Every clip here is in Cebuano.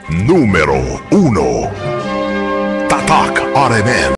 Numero 1. Tatak RMN.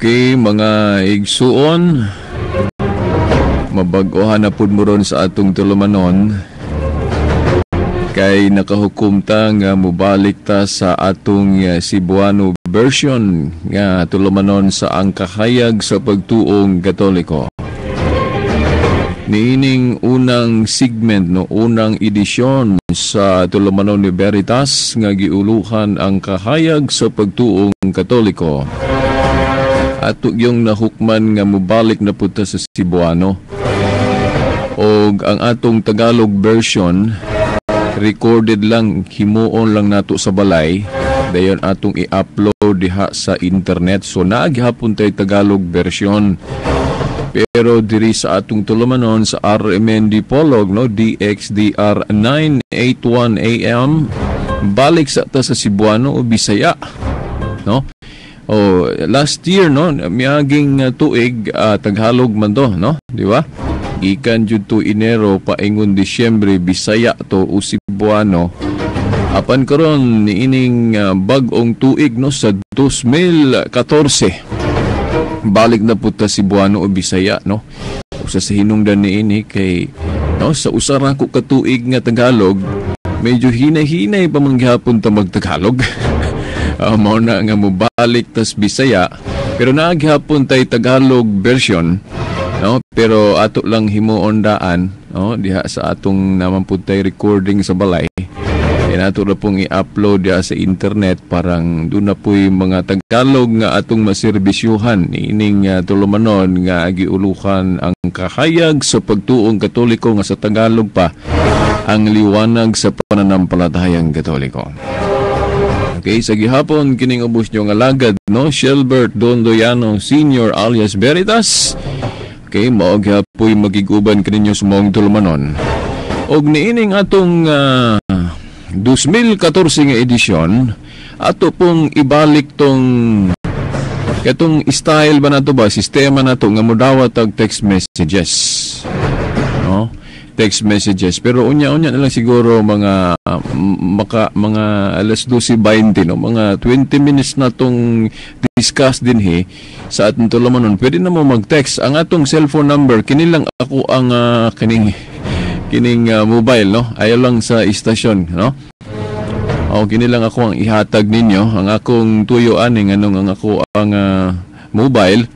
Okay, mga igsuon, mabag-ohan na pud mo ron sa atong tulumanon kay nakahukom ta nga mobalik ta sa atong Cebuano version nga tulumanon sa ang kahayag sa pagtuong Katoliko. Niining unang segment, no, unang edisyon sa tulumanon ni Veritas nga giuluhan ang kahayag sa pagtuong Katoliko. Ato yung nahukman nga mobalik na punta sa Cebuano. Og ang atong Tagalog version, recorded lang, himuon lang nato sa balay, dayon atong i-upload diha sa internet. So naghapon tay Tagalog version. Pero diri sa atong tulumanon sa RMN Dipolog, no, DXDR 981 AM, balik sa ta sa Cebuano o Bisaya, no? Oh, last year, no, miaging tuig, Tagalog man to, no? Di ba? Gikan jud to Enero paingon Disyembre, Bisaya to o Cebuano. Apan karon niining bag-ong tuig, no, sa 2014. Balik na pud ta Cebuano o Bisaya, no? Usa sa hinungdan niini kay, no, sa usa ra ko ka tuig nga Tagalog, medyo hinay-hinay pa man gihapon ta magtagalog. Mao na nga mobalik tas Bisaya, pero naaghapon tay Tagalog version, no? Pero ato lang himuon daan, no, diha sa atong naman pud tay recording sa balay. E ato ra pong i-upload diha sa internet, parang doon na po'y mga Tagalog nga atong maserbisyuhan niining tulumanon nga giuluhan ang kahayag sa pagtuong Katoliko nga sa Tagalog pa ang liwanag sa pananampalatayang Katoliko. Okay, sa gihapon kining ubos nyo nga alagad, no, Shelbert Dondoyano Senior alias Veritas. Okay, mao gihapoy magiguban kaninyo sa maong tulumanon. Og niining atong 2014 nga edisyon, ato pong ibalik tong katong style ba nato ba, sistema nato nga modawat og text messages, no? Text messages, pero unya-unya na lang siguro mga mga alas 12:20, no, mga 20 minutes na tong discuss din he sa atong tulumanon. Pwede na mo mag-text ang atong cellphone number, kini lang ako ang kining mobile, no, ayaw lang sa istasyon, no. O kini lang ako ang ihatag ninyo ang akong tuyo aning anong ang ako ang mobile,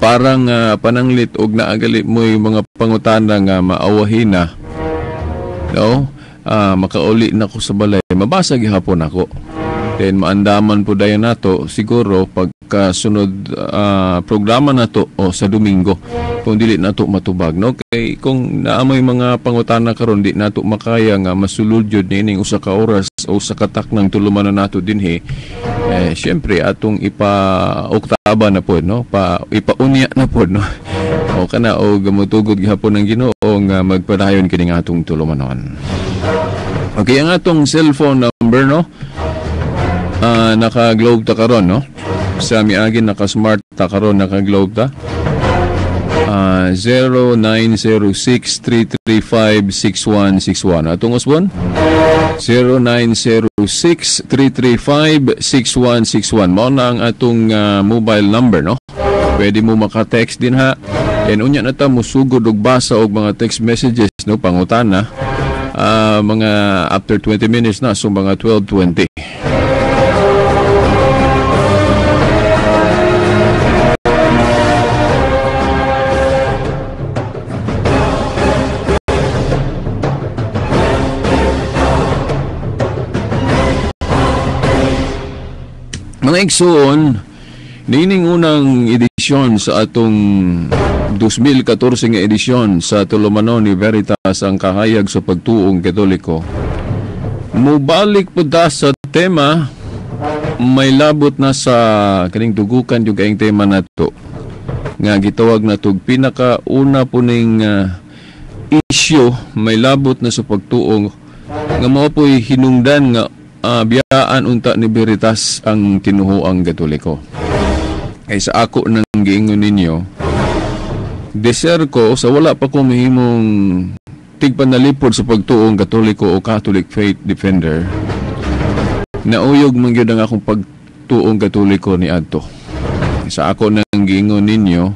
parang pananglit og naagali mo'y mga pangutana nga maawahin na, no? Makauli na ko sa balay, mabasa gihapon ako. Then maandaman po dayon nato siguro pagkasunod programa nato o sa Domingo kung dili nato matubag, no? Kay kung naamoy mga pangutana karon di nato makaya nga masulod jud niining usa ka oras o usa ka taknang tulumanon nato dinhi, eh syempre atong ipa-oktaba na pod, no, pa ipaunya na pod, no. O kana og motugod gihapon ang Ginoo nga magpadayon kining atong tulumanon. Okay, ang atong cellphone number, no, naka-globe ta karon, no? Sa miagin naka-smart ta karon, naka-globe ta. 0906-335-6161. Atong usbon? 0906-335-6161. Mao na ang atong mobile number, no? Pwede mo maka-text din ha. And unya na ta musugod og basa og mga text messages, no, pangutana. Mga after 20 minutes na, so mga 12:20. Mga igsoon, niining unang edisyon sa atong 2014 nga edisyon sa Tulumanon ni Veritas, ang kahayag sa pagtuong Katoliko, mubalik po ta sa tema, may labot na sa kaning dugukan yung kaing tema nato nga gitawag na tug pinakauna po ning issue may labot na sa pagtuong nga mao po'y hinungdan nga biyaan unta ni Veritas ang tinuhoang Katoliko. Kay sa ako nang giingon ninyo, deser ko sa wala pa ko mahimong tigpanalipod sa pagtuong Katoliko o Catholic Faith Defender, nauyog man gyud ang akong pagtuong Katoliko ni adto. Sa ako nang giingon ninyo,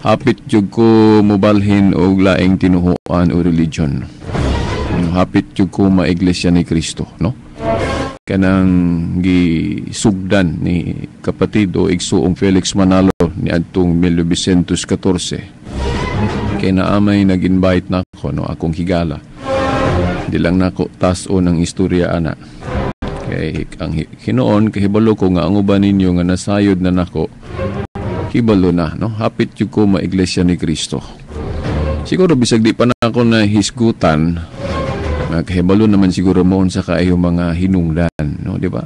hapit jud ko mobalhin og laing tinuhoan o religion. Hapit jud ko maiglesia ni Kristo, no? Kanang gisugdan ni kapatid o igsuong Felix Manalo ni adtong 1914. Kay naamay nag-invite nako, no, akong higala. Di lang nako tas-on ang istorya ana. Kay ang hinuon kahibalo ko nga ang uban ninyo nga nasayod na nako, hibalo na, no? Hapit jud ko maiglesia ni Kristo. Siguro bisag di pa nako na hisgutan, kahibalo naman siguro mo unsa kaayo mga hinungdan, no, di ba?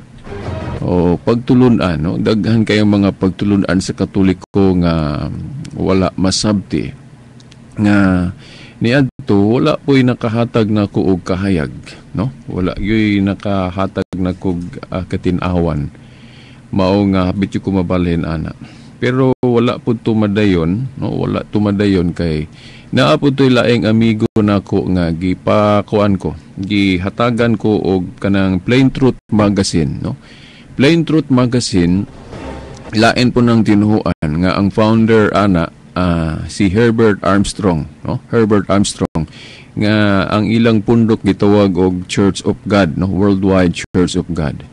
O pagtulunan, no, daghan kayong mga pagtulunan sa Katoliko nga wala masabti nga niadto wala po'y nakahatag na ko og kahayag, no? Wala gyud nakahatag na kog katin-awan. Mao nga hapit ko mabalhin ana. Pero wala pud tumadayon, no? Wala tumadayon kay naa pud to'y laing amigo nako nga gipakuan ko, gihatagan ko og kanang Plain Truth Magazine, no? Plain Truth Magazine, lain po ng tinuhuan nga ang founder ana si Herbert Armstrong, no? Herbert Armstrong nga ang ilang pundok gitawag og Church of God, no? Worldwide Church of God.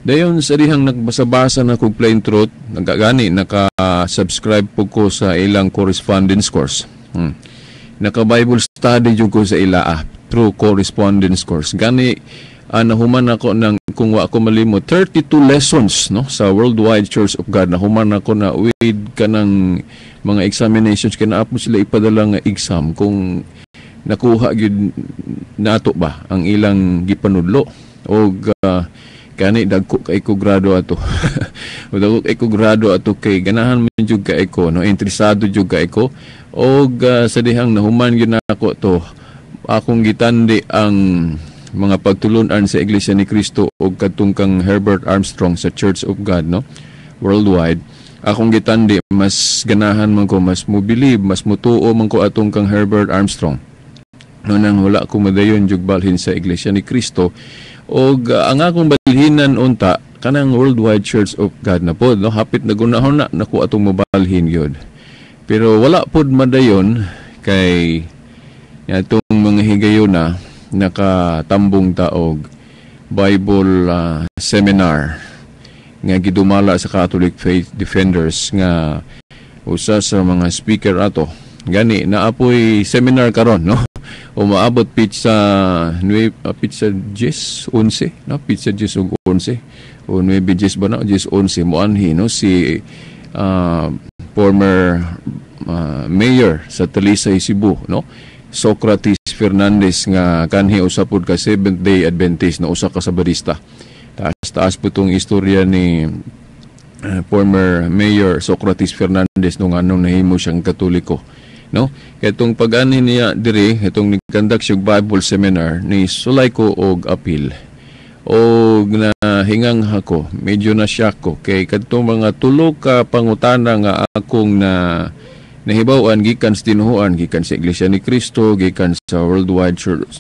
Dayon sa dihang nagbasa-basa na kog Plain Truth, nagagani naka-subscribe po ko sa ilang correspondence course. Naka-Bible study jud ko sa ila through correspondence course. Gani nahuman ako ng, kung wa ako malimot, 32 lessons, no, sa Worldwide Church of God. Nahuman ako na with kanang mga examinations kay naa po sila ipadala nga exam kung nakuha gyud nato ba ang ilang gipanudlo og kani dagko kay ko grado ato. Dagko kay ko grado ato kay ganahan man jud kay ko, no, interesado jud kay ko og sa dihang nahuman gyud nako to, akong gitandi ang mga pagtulunan sa Iglesia ni Cristo og kadtong kang Herbert Armstrong sa Church of God, no, worldwide. Akong gitandi mas ganahan man ko, mas mo believe, mas mutuo man ko atong kang Herbert Armstrong. No, nang wala ko madayon jud balhin sa Iglesia ni Cristo. Og ang akong balhinan unta kanang Worldwide Church of God na pod, no, hapit na gunahon na nako atong mobalhin gyud. Pero wala pod madayon kay atong mga higayona nakatambong ta og Bible seminar nga gidumala sa Catholic Faith Defenders nga usa sa mga speaker ato. Gani naapoy seminar karon, no? Umaabot pizza 9, pizza 10, 11, no? Pizza 10 ug 11 o 9 10 ba na 10 11 moanhi, no, si former mayor sa Talisay, Cebu, no, Socrates Fernandez nga kanhi usa pud ka Seventh Day Adventist na usa ka Sabadista. Taas-taas po tong istorya ni former mayor Socrates Fernandez nung anong nahimo siyang Katoliko, no? Katong pag-ani niya diri, itong nag-conduct siya Bible seminar ni sulay ko og appeal. Og nahingang ako, medyo na shock ko kay kadtong mga tulo ka pangutana nga akong na Nahibaw-an gikan sa tinuhuan, gikan sa Iglesia ni Cristo, gikan sa Worldwide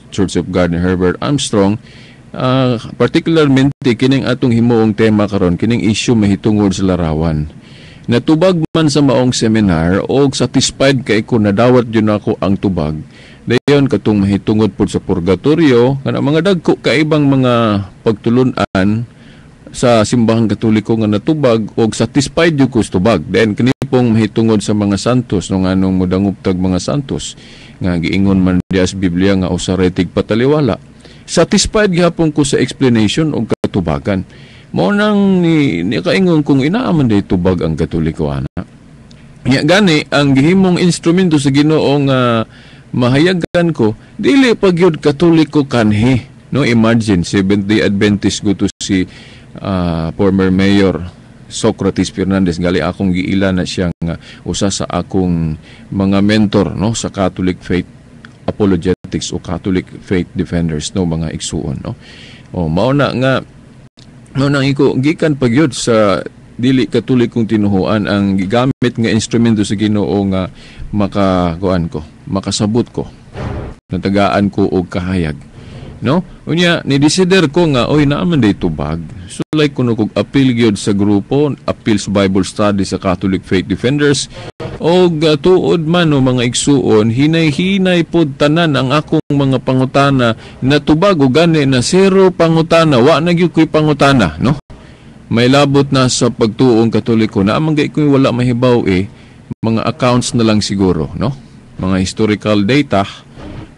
Church of God ni Herbert Armstrong, particularmente kining atong himuong tema karon, kining issue mahitungod sa larawan. Natubag man sa maong seminar og satisfied kay ko, nadawat jud nako ang tubag. Dayon katong mahitungod pod sa purgatorio, kana mga dagko kaibang mga pagtulun-an sa simbahang Katoliko nga natubag og satisfied jud ko sa tubag. Then kini pong mahitungod sa mga santos, no, nganong modangop tag mga santos nga giingon man diya sa Biblia nga usa ra tigpataliwala. Satisfied gihapon ko sa explanation og katubagan. Mao nang ni kaingon kung inaa man day tubag ang Katoliko ana. Nya gani ang gihimong instrumento sa Ginoo nga mahayagan ko, dili pa gyud Katoliko kanhi, no? Imagine, Seventh Day Adventist guto si former Mayor Socrates Fernandez. Gali akong giila na siya nga usa sa akong mga mentor, no, sa Catholic Faith Apologetics o Catholic Faith Defenders, no, mga igsuon, no? O mao na nga mao nang iko gikan pa gyud sa dili Katolikong tinuhuan ang gigamit nga instrumento sa Ginoo nga makakuan ko, makasabot ko, natagaan ko og kahayag, no? Unya ni desider ko nga oy, naa man day tubag. So like kuno kog apil gyud sa grupo, apil sa Bible study sa Catholic Faith Defenders og tuod man, no, mga igsuon, hinay-hinay pod tanan ang akong mga pangutana natubag og gani na zero pangutana, wa na gyud ko'y pangutana, no? May labot na sa pagtuong Katoliko na amang gay ko'y wala mahibaw eh, mga accounts na lang siguro, no? Mga historical data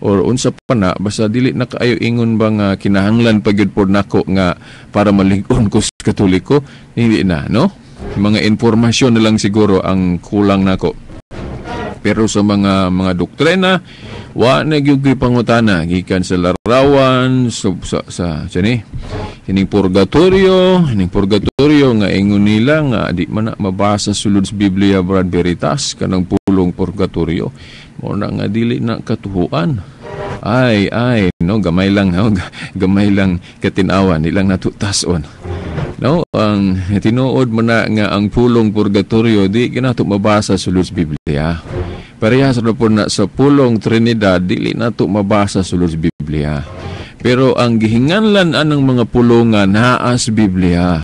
or unsa pa na, basta dili na kaayo ingon ba nga kinahanglan pa gyud pod nako nga para malig-on ko sa Katoliko, hindi na, no? Mga impormasyon na lang siguro ang kulang nako. Pero sa mga doktrina, wa na gyud ko'y pangutana gikan sa larawan, sa ni kining purgatorio nga ingon nila nga di man na mabasa sulod sa Biblia, Brad Veritas, kanang pulong purgatorio. Mao na nga dili na katuhuan. Ay ay, no, gamay lang, no? Gamay lang katinawan, di lang nato tas-on, no? Ang tinuod man na nga ang pulong purgatorio di ginato mabasa sulod sa Biblia. Parehas ra po na sa pulong Trinidad, dili nato mabasa sulod sa Biblia. Pero ang gihinganlan anang mga pulongan naa sa Biblia.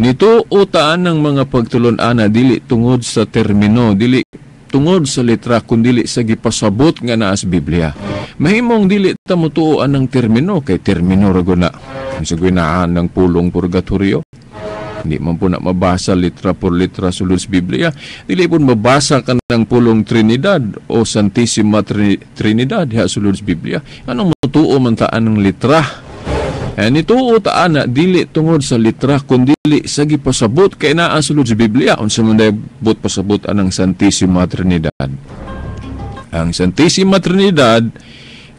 Nito utaan ng mga pagtulon-ana dili tungod sa termino, dili tungod sa letra, kundili sa gipasabot nga naa sa Biblia. Mahimong dili ta motuo anang termino kay termino ra gud na. Sa ginaan ng pulong purgatorio, hindi man po na mabasa litra por litra sulod sa Biblia. Dili po mabasa kanang pulong Trinidad o Santissima Trinidad diha sulod sa Biblia. Anong motuo man taan ng litra? Eh, nituo taan na dili tungod sa litra kundili sa gipasabot kay naa sulod sa Biblia. Unsa man day but pasabot anang Santissima Trinidad? Ang Santissima Trinidad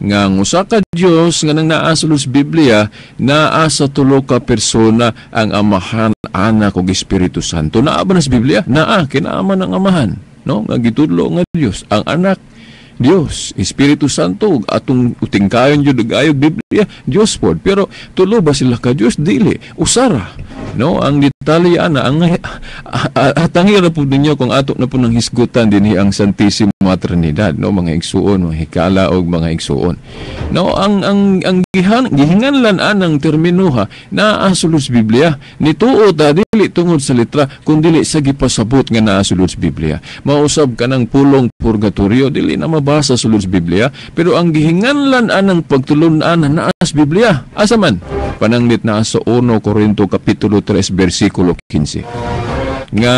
nga ang usa ka Dios nga nang naa sulod sa Biblia, naa sa tulo ka persona, ang Amahan, Anak ug Espiritu Santo. Naa ba na sa Biblia? Naa, kinaaman ang Amahan, no? Nga gitudlo nga Dios, ang Anak Dios, Espiritu Santo, ug atong utingkayon jud og ayog Biblia, Dios pod. Pero tulo ba sila ka Dios? Dili, usara. No, ang detalye ana, ang atangi ra pud ninyo kung ato na po nang hisgutan dinhi ang Santissima Trinidad, no, mga igsuon, mga hikala og mga igsuon. No, ang gihinganlan anang termino ha naa sulod sa Biblia. Nituo ta dili tungod sa letra kundili sa gipasabot nga naa sulod sa Biblia. Mausab kanang pulong purgatorio dili na mabasa sulod sa Biblia, pero ang gihinganlan anang pagtulun-an naa sa Biblia. Asa man? Pananglit naa sa 1 Korinto kapitulo 3 bersikulo 15. Nga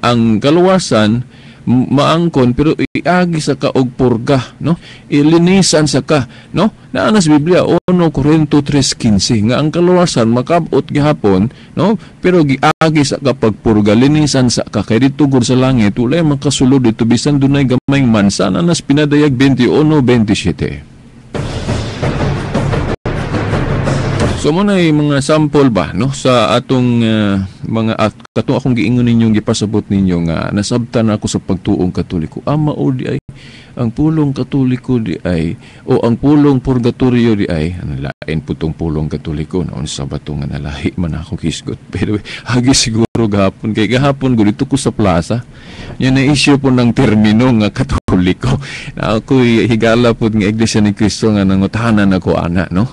ang kaluwasan maangkon pero iagi sa ka og purga, no? Ilinisan sa ka, no? Naa na sa Biblia 1 Korinto 3:15 nga ang kaluwasan makabot gihapon, no? Pero giagi sa ka pagpurga, linisan sa ka kay didto gud sa langit walay makasulod didto bisan dunay gamayng mansa. Naa na sa Pinadayag 21:27. So mo na mga sample ba, no, sa atong mga at katong akong giingon ninyong gipasabot ninyo nga nasabtan ako sa pagtuong Katoliko. Ama o di ay ang pulong Katoliko di ay o ang pulong purgatorio di ay ano, lain po tong pulong Katoliko na unsa ba to nga nalahi man ako kisgot. Pero hagi siguro gahapon kay gahapon gud dito ko sa plaza. Yan na issue po ng termino nga Katoliko. Na ako'y higala po nga Iglesia ni Cristo nga nangutahanan ako ana, no?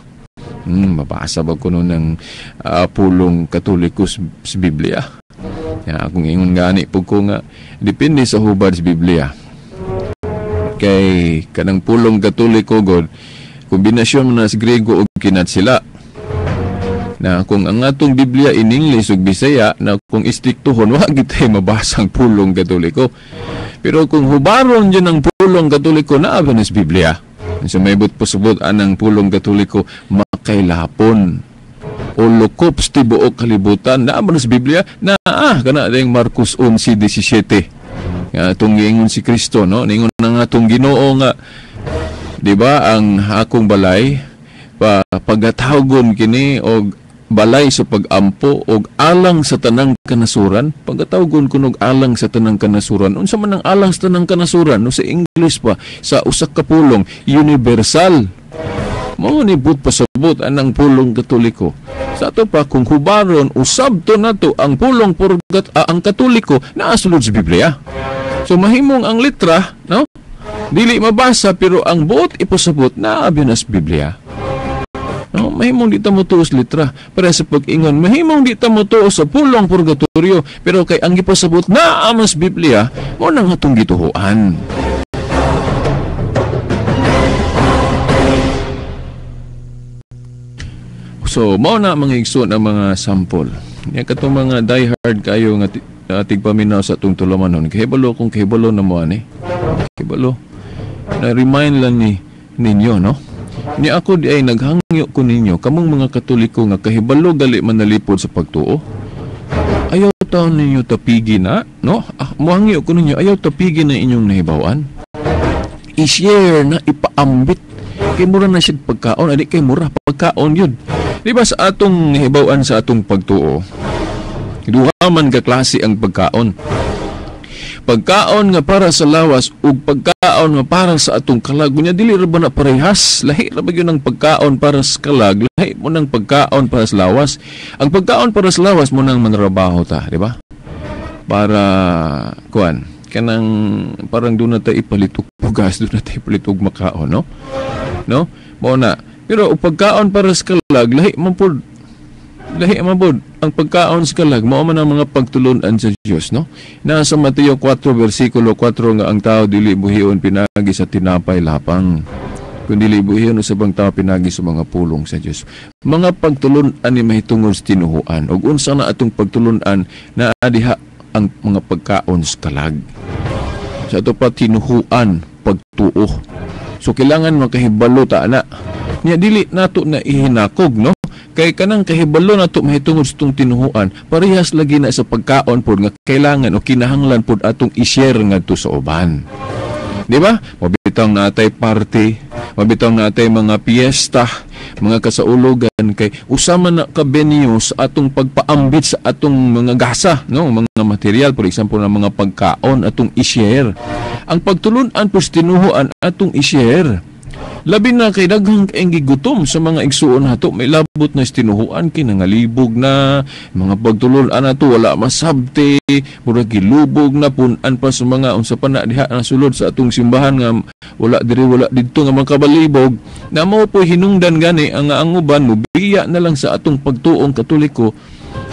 Mabasa ba ko no ng pulong Katoliko sa Biblia? Ya, akong ingon gani po ko nga depende sa hubad sa Biblia. Kay kanang pulong Katoliko god, kombinasyon man na sa Grego ug kinatsila. Na kung ang atong Biblia in English ug Bisaya, na kung istriktuhon wa gitay mabasang pulong Katoliko. Pero kung hubaron dyan ang pulong Katoliko, naa ba na sa Biblia? So may but pasubot anang pulong Katoliko makailapon o lokop sa tibuok kalibutan, naa ba na sa Biblia? Naa kana dayong Marcos 11:17. Nga atong giingon si Kristo, no? Ningon na nga atong Ginoo nga, di ba, ang akong balay pagatawgon kini og balay sa pag-ampo og alang sa tanang kanasuran. Pagkatawgon kunog alang sa tanang kanasuran, unsa man ang alang sa tanang kanasuran? No, sa English pa, sa usa ka pulong universal. Mao ni but pasabot anang pulong Katoliko. Sa ato pa kung hubaron usab to nato ang pulong purgat ang Katoliko naa sulod sa Biblia. So mahimong ang litra, no, dili mabasa, pero ang buot ipasabot naa na sa Biblia. No, mahimong di ta motuo sa litra para sa pag-ingon, mahimong di ta motuo sa pulong purgatorio, pero kay ang gipasabot na amas Biblia, mo nang atong gituhuan. So mao na mga igsoon ang mga sample. Nya katong mga diehard kayo nga tigpaminaw sa atong tulumanon, kahibalo kung kahibalo na mo ani. Kahibalo. Na remind lang ni ninyo, no? Ni ako di ay naghangyo ko ninyo, kamong mga Katoliko nga kahibalo gali manalipod sa pagtuo. Ayaw taon ninyo tapigi na, no? Muhangyo ko ninyo, ayaw tapigi na inyong nahibawan. I-share na, ipaambit. Kay mura na siya pagkaon, adi kay mura pagkaon yun. Di ba sa atong nahibawan sa atong pagtuo, duha man ka klase ang pagkaon. Pagkaon nga para sa lawas ug pagkaon nga para sa atong kalag. Unya dili ra ba na parehas? Lahi ra ba gyud ang pagkaon para sa kalag, lahi mo nang pagkaon para sa lawas. Ang pagkaon para sa lawas mo nang manrabaho ta, di ba? Para kuan, kanang parang doon na tayo ipalit og bugas, doon na tayo ipalit og makaon, no? No? Mao na. Pero og pagkaon para sa kalag, lahi man pud. Lahi man pod ang pagkaon sa kalag, mao man ang mga pagtulun-an sa Dios, no? Nasa Mateo 4 versikulo 4 nga ang tao dili buhion pinagi sa tinapay lapang, kundi buhion usab ang tao pinagi sa mga pulong sa Dios. Mga pagtulun-an ni mahitungod sa tinuhuan, ug unsa na atong pagtulun-an naa diha ang mga pagkaon sa kalag. Sa ato pa tinuhuan pagtuo. So kailangan makahibalo ta ana. Nya dili nato na ihinakog, no? Kay kanang kahibalo nato mahitungod sa itong tinuhuan, parehas lagi na sa pagkaon pod nga kailangan o kinahanglan pod atong i-share ngadto sa uban. Di ba? Mabitang natay party, mabitang natay mga piyesta, mga kasaulogan, kay usama na ka venue sa atong pagpaambit sa atong mga gasa, no? Mga material, for example, ng mga pagkaon atong i-share. Ang pagtulun-an pod sa tinuhuan atong i-share. Labi na kay daghang kaayong gigutom sa mga igsuon nato, may labot na tinuhuan kay nangalibog na mga pagtulun-an nato wala masabti, murag gilubog na pun-an pa sa mga unsa pa na diha nasulod sa atong simbahan nga wala diri wala didto nga makabalibog. Na mao po hinungdan gani ang uban mobiya na lang sa atong pagtuong Katoliko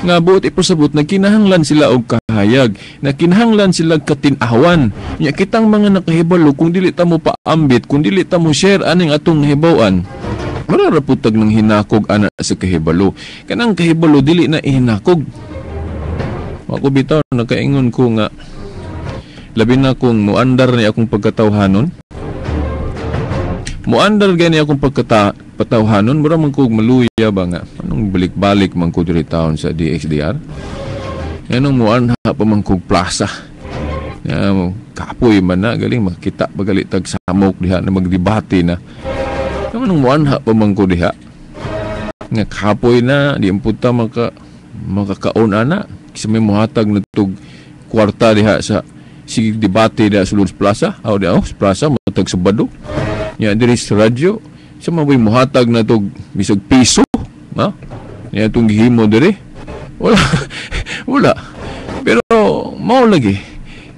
nga buot ipasabot na kinahanglan sila og kahayag, na kinahanglan sila katin-awan. Nya kitang mga nakahibalo, kung dili ta mo paambit, kung dili ta mo share aning atong nahibaw-an, wala ra pud tag nang hinakog ana sa kahibalo. Kanang kahibalo dili na ihinakog. Ako bitaw nakaingon ko nga labi na kung muandar ni akong pagkatawhanon. Muandar gani akong pagkatawhanon, mura man kog maluya ba nga anong balik-balik man ko diri taon sa DXDR. Nganong muanha pa man kog plaza. Ya, kapoy man na galing makita pagali tag samok diha na magdebate na. Nganong muanha pa man ko diha. Nga kapoy na di imputa makakaon ana kasi may muhatag na tug kwarta diha sa sige debate diha sa Lourdes Plaza. Aw diha sa plaza matag Sabado. Nya diri sa radyo sa maboy muhatag na tug bisag piso, ha? Nya tong gihimo diri. Wala. Wala. Pero mao lagi.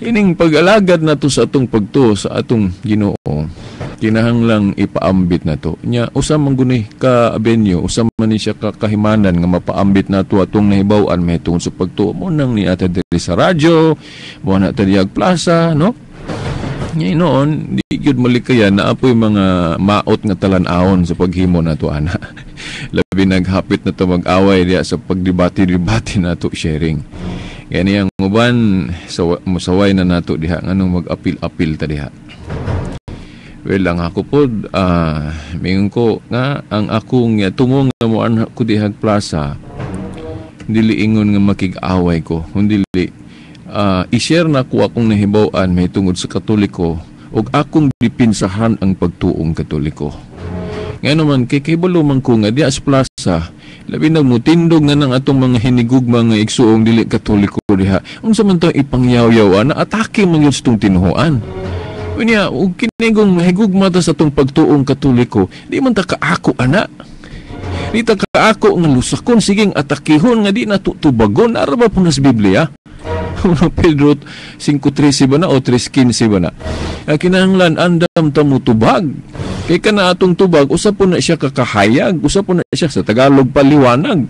Ining pag-alagad nato sa atong pagtuo sa atong Ginoo, kinahanglang ipaambit nato. Nya usa man guni ka avenue, usa man ni siya ka kahimanan nga mapaambit nato atong nahibaw-an mahitungod sa pagtuo mo nang ni ata diri sa radyo, mo na ta diyag plaza, no? Nya noon, di gyud malikayan na apoy mga maot nga talan-awon sa paghimo nato ana. Labi naghapit na to mag-away diya sa pagdebate-debate nato sharing. Gani ang uban musaway na nato diha nganong mag-apil-apil ta diha. Well, ang ako pod mingon ko nga ang akong tungo nga moanha ko dihag plaza, dili ingon nga makig-away ko, kundi i-share na ko akong nahibaw-an mahitungod sa Katoliko ug akong dipinsahan ang pagtuong Katoliko. Ngano man kay kahibalo man ko nga diha sa plaza labi nag mutindog na nang atong mga hinigugma nga igsuong dili Katoliko diha. Unsa man to ipangyaw-yaw ana, atake man gyud sa tong tinuohan. Unya ug kinigong higugma ta sa atong pagtuong Katoliko, di man ta kaako ana. Di ta kaako nga lusakon siging atakihon nga di na tubagon. Ara ba po na sa Biblia? 1 Pedro 5:13 ba na o 3:15 ba na? Kinahanglan andam ta mo tubag. Kay kana atong tubag, usa po na siya kakahayag, usa po na siya sa Tagalog paliwanag.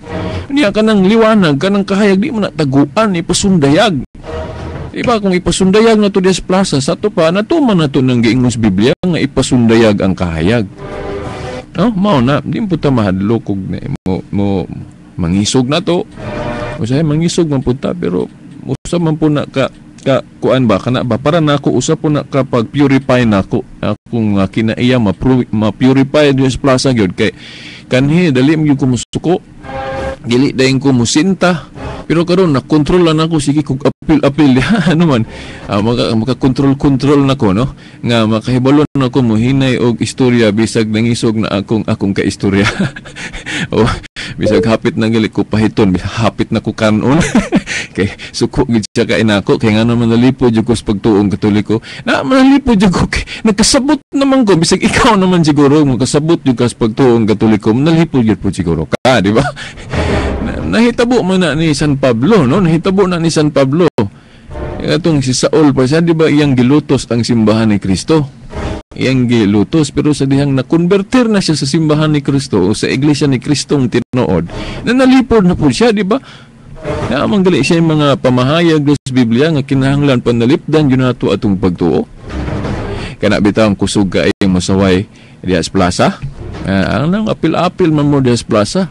Niya kanang liwanag, kanang kahayag di mo na taguan, ipasundayag. Diba kung ipasundayag na to diya sa plaza, sa to pa, natuman na to ng giingon sa Biblia nga ipasundayag ang kahayag. No, mao na, di mo ta mahadlok og mo mangisog na to. Usahay mangisog man pud ta, pero usa man po na ka kuan ba kana ba para nako usa po na ka pag purify nako akong kinaiya ma-purify diya sa plaza gyud kay kanhi dali man gyud ko musuko, dili dayon ko musinta, pero karon na kontrol na nako, sige kog apil-apil ano man maka-control nako, no, nga makahibalo nako mohinay og istorya bisag nangisog na akong akong kaistorya. O bisag hapit na gali ko pahiton, hapit na ko kanon. Kay suko gid siya kay nako kay ngano man nalipod jud ko sa pagtuong Katoliko. Na manalipod jud ko kay nagkasabot naman ko, bisag ikaw naman siguro makasabot jud ka sa pagtuong Katoliko, nalipod jud po siguro ka, di ba? Nahitabo man na ni San Pablo, no? Nahitabo na ni San Pablo. Atong si Saul pa siya, di ba iyang gilutos ang simbahan ni Kristo? Iyang gilutos, pero sa dihang nakonverter na siya sa simbahan ni Kristo o sa iglesia ni Kristong tinuod, na nalipod na po siya, di ba? Naamang gali siya yung mga pamahayag sa Biblia nga kinahanglan panalipdan yun nato atong pagtuo. Kana bitaw ang kusog ka ay masaway diya sa plaza. Ang nang apil-apil man mo diya sa plaza.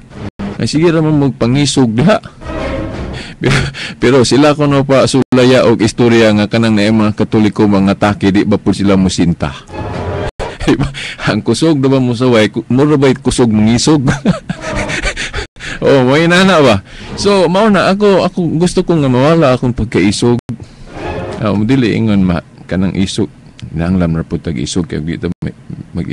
Ay sige ra man magpangisog diha. Pero sila kuno pa sulaya og istorya nga kanang naay mga Katoliko mga atake, di ba po sila musinta? Diba? Ang kusog na ba musaway, mura ba'y kusog mangisog? Oh, may nana ba? So, mao na ako gusto ko nga mawala akong pagkaisog. Dili ingon ma kanang isog. Nanglam na pud tag isog kay kita mag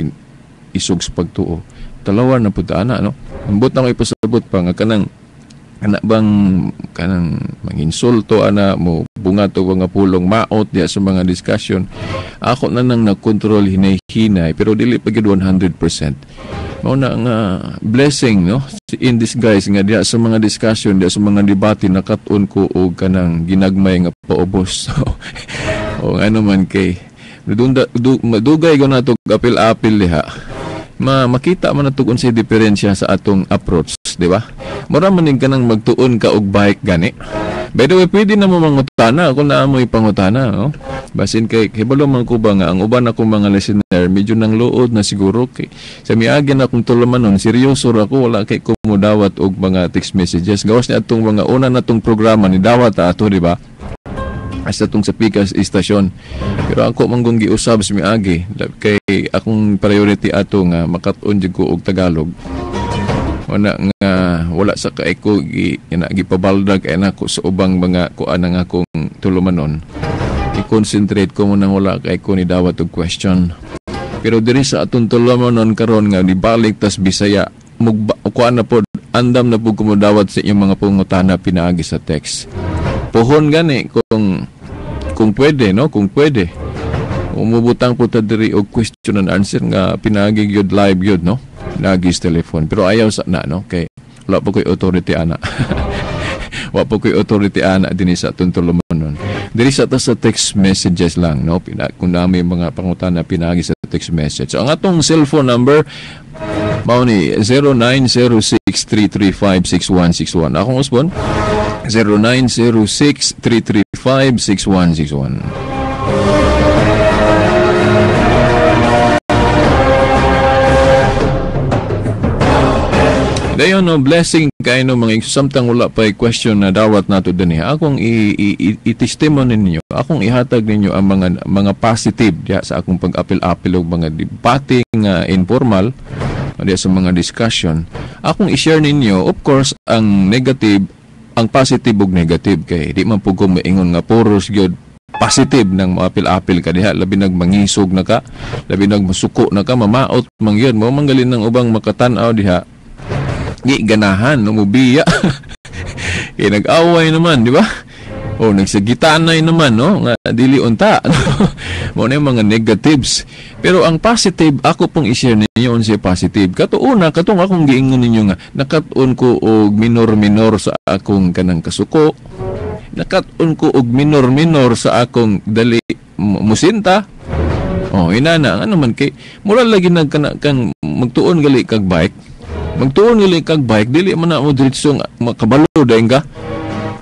isog sa pagtuo. Talawan na pud ta ana, no? Ambot na ko ipasabot pa nga kanang ana bang kanang manginsulto ana mo bunga to nga pulong maot diya sa mga discussion. Ako na nang nagkontrol hinay-hinay pero dili pa gyud 100%. Mao na nga blessing, no, in disguise nga diya sa mga discussion, diya sa mga debate nakat-on ko og kanang ginagmay nga paubos. O ano man kay madugay ko na to apil-apil diha. Makita man nato unsay diferensya sa atong approach, di ba? Mura man ning kanang magtuon ka og bike gani. By the way, pwede na mo mangutana kung naa mo ipangutana, no? Basin kay hibalo man ko ba nga ang uban akong mga listener medyo nang luod na siguro kay sa miagi na akong tulumanon, seryoso ra ko, wala kay kumudawat og mga text messages. Gawas ni atong mga una natong programa ni dawat ato, di ba? Hasta atong sa Pikas istasyon. Pero ako man kung giusab sa miagi kay akong priority ato nga makat-on jud ko og Tagalog. Wala nga wala sa kaeko gipabaldag ay nako sa ubang mga kuan ang akong tulumanon. I-concentrate ko munang wala kay ko ni dawat og question. Pero diri sa atong tulumanon karon nga nibalik tas Bisaya, kuan na pod, andam na pud kumudawat sa inyong mga pangutana pinaagi sa text. Pohon gani kung pwede, no, kung pwede. Umubutang po ta diri og question and answer nga pinaagi gyud live gyud, no? Nagis telephone. Pero ayaw sa na, no? Kay wala po ko'y authority ana. Wala po ko'y authority ana din sa atong tulumanon. Diri sa ta sa text messages lang, no? Kung na may mga pangutana, pinaagi sa text message. So, ang atong cellphone number mao ni 0906-335-6161. Akong usbon, 0906-335-6161. Dayon, no, blessing kayo, no, mga samtang wala pa question na dawat nato dinhi. Akong i-testimony ninyo, akong ihatag ninyo ang mga positive diha sa akong pag-apil-apil og mga debate nga informal diha sa mga discussion. Akong i-share ninyo, of course, ang negative, ang positive ug negative kay di man pud ko maingon nga puros gyud positive nang maapil-apil ka diha, labi nag mangisog na ka, labi nag masuko na ka, mamaot man gyud mo manggalin ng ubang makatan-aw diha. Di ganahan, no, mubiya. Eh, nag-away naman, di ba? O, nagsagitanay naman, no? Nga, dili unta. Mao na yung mga negatives. Pero ang positive, ako pong i-share ninyo unsay positive. Kato una, katong akong giingon ninyo nga, nakat-on ko og minor-minor sa akong kanang kasuko. Nakat-on ko og minor-minor sa akong dali musinta. O, inana, ano man kay, mura lagi nagkana kang magtuon gali kag bike. Magtuon gali kag bike, dili man na mo diretso nga makabalo dayon ka.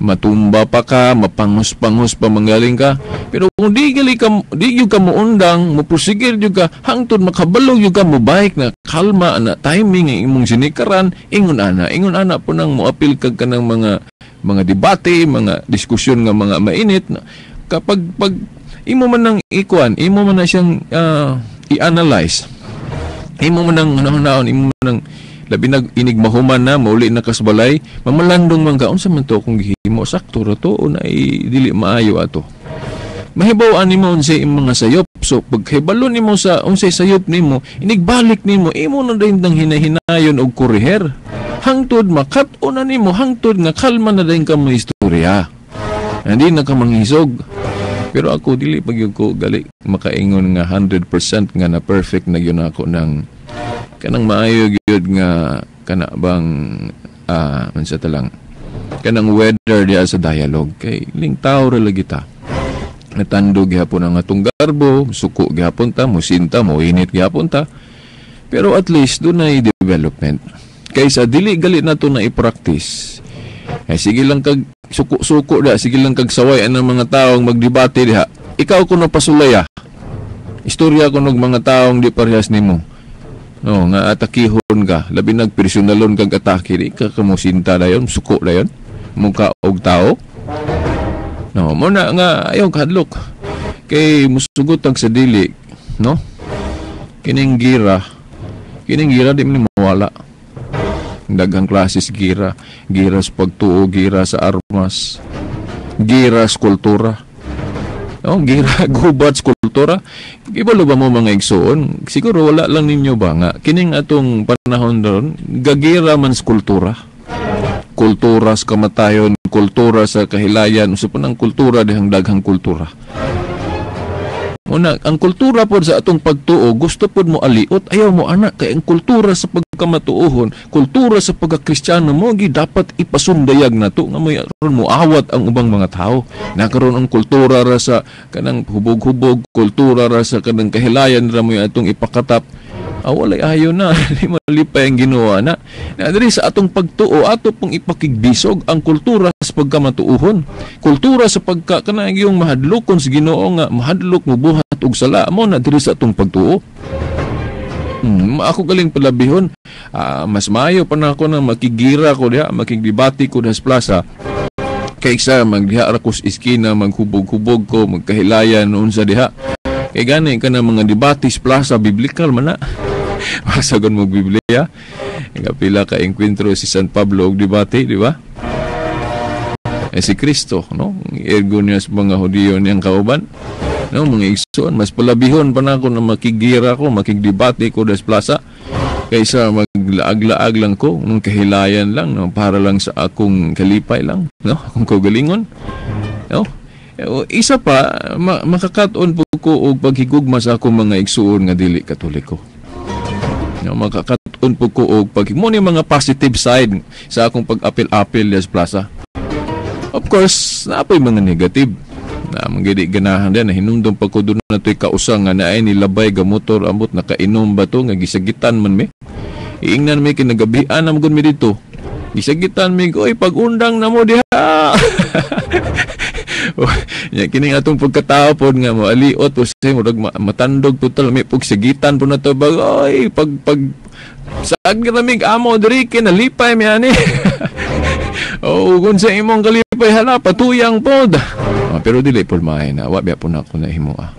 Matumba pa ka, mapangos-pangos pa manggaling ka. Pero kung di gali ka, di gyud ka moundang, moprosigir gyud ka hangtod makabalo gyud ka mo bike na kalma na timing ang imong sinikaran, ingon ana po nang moapil kag kanang mga debate, mga diskusyon nga mga mainit na kapag pag imo man nang ikuan, imo man na siyang i-analyze. Imo man nang hunahon, imo man nang labi nag inig mahuman na mauli na kasbalay, mamalandong man ka unsa man to akong gihimo, sakto ra to o na dili maayo ato. Mahibaw-an nimo unsay imong mga sayop. So pagkahibalo nimo sa unsay sayop nimo, inigbalik nimo, imo na dayon nang hinahinayon og kuriher. Hangtod makat-on na nimo, hangtod nga kalma na dayon ka mo istorya. Hindi na ka manghisog. Pero ako dili pag gyud ko gali makaingon nga 100% nga na perfect na gyud ako ng kanang maayo gyud nga kana bang unsa ta lang kanang weather diha sa dialogue kay ling tao ra lagi ta. Natando gihapon ang atong garbo, suko gihapon ta, musinta, moinit gihapon ta. Pero at least dunay development. Kaysa dili gali nato na i-practice. Eh, sige lang kag suko-suko diha, sige lang kag saway ang mga taong magdebate diha. Ikaw kuno pasulay ah. Istorya kuno og mga taong di parehas nimo. No, nga atakihon ka, labi nagpersonalon kag atake, di ka kamusinta dayon, suko dayon, mukha og tao. No, mo na nga ayaw kahadlok. Kay musugot ang sa dili, no? Kining gira di man mawala. Daghang klases gira, gira sa pagtuo, gira sa armas, gira sa kultura. No, gira gubat sa kultura. Ibalo ba mo mga igsoon? Siguro wala lang ninyo ba nga kining atong panahon ron gagira man sa kultura. Kultura sa kamatayon, kultura sa kahilayan, usa pa ng kultura dihang daghang kultura. Una, ang kultura pod sa atong pagtuo, gusto pod mo aliot, ayaw mo anak kay ang kultura sa pagkamatuohon, kultura sa pagkakristyano mo gi dapat ipasundayag nato nga may aron mo awat ang ubang mga tao. Nakaron ang kultura ra sa kanang hubog-hubog, kultura ra sa kanang kahilayan ra mo atong ipakatap. Walay ayo na, di malipay ang Ginoo na. Na diri sa atong pagtuo, ato pong ipakigbisog ang kultura sa pagkamatuohon. Kultura sa pagka kanang iyong mahadlokon sa Ginoo nga mahadlok mobuhat og sala mo na diri sa atong pagtuo. Ako galing palabihon, mas maayo pa na ako na makigira ko diha, makigdebate ko diha sa plaza kaysa magdiha ra ko sa iskina, maghubog-hubog ko, magkahilayan unsa diha. Kay gani ka na mga debate sa plaza biblical man na. Masagon mo Biblia. Nga pila ka enkwentro si San Pablo og debate, di ba? Eh, si Kristo, no? Ergo niya sa mga Hudiyo niyang kauban. No, mga igsoon, mas palabihon pa na ako na makigira ko, makigdebate ko des plaza kaysa maglaag-laag lang ko, nung kahilayan lang, no? Para lang sa akong kalipay lang, no? Akong kaugalingon. No? Isa pa, makakat-on po ko og paghigugma sa akong mga igsuon nga dili Katoliko. No, makakat-on po ko og pag mo ni mga positive side sa akong pag-apil-apil des plaza. Of course, napoy mga negative. Na man gid ganahan din hinumdum pa ko duna natoy kausa nga naay nilabay ga motor, ambot nakainom ba to, nga gisagitan man mi. Iingnan mi kay nagabian na man mi dito. Gisagitan mi, "Oy, pag-undang na mo diha." Nya kining atong pagkatao pod nga mo aliot po sa murag matandog po tal may pugsigitan po na to ba, oy, pag pag sa ramig amo diri kay nalipay mi ani. Oh, kung sa imong kalipay, hala, patuyang pod. Ah, pero dili pod maayo na wa biya po na ako nahimo ah.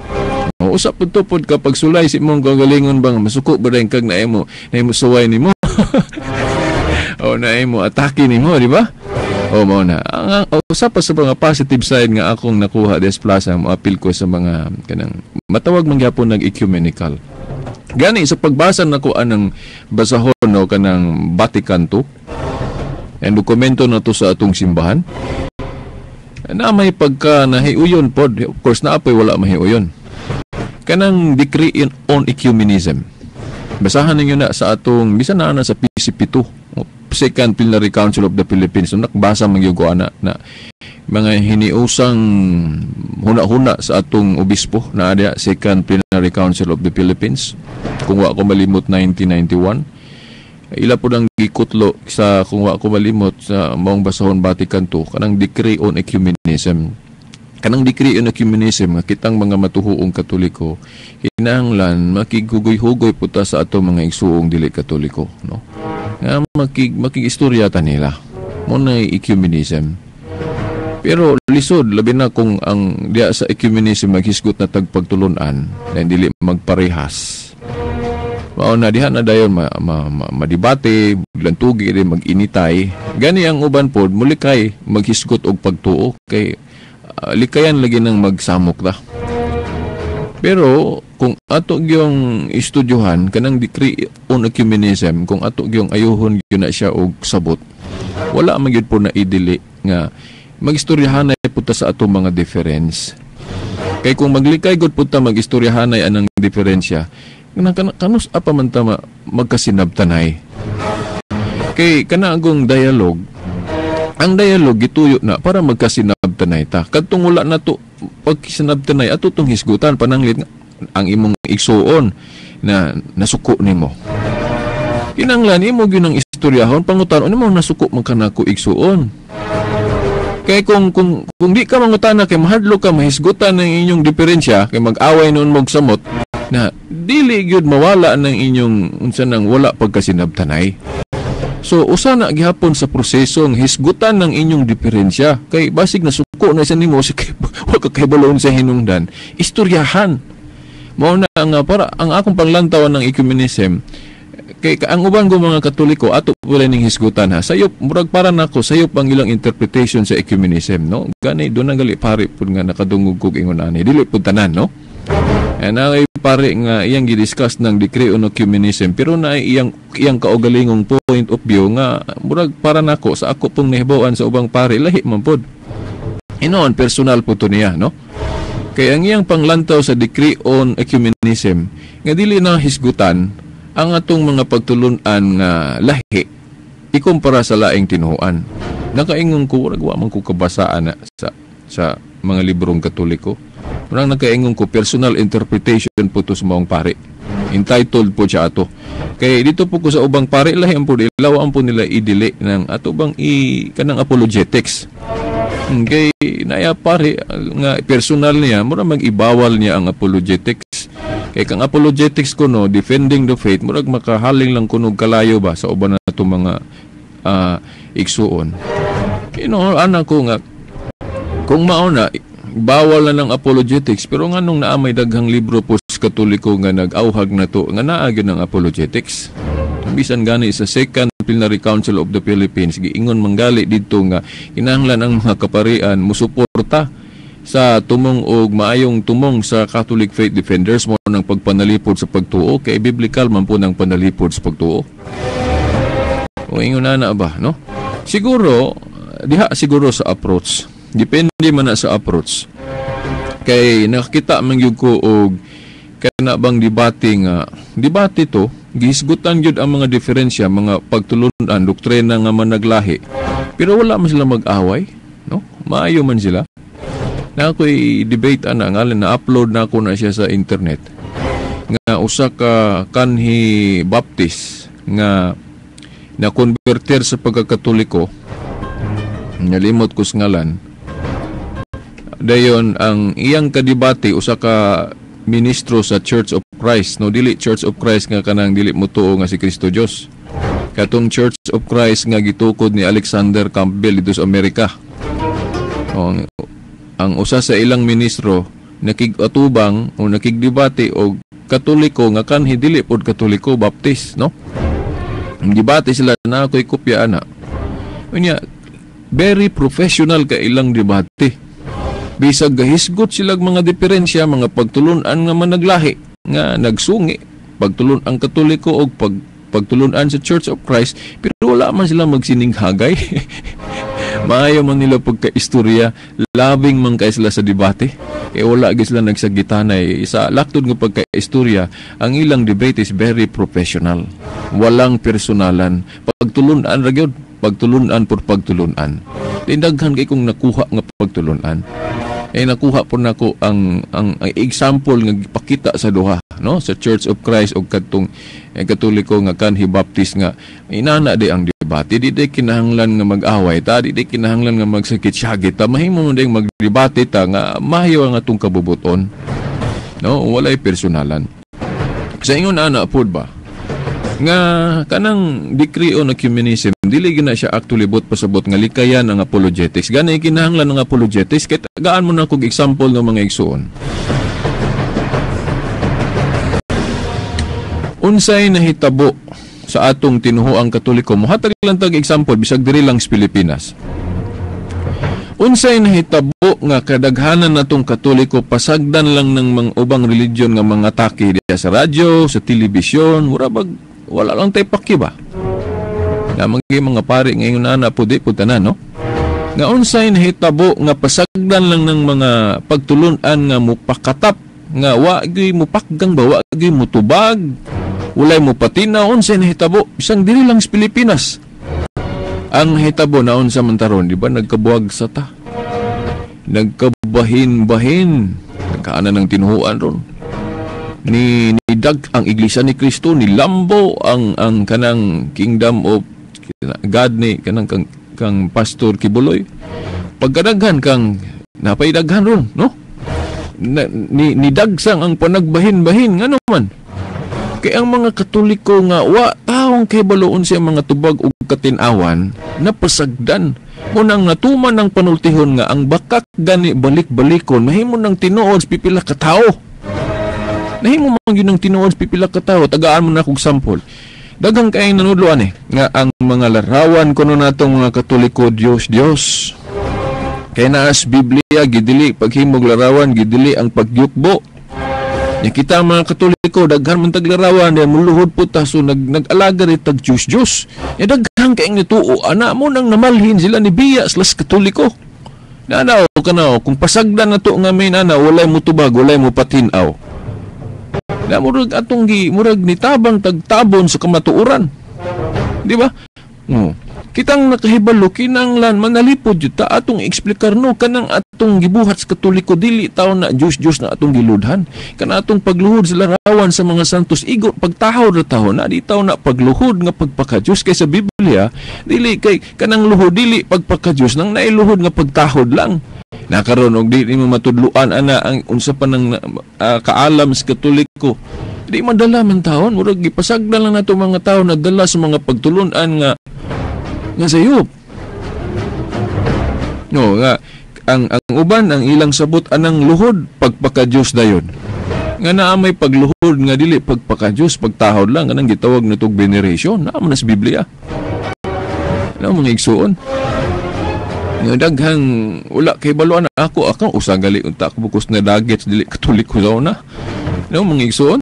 Oh, usap pod to pod kapag sulay si imong kagalingon bang masuko ba rin kag naimo naimo suway nimo. O naimo atake nimo, di ba? O mao na. Ang usap pa sa mga positive side nga akong nakuha des plaza, mo apil ko sa mga kanang matawag man gyapon nag ecumenical. Gani sa pagbasa nako anang basahon, no, kanang Vatican II ang dokumento na to sa atong simbahan na may pagka nahiuyon pod. Of course na apoy wala mahiuyon kanang decree on ecumenism. Basahan ninyo na sa atong bisan na na sa PCP2, Second Plenary Council of the Philippines. So, nakbasa man gyud ko ana na mga hiniusang huna-huna sa atong obispo na adya Second Plenary Council of the Philippines, kung wa ko malimot 1991, ila po nang gikutlo sa, kung wa ko malimot, sa maong basahon Vatican II, kanang decree on ecumenism. Kanang decree on ecumenism nga kitang mga matuhuong Katoliko kinahanglan makighugoy-hugoy po ta sa atong mga igsuong dili Katoliko, no, nga makigistorya ta nila mo na ecumenism. Pero lisod, labi na kung ang diya sa ecumenism maghisgot na tagpagtulunan na dili magparehas. Mao na diha na dayon ma, ma, ma, madebate, lantugi din, mag-initay. Gani ang uban pod mulikay maghisgot og pagtuo kay likayan lagi nang magsamok ta. Pero kung ato gyung istudyohan kanang decree on ecumenism, kung ato gyung ayuhon gyud na siya og sabot, wala man gyud po na idili nga magistoryahanay po ta sa atong mga difference. Kay kung maglikay gud po ta magistoryahanay anang diferensya, kanang kanus apa man ta magkasinabtanay. Kay kana agong dialogue, ang dialogue gituyo na para magkasinabtanay ta. Kadtong wala na to pagkasinabtanay, ato tong hisgutan pananglit ang imong igsuon na nasuko nimo. Kinanglan imo gyud ang istoryahon, pangutan mo nasuko man kanako igsuon. Kay kung di ka mangutana kay mahadlok ka mahisgutan ng inyong diferensya, kay mag-away noon mog samot na dili gyud mawala ng inyong unsa nang wala pagkasinabtanay. So usa na gihapon sa prosesong hisgutan ng inyong diferensya kay basig nasuko na sa nimo sa wa ka kahibaloon sa hinungdan, istoryahan. Mao na nga para ang akong panglantawan ng ecumenism kay ang uban ko mga Katoliko ato pala ning hisgutan ha. Sayop murag para nako sayop ang ilang interpretation sa ecumenism, no. Gani do na gali pare pud nga nakadungog kog ingon ani. Dili pud tanan, no. And ay pare nga iyang gidiscuss ng decree on ecumenism pero na iyang iyang kaugalingong point of view nga murag para nako sa ako pong nahibaw-an sa ubang pare lahi man pod. Inoon personal po to niya, no. Kay ang iyang panglantaw sa decree on ecumenism nga dili na hisgutan ang atong mga pagtulunan nga lahi ikumpara sa laing tinuoan. Nakaingon ko, murag wa man ko kabasaan na sa mga librong Katoliko. Murag nakaingon ko personal interpretation po to sa maong pare. Entitled po siya ato. Kay dito po ko sa ubang pare lahi ang po ilaw ang po nila idili ng ato bang i kanang apologetics. Kay naya pare nga personal niya mura mag-ibawal niya ang apologetics. Kay kang apologetics ko, no, defending the faith, murag makahaling lang kuno kalayo ba sa uban na itong mga igsuon. Ana ko nga kung mao na bawal na ng apologetics, pero nganong naa may daghang libro po sa Katoliko nga nag-auhag na to nga naa gyud ang apologetics. Bisan gani sa Second Plenary Council of the Philippines giingon manggali didto nga kinahanglan ang mga kaparian musuporta sa tumong og maayong tumong sa Catholic Faith Defenders mo ng pagpanalipod sa pagtuo kay biblical man po ng panalipod sa pagtuo. O ingon na na ba, no? Siguro diha siguro sa approach. Depende man na sa approach. Kay nakakita man gyud ko og kana bang debate nga debate to gihisgutan gyud ang mga diferensya, mga pagtulunan, doktrina nga managlahi. Pero wala man sila mag-away, no? Maayo man sila. Na ako'y debate ana, ngalan na upload na ako na siya sa internet. Nga usa ka kanhi Baptist nga na konverter sa pagkakatoliko, nalimot ko sa ngalan. Dayon ang iyang kadibate usa ka ministro sa Church of Christ, no, dili Church of Christ nga kanang dili motuo nga si Kristo Dios. Katong Church of Christ nga gitukod ni Alexander Campbell dito sa Amerika. O, ang usa sa ilang ministro nakig-atubang o nakigdebate og Katoliko nga kanhi dili pod Katoliko, Baptist, no? Ang debate sila na ako'y kopya ana. Unya, very professional ka ilang debate. Bisag gahisgot silag mga diferensya, mga pagtulunan nga managlahi, nga nagsungi, pagtulun-ang Katoliko og pagtulunan sa Church of Christ, pero wala man sila magsininghagay. Maayo man nila pagka-istorya, labing man kay sila sa debate. Kaya wala gyud sila nagsagitanay. Sa laktod nga pagka-istorya, ang ilang debate is very professional. Walang personalan. Pagtulunan ra gyud, pagtulunan por pagtulunan. Daghan kay kong nakuha nga pagtulunan. Eh nakuha po nako ang example nga gipakita sa duha, no, sa Church of Christ og kadtong Katoliko nga kanhi Baptist nga inana di ang debate, di di kinahanglan nga mag-away ta, di di kinahanglan nga magsakit-syagit ta, mahimo man ding magdebate ta nga mahiyo ang atong kabubuton, no, walay personalan. Sa ingon ana pod ba nga kanang decree on ecumenism dili gina siya actually bot pasabot nga likayan ang apologetics. Gani kinahanglan ang apologetics. Kay tagaan mo na kog example ng mga igsuon. Unsay nahitabo sa atong tinuhoang Katoliko? Mohatag lang tag example bisag diri lang sa Pilipinas. Unsay nahitabo nga kadaghanan natong Katoliko pasagdan lang ng mga ubang religion nga mga atake diya sa radyo, sa telebisyon, mura bag wala lang tayo paki ba? Nga mga pare ngayon na po di po tanan, no? Nga unsay nahitabo nga pasagdan lang ng mga pagtulunan nga mupakatap, nga wa gyud mupakgang ba, wa gyud mutubag, walay mupatina, unsay nahitabo bisang diri lang sa Pilipinas. Ang nahitabo na unsa man taron, di ba nagkabuwag sa ta? Nagkabahin-bahin, nagkaana ng tinuhuan ron. Ni dag ang Iglesia ni Kristo, ni Lambo ang kanang Kingdom of God ni kanang kang Pastor Kibuloy. Pagkadaghan kang napaidaghan ron, no? Ni dagsang ang panagbahin-bahin ngano man. Kay ang mga Katoliko nga wa taong kay baloon siya mga tubag og katinawan, napasagdan. Munang natuman ng panultihon nga ang bakak gani balik-balikon mahimo nang tinuod pipila ka tawo. Nahimo man gyud ang tinuod pipila ka tawo. Tagaan mo na kog sample. Daghang kay nanudloan nga ang mga larawan kuno natong mga Katoliko Dios Dios. Kay naas Biblia gidili paghimog larawan, gidili ang pagyukbo. Nya kita ang mga Katoliko daghan man tag larawan, di muluhod po ta, so nag-alaga rin tag Dios Dios. Nya daghang kay nituo ana mo nang namalhin sila ni biya sila sa Katoliko. Nanaw kanaw kung pasagdan nato nga may nana, walay mo tubag, walay mo patinaw. Na murag atong gi murag nitabang tagtabon sa kamatuoran. Di ba? No. Kitang nakahibalo kinahanglan manalipod jud ta atong eksplikar no kanang atong gibuhat sa Katoliko dili taw na Dios Dios na atong giludhan. Kana atong pagluhod sa larawan sa mga santos igo pagtahaw ra taho na di taw na pagluhod nga pagpaka-Dios kay sa Biblia dili kay kanang luhod dili pagpaka-Dios nang nailuhod nga pagtahod lang. Nakaron og di nimo matudluan ana ang unsa pa nang kaalam sa Katoliko. Di madala man taon, murag gipasagdan lang nato mga tawo nagdala sa mga pagtulun-an nga nga sayop. No, nga ang uban ang ilang sabot anang luhod pagpaka-Dios dayon. Nga naa may pagluhod nga dili pagpaka-Dios, pagtahod lang kanang gitawag natog veneration, naa man sa Biblia. Naa mga igsuon. Nga daghang wala kay baluan na ako ako usa gali unta ako bukos na dagits dili Katoliko sa una. No mga igsuon.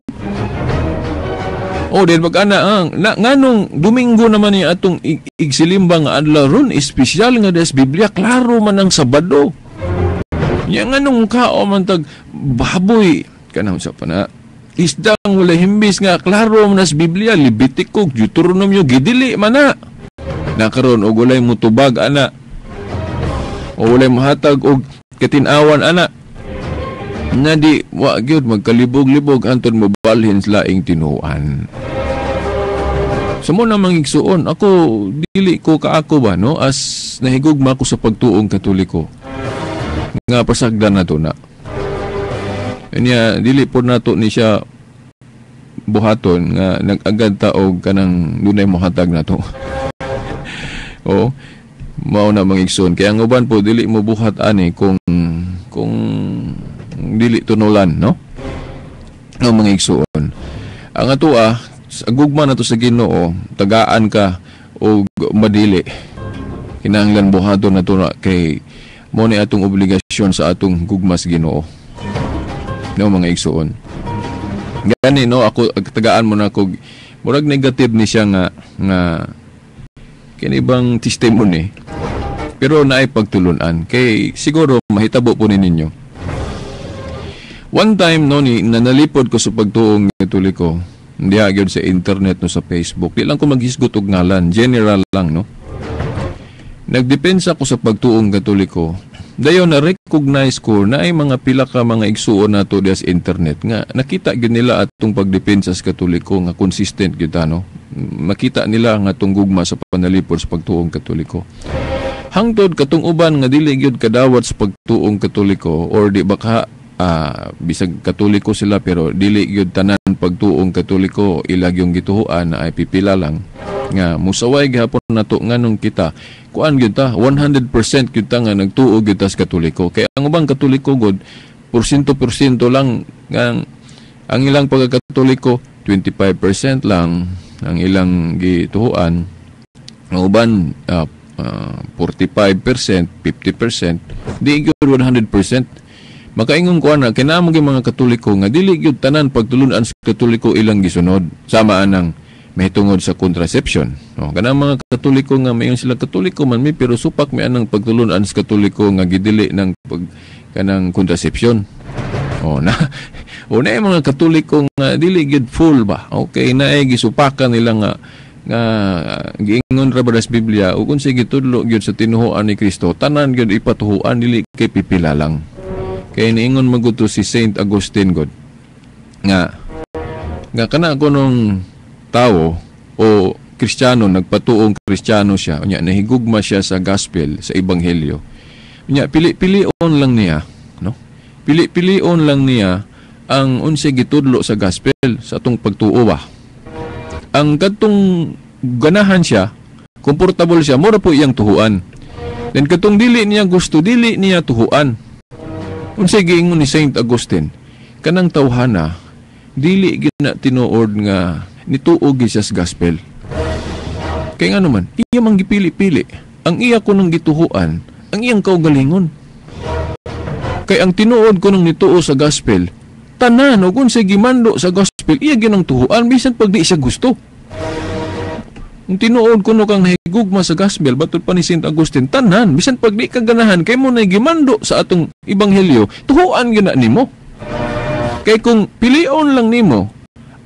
O din pag ana ang nganong Domingo naman ni atong igsilimba nga adlaw ron espesyal nga des Biblia klaro man ang Sabado. Nya nganong kao man tag baboy kanang sa pa na isdang wala himbis nga klaro man sa Biblia Levitico, Deuteronomio gidili man na. Nakaron og walay mutubag ana o walay mahatag og Katinawan ana nga di wa gyud magkalibog-libog hantod mobalhin sa laing tinuan. So mo na mga igsuon, ako dili ko kaako ba, no, as nahigugma ko sa pagtuong Katoliko nga pasagdan nato na. Nya dili pod nato ni siya buhaton nga nag-agad ta og kanang dunay mohatag nato. Oo. Mao na, mga igsoon. Kaya ang uban po dili mo buhat ani kung dili tunulan, no? No, mga igsoon. Ang atoa sa gugma nato sa Ginoo, tagaan ka og madili. Kinahanglan buhaton nato na kay mo ni atong obligasyon sa atong gugma sa Ginoo. No, mga igsoon. Gani, no, ako tagaan mo na ko, murag negative ni siya nga nga kini bang testimony, pero naay pagtulunan kay siguro mahitabo po ni ninyo. One time, no, ni nanalipod ko sa pagtuong Katoliko diha gyud sa internet, no, sa Facebook. Di lang ko maghisgot og ngalan, general lang, no. Nagdepensa ko sa pagtuong Katoliko. Dayon na recognize ko na ay mga pila ka mga igsuon nato diha sa internet nga nakita gyud nila atong pagdepensa sa Katoliko nga consistent gyud ta, no. Makita nila nga atong gugma sa panalipod sa pagtuong Katoliko. Hangtod katong uban nga dili gyud kadawat sa pagtuong Katoliko or di baka bisag Katoliko sila pero dili gyud tanan pagtuong Katoliko ilag yung gituhuan na ay pipila lang nga musaway gihapon nato. Nganong kita kuan gyud ta, 100% gyud ta nga nagtuo gyud ta sa Katoliko, kay ang ubang Katoliko gud porsyento porsyento lang nga ang ilang pagkakatoliko, 25% lang ang ilang gituhuan. Ang uban 45%, 50%, di gyud 100%. Makaingon ko ana, kinamo gyud mga Katoliko nga dili gyud tanan pagtulunan sa Katoliko ilang gisunod, sama anang mahitungod sa contraception. No, kanang mga Katoliko nga mayon sila Katoliko man mi pero supak mi anang pagtulunan sa Katoliko nga gidili ng pag kanang contraception. Oh na. O na mga Katoliko nga dili gyud full ba. Okay, naay gisupakan nila nga nga giingon ra ba sa Biblia ug unsay gitudlo gyud sa tinuhuan ni Kristo, tanan gyud ipatuhuan, dili kay pipila lang. Kay niingon maguto si Saint Augustine god nga nga kana kunong tao o Kristiyano, nagpatuong Kristiyano siya, unya nahigugma siya sa gospel, sa ebanghelyo. Unya pili-pilion lang niya, no? Pili-pilion lang niya ang unsay gitudlo sa gospel sa atong pagtuo ba. Ang kadtong ganahan siya, komportable siya, mura po iyang tuhuan. Then katong dili niya gusto, dili niya tuhuan. Unsay giingon ni Saint Augustine, kanang tawhana dili gyud na tinuod nga nituo gyud siya sa gospel. Kay nga naman, iya mang gipili-pili. Ang iya kunong gituhuan, ang iyang kaugalingon. Kay ang tinuod kunong nituo sa gospel, tanan og unsay gimando sa gospel, iya gyud ang tuhuan bisan pag di siya gusto. Ang tinuod kuno kang nahigugma sa gospel, batud pa ni Saint Augustine, tanan bisan pag di ka ganahan kay mo na gimando sa atong ebanghelyo, tuhuan gyud na nimo. Kay kung pilion lang nimo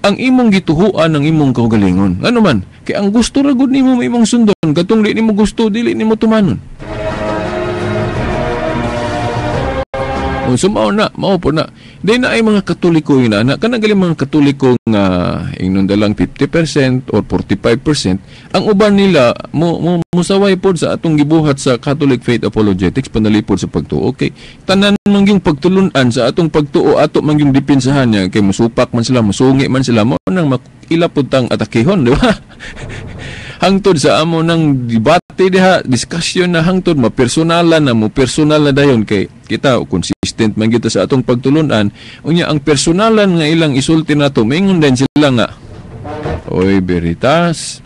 ang imong gituhuan ang imong kaugalingon. Ano man, kay ang gusto ra gud nimo may imong sundon, katong di nimo gusto dili nimo tumanon. So mao na, mao po na. Di na ay mga Katoliko yun na, kanang galing mga Katoliko nga ingnon dalang 50% or 45%, ang uban nila mo musaway pod sa atong gibuhat sa Catholic Faith Apologetics panalipod sa pagtuo. Okay, tanan man gyung pagtulun-an sa atong pagtuo, ato man gyung depensahan niya kay musupak man sila, musungi man sila, mao nang ila pud tang atakihon, di ba? Hangtod sa amo ng debate diha, discussion na hangtod mapersonalan na mo personal na dayon kay kita consistent man kita sa atong pagtulunan. Unya ang personalan nga ilang isulti nato, maingon din sila nga, "Oy Veritas,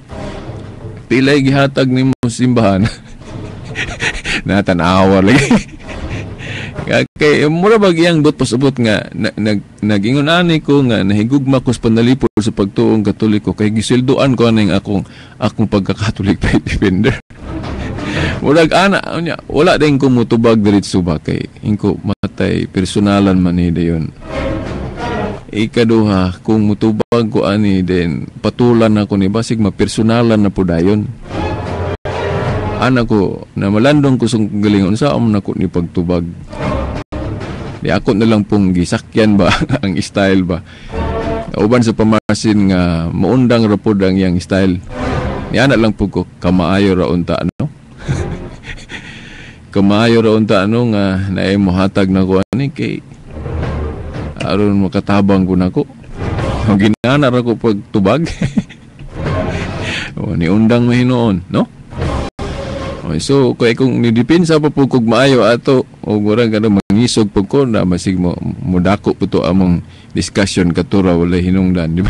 pilay gihatag nimo simbahan." Natanawa lagi. Kay mura bag iyang buot pasabot nga nagingon ani ko nga nahigugma ko sa panalipod sa pagtuong Katoliko kay gisilduan ko aning akong akong pagka-Catholic faith defender. Murag ana unya wala din ko motubag diretso ba kay ingko matay personalan man ni dayon. Ikaduha, kung motubag ko ani din patulan ako ni basig mapersonalan na po dayon. Ana ko na malandong ko sa galingon sa amo nako ni pagtubag. Di ako na lang pong gisakyan ba ang style ba. Uban sa pamasin nga maundang ra pod ang iyang style. Niana lang po ko kamaayo ra unta ano. Kamaayo ra unta ano nga naay mohatag na ko ani kay aron makatabang ko nako. Ginana ra ko pagtubag. O, niundang mahinuon, no? Okay, so kay kung nidipinsa pa po kog maayo ato o murag ano mangisog pud ko na masig mo mudako po to among discussion katura walay hinungdan, di ba?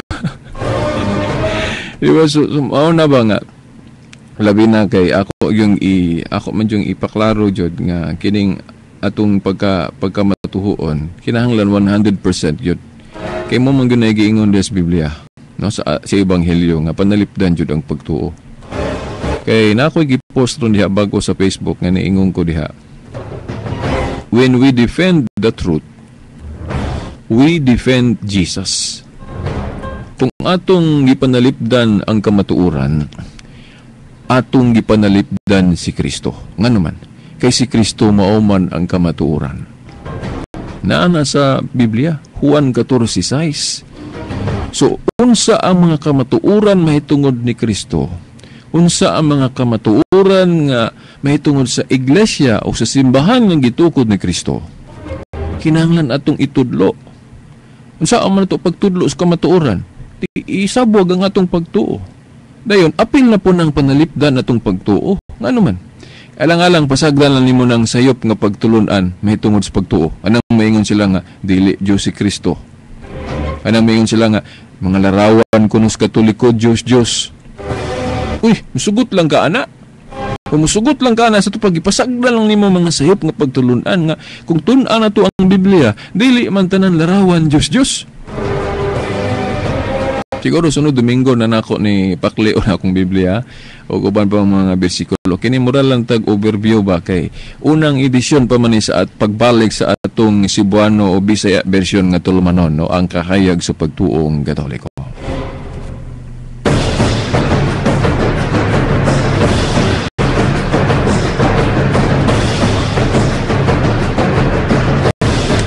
Di ba? So mao na ba nga labi na kay ako yung ako man yung ipaklaro jud nga kining atong pagkamatuhuon kinahanglan 100% jud kay mo man gyud giingon sa Biblia, no, sa ebanghelyo nga panalipdan jud ang pagtuo. Kay na ako'y gipost ron diha bago sa Facebook nga niingon ko diha. When we defend the truth, we defend Jesus. Kung atong gipanalipdan ang kamatuoran, atong gipanalipdan si Kristo. Ngano man? Kay si Kristo mao man ang kamatuoran. Naa na sa Biblia, Juan 14:6. So, unsa ang mga kamatuoran mahitungod ni Kristo? Unsa ang mga kamatuoran nga mahitungod sa iglesia o sa simbahan nga gitukod ni Kristo? Kinahanglan atong itudlo. Unsa ang man ato pagtudlo sa kamatuoran? Isabwag ang atong pagtuo. Dayon, apil na po ng panalipdan atong pagtuo. Ngano man? Alang-alang pasagdan lang nimo ng sayop nga pagtulun-an mahitungod sa pagtuo. Anang maingon sila nga dili Dios si Kristo. Anang maingon sila nga mga larawan kuno sa Katoliko Dios Dios. Uy, musugot lang ka ana. Kung musugot lang ka ana sa ito pagipasagdan lang nimo mga sayop nga pagtulun-an nga kung tun-an na to ang Biblia, dili man tanan larawan Dios Dios. Siguro sunod Domingo na nako ni pakleo na akong Biblia o uban pa mga bersikulo. Kini moral lang tag overview ba kay unang edisyon pa man ni sa at pagbalik sa atong Cebuano o Bisaya version nga tulumanon, no, ang kahayag sa pagtuong Katoliko.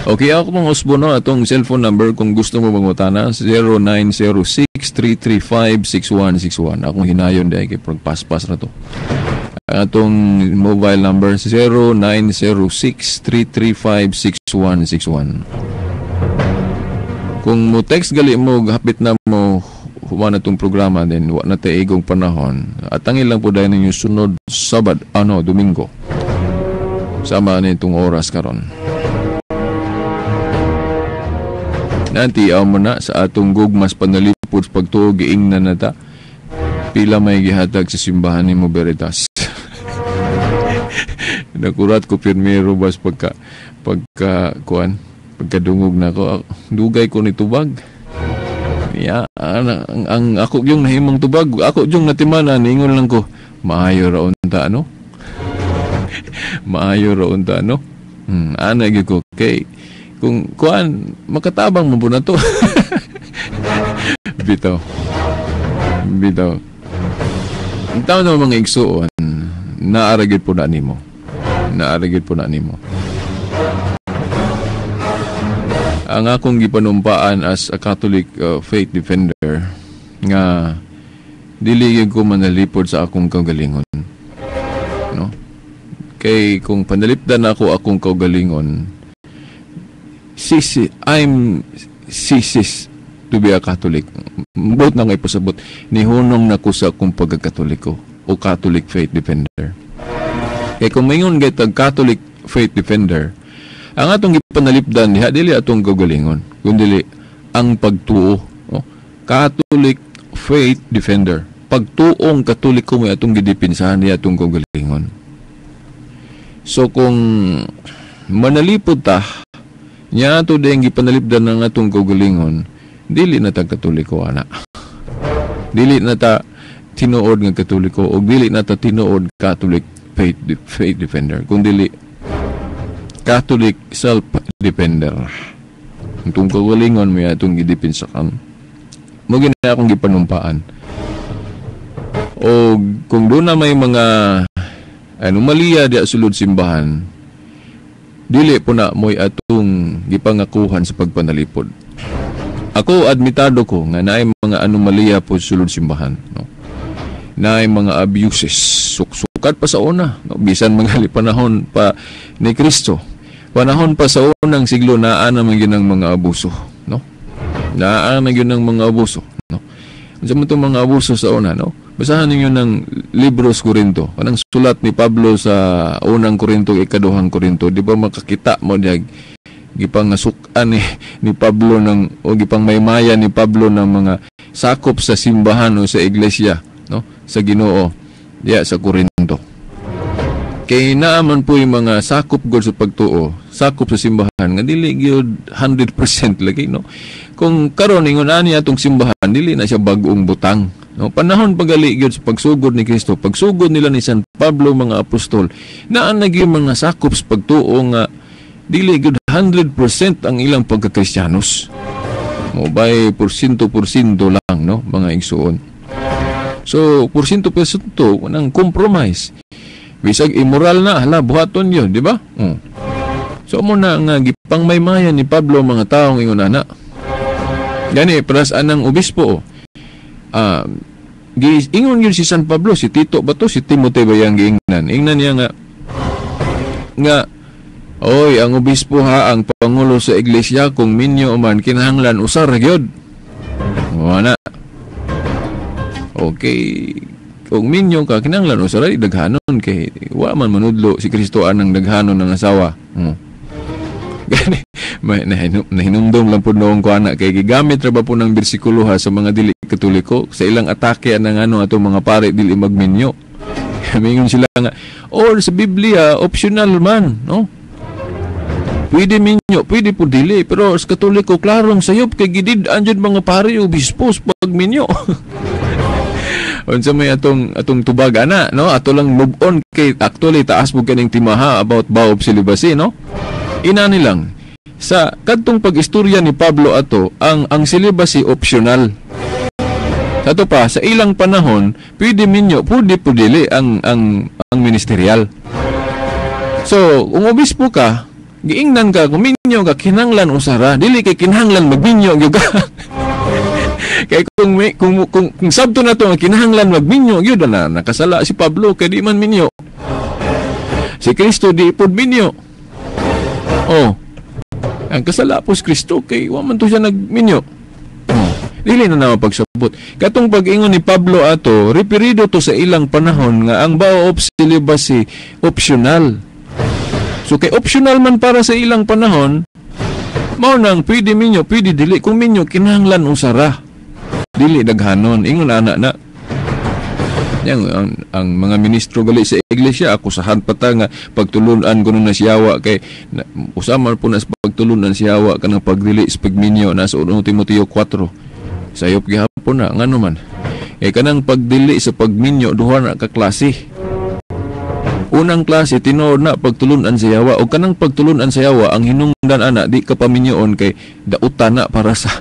Okay, ako mong usbo, no, atong cellphone number kung gusto mo mangutana, 0906-335-6161. Akong hinayon dahil kay pagpaspas na to. Ang atong mobile number, 0906-335-6161. Kung mo text gali mo, hapit na mo human atong programa, then wa na tayo igong panahon. Atangin lang po dahil ninyo sunod Sabado, ano, Domingo. Sama na itong oras karon. Nanti mo na sa atong gugmas panalipod sa pagtuo giingnan na ta. Pila may gihatag sa simbahan nimo Veritas. Nakurat ko pirmero bas pagka kuan, pagkadungog na ko, dugay ko ni tubag. Ya, ang ako yung nahimong tubag, ako yung natimanan, ingon lang ko, maayo ra unta ano? Maayo ra unta ano? Ana gyud ko kay kung kuan makatabang mo po na to. Bitaw. Bitaw. Ang tao na mga igsuon, naaragid po na nimo. Naaragid po na nimo. Ang akong gipanumpaan as a Catholic faith defender nga dili gyud ko manalipod sa akong kaugalingon. No? Kay kung panalipdan ako akong kaugalingon, I'm ceases to be a Catholic. Buot na nga ipasabot, nihunong na ko sa akong pagkakatoliko o Catholic faith defender. Kaya kung mayon gaytag Catholic faith defender, ang atong ipanalipdan diha dili atong kaugalingon, kundi ang pagtuo. Oh, Catholic faith defender. Pagtuong Katoliko may atong gidipinsahan diha atong kaugalingon. So kung manalipod ta, nya ato dayang gipanalipdan ng atong kaugalingon, dili na ta Katoliko ana. Dili na ta tinuod nga Katoliko o dili na ta tinuod Catholic faith defender, kung dili Catholic self-defender. Itong kaugalingon may atong gidipinsakan. Mo gina akong gipanumpaan. O kung doon na may mga anomalya diya sulod simbahan, Dili po na mo'y atong gipangakuhan sa pagpanalipod. Ako, admitado ko nga naay mga anomalya po sulod simbahan, no? Naay mga abuses suksukat pa sa una, no? Bisan mga panahon pa ni Kristo, panahon pa sa unang siglo, naa naman gyud ang mga abuso, no? Naa na gyud ang mga abuso, no? Unsa man tong mga abuso sa una, no? Basahan ninyo ng libro sa Korinto, kanang sulat ni Pablo sa unang Korinto, ikaduhang Korinto, di ba makakita mo diya gipangasukan ni Pablo ng o gipangmaymaya ni Pablo ng mga sakop sa simbahan o sa iglesia, no, sa Ginoo diya sa Korinto. Kay naa man po yung mga sakop gud sa pagtuo, sakop sa simbahan nga dili gyud 100% lagi, no? Kung karon ingon ani atong simbahan, dili na siya bag-ong butang, no? Panahon pagali gyud sa pagsugod ni Kristo, pagsugod nila ni San Pablo, mga apostol, naa na gyud mga sakop sa pagtuo nga dili gyud 100% ang ilang pagkakristiyanos. Mo bay porsyento-porsyento lang, no, mga igsuon. So, porsyento-porsyento nang compromise. Bisag immoral na, hala, buhaton yun, di ba? So, mo na nga gipangmaymayan ni Pablo mga taong ingon ana. Gani, pras anang obispo, ingon yun si San Pablo, si Tito ba to, si Timothy ba yung giingnan? Ingnan niya nga, oy, ang obispo ha, ang pangulo sa iglesia, kung minyo man, kinahanglan, usar gyud. Wala. Okay. Kung minyo ka, kinahanglan usar ay daghanon kay wa man manudlo si Kristo anang daghanon ng asawa. Gani, may nahinumdum lang pud noong ko ana kay gigamit ra ba po ng bersikulo ha sa mga dili Katoliko sa ilang atake anang ano atong mga pare dili magminyo. Mingon sila nga, or sa Biblia optional man, no? Pwede minyo, pwede po dili, pero sa Katoliko klarong sayop kay gidid-an jud mga pare obispo sa pagminyo. Unsa may atong tubag ana, no? Ato lang move on kay actually taas mo kaning timaha about vow of celibacy, no? Ina nilang sa kadtong pag-istorya ni Pablo ato, ang celibacy optional. Ato pa sa ilang panahon, pwede minyo, pwede po dili ang ministerial. So, kung obispo ka, giingnan ka, kung minyo ka, kinahanglan usara, dili kay kinahanglan magminyo gyud ka. Kay kung sabto na to nga kinahanglan magminyo gyud na nakasala si Pablo kay di man minyo. Si Kristo di pud minyo. Oh. Ang kasala po si Kristo kay wa man to siya nagminyo. Oh. Dili na naman pagsabot. Katong pag-ingon ni Pablo ato, referido to sa ilang panahon nga ang vow of celibacy optional. So kay optional man para sa ilang panahon, mao nang pwede minyo, pwede dili. Kung minyo kinahanglan usara, dili daghanon. Ingon ana na. Yang ang mga ministro gali sa iglesia akusahan pa ta nga pagtulunan kuno na siyawa kay usama po na sa pagtulunan siyawa kanang pagdili sa pagminyo na sa 1 Timoteo 4. Sayop gihapon na ngano man. Eh kanang pagdili sa pagminyo duha na ka klase. Unang klase tinuod na pagtulunan sa yawa o kanang pagtulunan sa yawa ang hinungdan ana di ka paminyoon kay dautan na para sa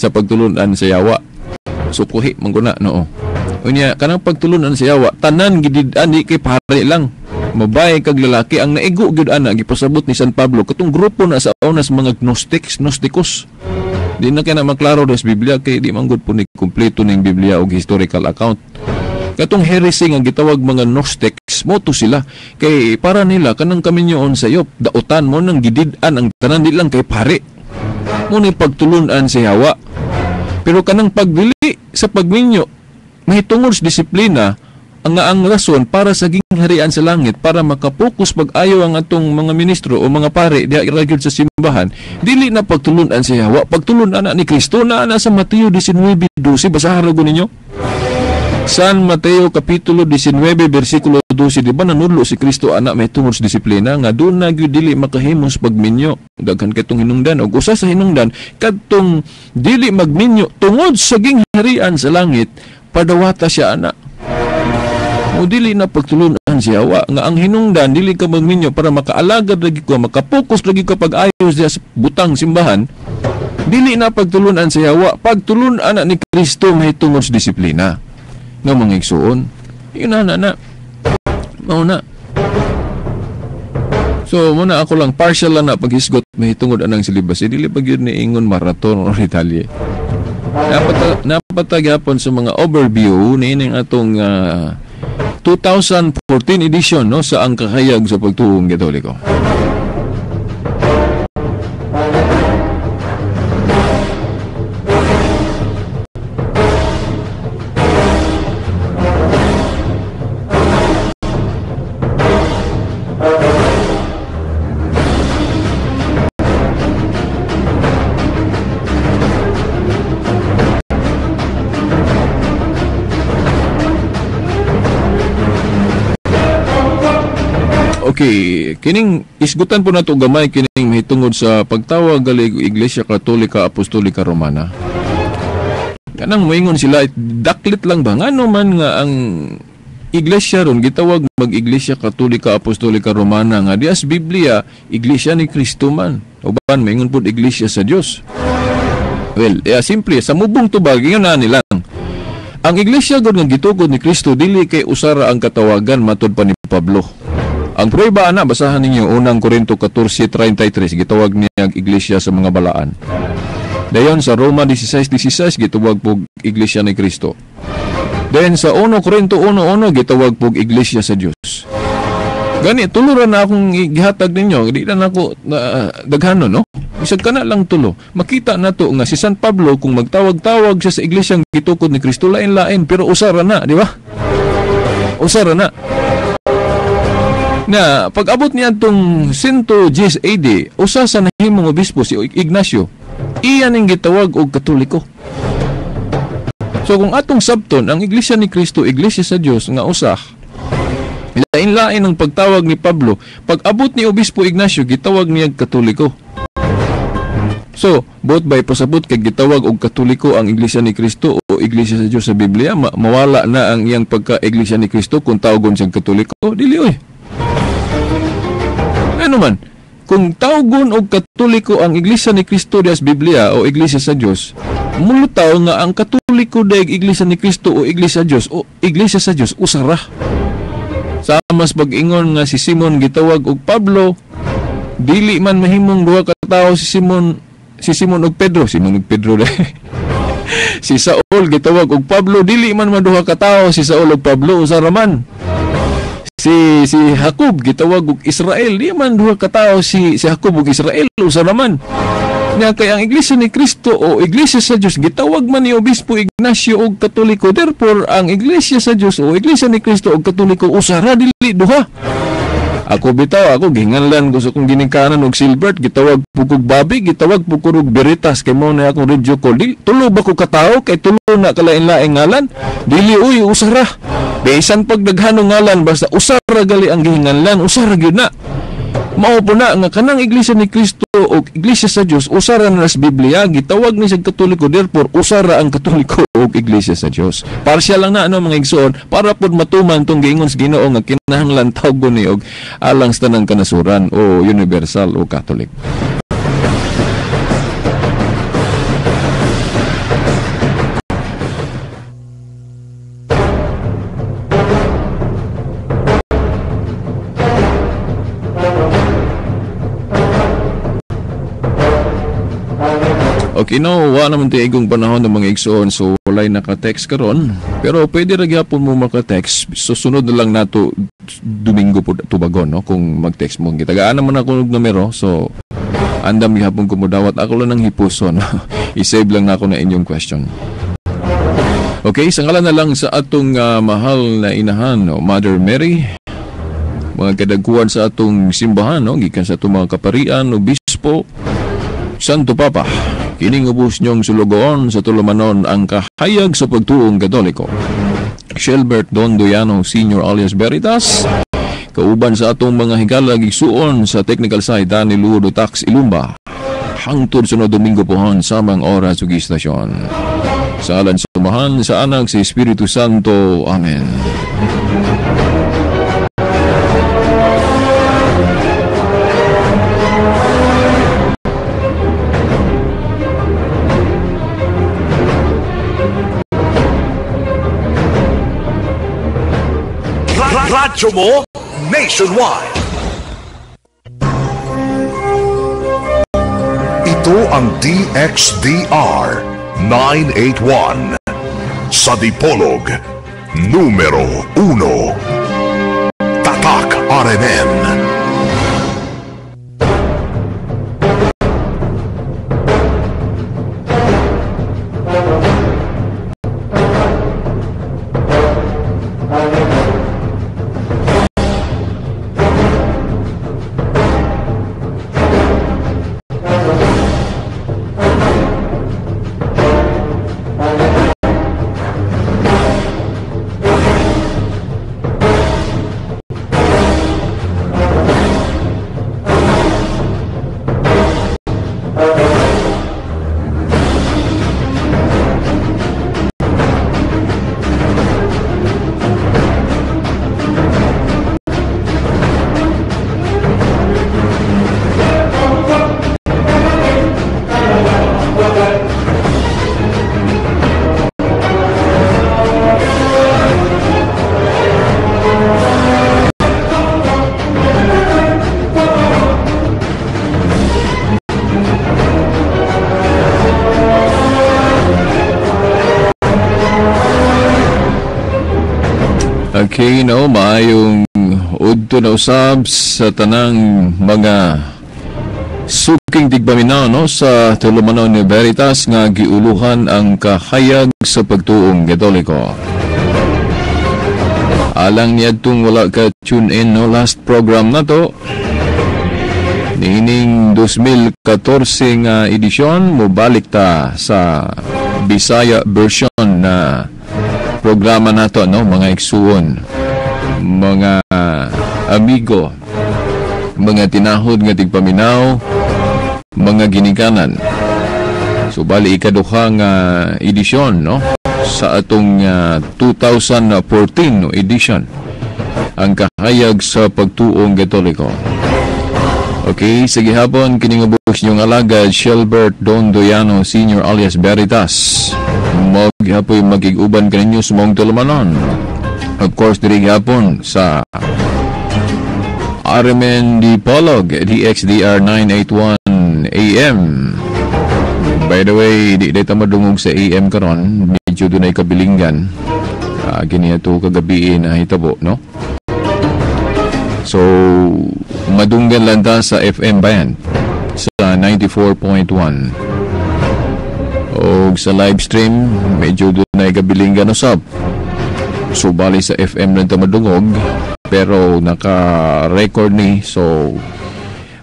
pagtulunan sa yawa. Sukuhi man guna noo. Unya kanang pagtulunan sa yawa tanan gidid-an di kay pare lang. Babae kag lalaki ang naigo gyud ana gipasabot ni San Pablo katong grupo na sa unas mga gnostics, gnostikos. Di na kay na maklaro des Biblia kay di man gud po ni kumpleto ning Biblia og historical account. Katong heresy nga gitawag mga Gnostics, moto sila kay para nila kanang kaminyoon sa sayop, dautan mo nang gidid-an ang tanan di lang kay pare. Mo ni pagtulun-an sa yawa. Pero kanang pagdili sa pagminyo mahitungod sa disiplina ang rason para sa gingharian sa langit para makapokus pag-ayo ang atong mga ministro o mga pare diha ra gyud sa simbahan, dili na pagtulun-an sa yawa, pagtulun-an na ni Kristo na ana sa Mateo 19:12. Basahan ra ninyo. San Mateo Kapitulo 19, versikulo 12, di ba nanudlo si Kristo ana may tungod sa disiplina nga doon na gyud dili makahimos pagminyo. Daghan katong hinungdan og usa sa hinungdan kadtong dili magminyo tungod sa gingharian sa langit, padawata siya ana. O dili na pagtulunan siya wa nga ang hinungdan dili ka magminyo para makaalagad lagi ko, makapokus lagi ka pag-ayos diha sa butang simbahan. Dili na pagtulunan siya wa, pagtulunan na ni Kristo may tungod sa disiplina nga mga igsuon. Yun na na. Mao na. So muna ako lang partial lang na paghisgot mahitungod anang celibacy, dili pa gyud ni ingon maraton o detalye. Napatagyapon sa mga overview niining atong 2014 edition, no, sa Ang Kahayag sa Pagtuong Katoliko. Okay, kining isgutan po nato gamay kining mahitungod sa pagtawag gali Iglesia Katolika Apostolika Romana. Kanang moingon sila daklit lang ba ngano man nga ang iglesia ron gitawag mag Iglesia Katolika Apostolika Romana nga dias Biblia Iglesia ni Kristo man. Uban moingon pud Iglesia sa Dios. Well, simple sa mubong tubag ingon na nilang. Ang iglesia gud nga gitukod ni Kristo dili kay usara ang katawagan matud pa ni Pablo. Ang prueba ana basahan ninyo unang Korinto 14:33 gitawag niya ang iglesia sa mga balaan. Dayon sa Roma 16:16 gitawag pog iglesia ni Kristo. Then sa 1 Korinto 1:1 gitawag pog iglesia sa Dios. Gani tulo ra na akong gihatag ninyo, di na nako daghanon, no? Bisag kana lang tulo. Makita nato nga si San Pablo kung magtawag-tawag siya sa iglesia gitukod ni Kristo lain-lain pero usara na, di ba? Usara na. Na pag-abot niya itong 110 AD, usa sa nahimong obispo si Ignacio, iyan ang gitawag og Katoliko. So kung atong sabton, ang Iglesia ni Kristo, Iglesia sa Dios nga usa, lain-lain ang pagtawag ni Pablo. Pag-abot ni Obispo Ignacio, gitawag niya Katoliko. So, both by pasabot kay gitawag og Katoliko ang Iglesia ni Kristo o Iglesia sa Dios sa Biblia, mawala na ang iyang pagka-Iglesia ni Kristo kung tawagon siyang Katoliko. Dili oy. Ano man, kung tawgon og Katoliko ang Iglesia ni Kristo dias Biblia o Iglesia sa Dios, mulutaw nga ang Katoliko daig Iglesia ni Kristo o Iglesia sa Dios o Iglesia sa Dios usara. Sa mas pag-ingon nga si Simon gitawag og Pablo, dili man mahimong duha ka tawo si Simon og Pedro, Simon og Pedro si Saul gitawag og Pablo, dili man maduha ka tawo si Saul og Pablo, usara man. Si Jacob gitawag og Israel, di man duha ka tawo si Jacob og Israel, usa man. Nya kay ang Iglesia ni Kristo o Iglesia sa Dios gitawag man ni Obispo Ignacio og Katoliko, therefore ang Iglesia sa Dios o Iglesia ni Kristo og Katoliko usara dili duha. Ako bitaw, ako gihinganlan ko sa akong ginikanan og Silbert, gitawag pud kog Babi, gitawag pud ko og Veritas kay mao na akong radio call. Dili tulo ba ko katawo kay tulo na kalain-laing ngalan? Dili uy, usara. Bisan pag daghanong ngalan basta usara gali ang gihinganlan, usara gyud na. Mao po na nga kanang Iglesia ni Kristo o Iglesia sa Dios usara na sa Biblia, gitawag ni sa Katoliko, therefore usara ang Katoliko o Iglesia sa Dios. Partial lang na ano mga igsoon para pud matuman tong giingon sa Ginoo nga kinahanglan tawgon ni og alang sa tanang kanasuran o universal o Catholic. Okay, no, wala naman tayo igong panahon ng mga igsoon, so walay naka-text karon. Pero pwede ra gyapon mo maka-text. Susunod na lang nato Domingo po tubagon, no, kung mag-text mo. Gitagaan naman ako og numero, so andam gihapon ko modawat. Ako lang ng hipuson. I-save lang nako na inyong question. Okay, sa ngalan na lang sa atong mahal na inahan, no, Mother Mary, mga kadagkuan sa atong simbahan, no, gikan sa atong mga kaparian, obispo, Santo Papa, kining ubos niyong sulugoon sa tulumanon ang kahayag sa pagtuong Katoliko. Shelbert Don Doyano Sr. alias Veritas, kauban sa atong mga higalag igsuon sa technical side, Dani Ludo Tax Ilumba. Hangtod sunod Domingo pohon samang oras ug istasyon. Sa alan sa Amahan, sa Anak, sa Espiritu Santo. Amen. Radyo mo nationwide. Ito ang DXDR 981 sa Dipolog, numero 1. Tatak RMN. Okay, no, maayong udto na usab sa tanang mga suking tigpaminaw, no, sa tulumanon ni Veritas nga giuluhan ang kahayag sa pagtuong Katoliko. Alang niadtong wala ka tune in, no, last program na to niining 2014 nga edisyon, mobalik ta sa Bisaya version na programa nato, no, mga igsuon, mga amigo, mga tinahod nga tigpaminaw, mga ginikanan. So bali ikaduha nga edisyon, no, sa atong 2014, no, edition ang kahayag sa pagtuong Katoliko. Okay, sige hapon kining ubos niyong alagad Shelbert Dondoyano Senior alias Veritas. Maghapoy magig-uban kaninyo sa mong tulumanon. Of course, diri gihapon sa RMN Dipolog, DXDR 981 AM. By the way, di ta madungog sa AM karon, medyo dunay kabilinggan. Kini ato kagabi na hitabo, no? So, madunggan lang ta sa FM band sa 94.1. O sa live stream, medyo dunay kabilinggan usab. So, bali sa FM lang ta madungog, pero naka-record ni, so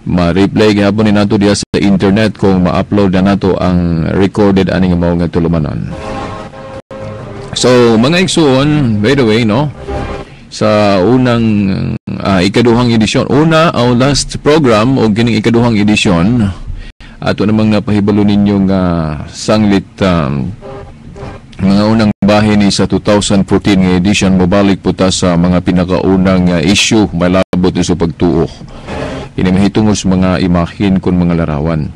ma-replay gihapon ni nato diya sa internet kung ma-upload na nato ang recorded aning mao nga tulumanon. So, mga igsuon, by the way, no, sa unang ikaduhang edisyon, una o last program o kining ikaduhang edisyon, ato namang napahibalo ninyo nga sanglit mga unang bahin ni sa 2014 nga edition, mobalik po ta sa mga pinakaunang issue malabot sa pagtuo. Ini mahitungod sa mga imahin kon mga larawan.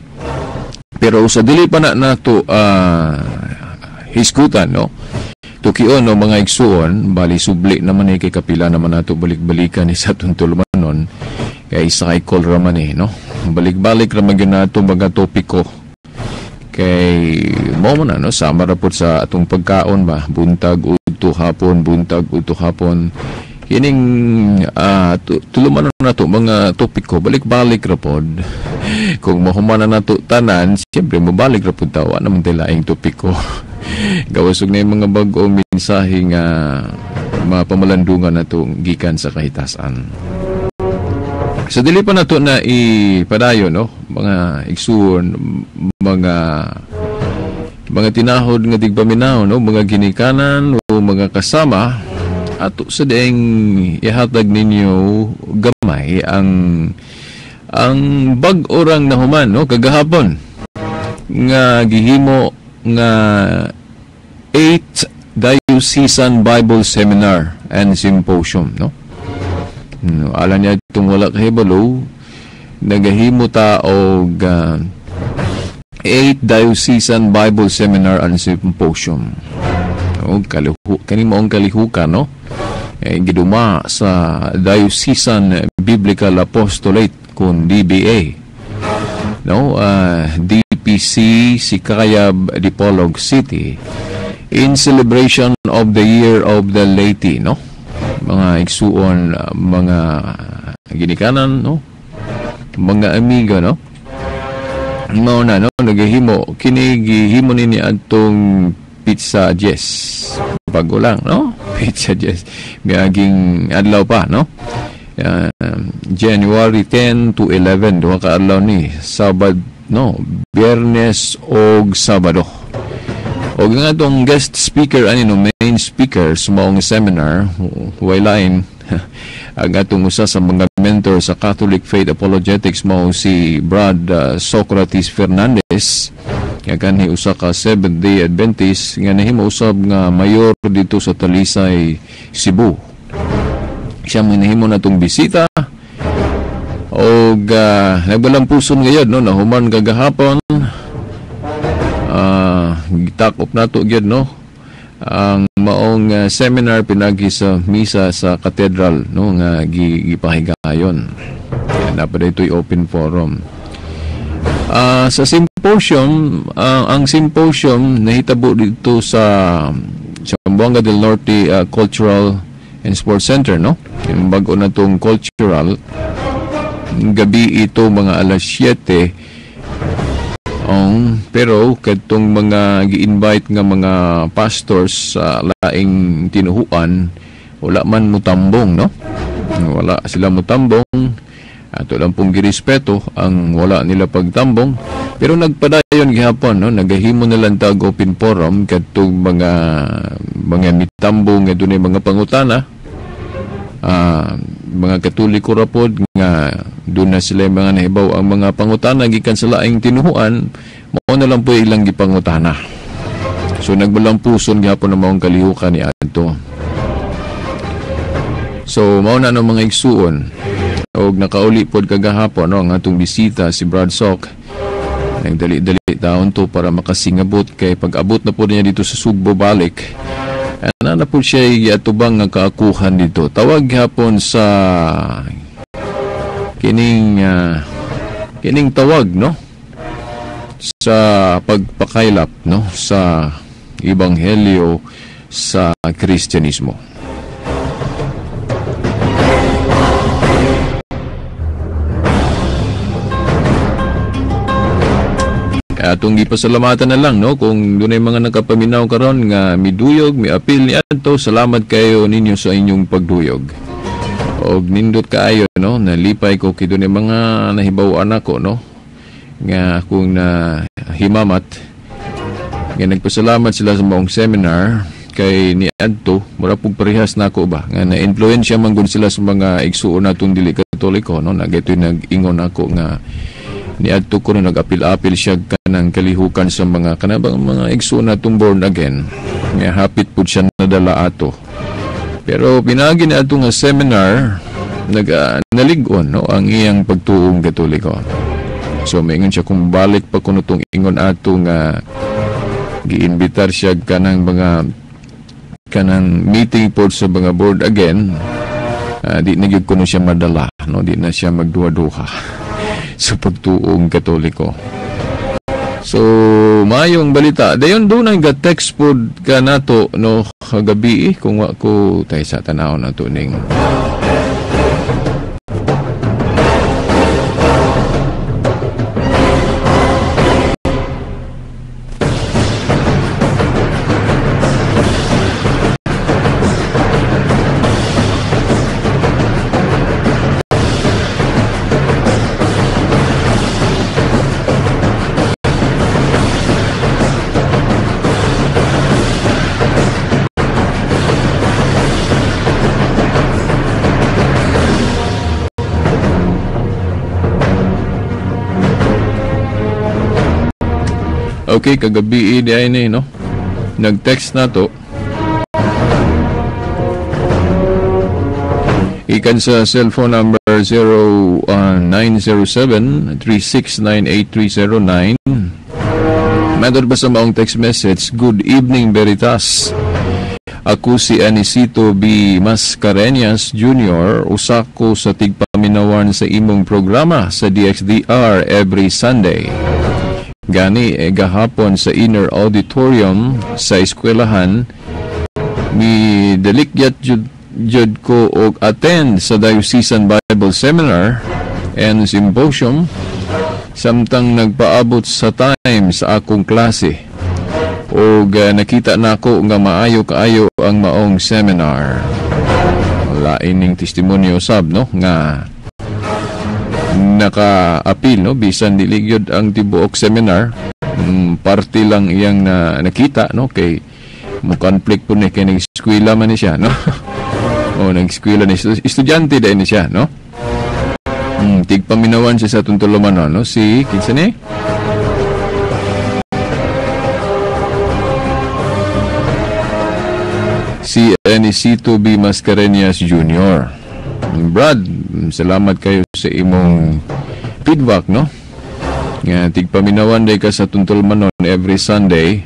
Pero sa dili pa na nato hisgutan, no, tukion no, mga igsuon, bali subli naman eh, kay kapila naman nato balik-balikan ni sa atong tulumanon, kay cycle raman eh, no, balik-balik raman gyud nato mga topiko. Kay mo na, no, sama ra pud sa atong pagkaon ba, buntag udto hapon, buntag udto hapon. Kining tulumanon nato mga topiko, balik-balik ra pod. Kung mahuman na nato tanan, siyempre mobalik ra pud ta, wa naman tay laing topiko. Gawas og na mga bag-ong mensahe nga mapamalandungan nato gikan sa kahitasan. Sa dili pa nato na ipadayon, no, mga igsuon, mga tinahod nga tigpaminaw, no, mga ginikanan o mga kasama, ato sa dieng ihatag ninyo gamay ang bag-o rang nahuman, no, kagahapon nga gihimo nga 8 Diocesan Bible Seminar and Symposium, no. No, alam niya itong wala kahibalo, nagahimo ta og 8 Diocesan Bible Seminar and Symposium. O, kani maong kalihukan, no? Giduma sa Diocesan Biblical Apostolate kun DBA, no? MPC Sicayab, Dipolog City, in celebration of the Year of the Laity, no? Mga igsuon, mga ginikanan, no? Mga amigo, no? Mao na, no? Nagahimo kini, gihimo ni atong Pizza Jess. Bago lang, no? Pizza Jess. Miaging adlaw pa, no? January 10 to 11, duha ka adlaw ni, Sabado, no? Biyernes og Sabado. Og nga atong guest speaker ani, no, main speaker sa maong seminar, way lain ang atong usa sa mga mentor sa Catholic Faith Apologetics, mao si Brad Socrates Fernandez, nga kanhi usa ka Seventh Day Adventist nga nahimo usab nga mayor dito sa Talisay, Cebu. Siya may nahimo natong bisita og nagbalampuson ngayon, no, nahuman kagahapon, gitakop nato gyud, no, ang maong seminar pinagi sa misa sa katedral, no, nga gipahigayon. Naa pa dito'y open forum. Sa symposium, ang symposium nahitabo dito sa Zamboanga del Norte Cultural and Sports Center, no? Yung bago na tong cultural, gabi ito mga alas 7. Pero kadtong mga gi-invite nga mga pastors sa laing tinuhuan, wala man mutambong, no? Wala sila mutambong. Ato lang pong girespeto ang wala nila pagtambong. Pero nagpadayon gihapon, no? Nagahimo na lang tag open forum kadtong mga mitambong nga dunay mga pangutana. Mga Katoliko ra pod nga doon na sila mga nahibaw ang mga pangutana gikan sa laing tinuhuan, mao na lang po ilang gipangutana. So nagbalampuson gihapon ang maong kalihukan ni adto. So mao na ang mga igsuon. Og nakauli pod kagahapon, no, ang atong bisita si Brad Soc. Nagdali-dali taon to para makasingabot kay pag-abot na po niya dito sa Sugbo balik. Ana na po siya giatubang nga kaakuhan dito. Tawag gihapon sa kining kining tawag, no, sa pagpakaylap, no, sa ebanghelyo sa Kristyanismo. Atong gipasalamatan na lang, no, kung dunay mga nakapaminaw karon nga miduyog, miapil ni adto, salamat kayo ninyo sa inyong pagduyog. Og nindot kaayo, no, nalipay ko kay dunay mga nahibaw-an nako, no, nga akong na himamat nga nagpasalamat sila sa maong seminar kay ni adto mura pug parehas nako ba nga na-influensya man gud sila sa mga igsuon natong dili Katoliko, no, nagitoy nag-ingon ako nga niadto ko na nag-apil-apil siya kanang kalihukan sa mga kanabang mga igsuon natong born again nga hapit pud siya nadala ato. Pero pinagi na ato nga seminar, nalig-on, no, ang iyang pagtuong Katoliko. So maingon siya kung balik pa kuno tong ingon ato nga giimbitar siya kanang mga kanang meeting pod sa mga born again, di na gyud kuno siya madala, no, di na siya magduha-duha sa pagtuong Katoliko. So mayong balita dayon do nang ga-text pod ka nato, no, kagabi, kung wa ko tay sa tan-aw nato ning Okay, kagabi di ay ni, no? Nag-text na to. Ikan sa cellphone number 0907-3698309. Matod pa sa maong text message, "Good evening, Veritas. Ako si Anicito B. Mascareñas Jr., usa ko sa tigpaminawan sa imong programa sa DXDR every Sunday. Gani gahapon sa inner auditorium sa eskwelahan mi dalikyat jud ko og attend sa Diocesan Bible Seminar and Symposium samtang nagpaabot sa time sa akong klase og nakita nako nga maayo kaayo ang maong seminar. Lain ning testimonyo sab, no, nga naka-appeal, no, bisan dili gyud ang tibuok seminar, parte lang iyang na nakita, no, kay mo conflict po ni kay nag-eskwela man ni siya, no. O nag-eskwela ni estudyante din ni siya, no. Tigpaminawan siya sa atong tulumanon, no, si kinsa ni? Si Anicito B. Mascareñas Jr. Brad, salamat kayo sa imong feedback, no? Nga tigpaminawan day ka sa Tuntulmanon every Sunday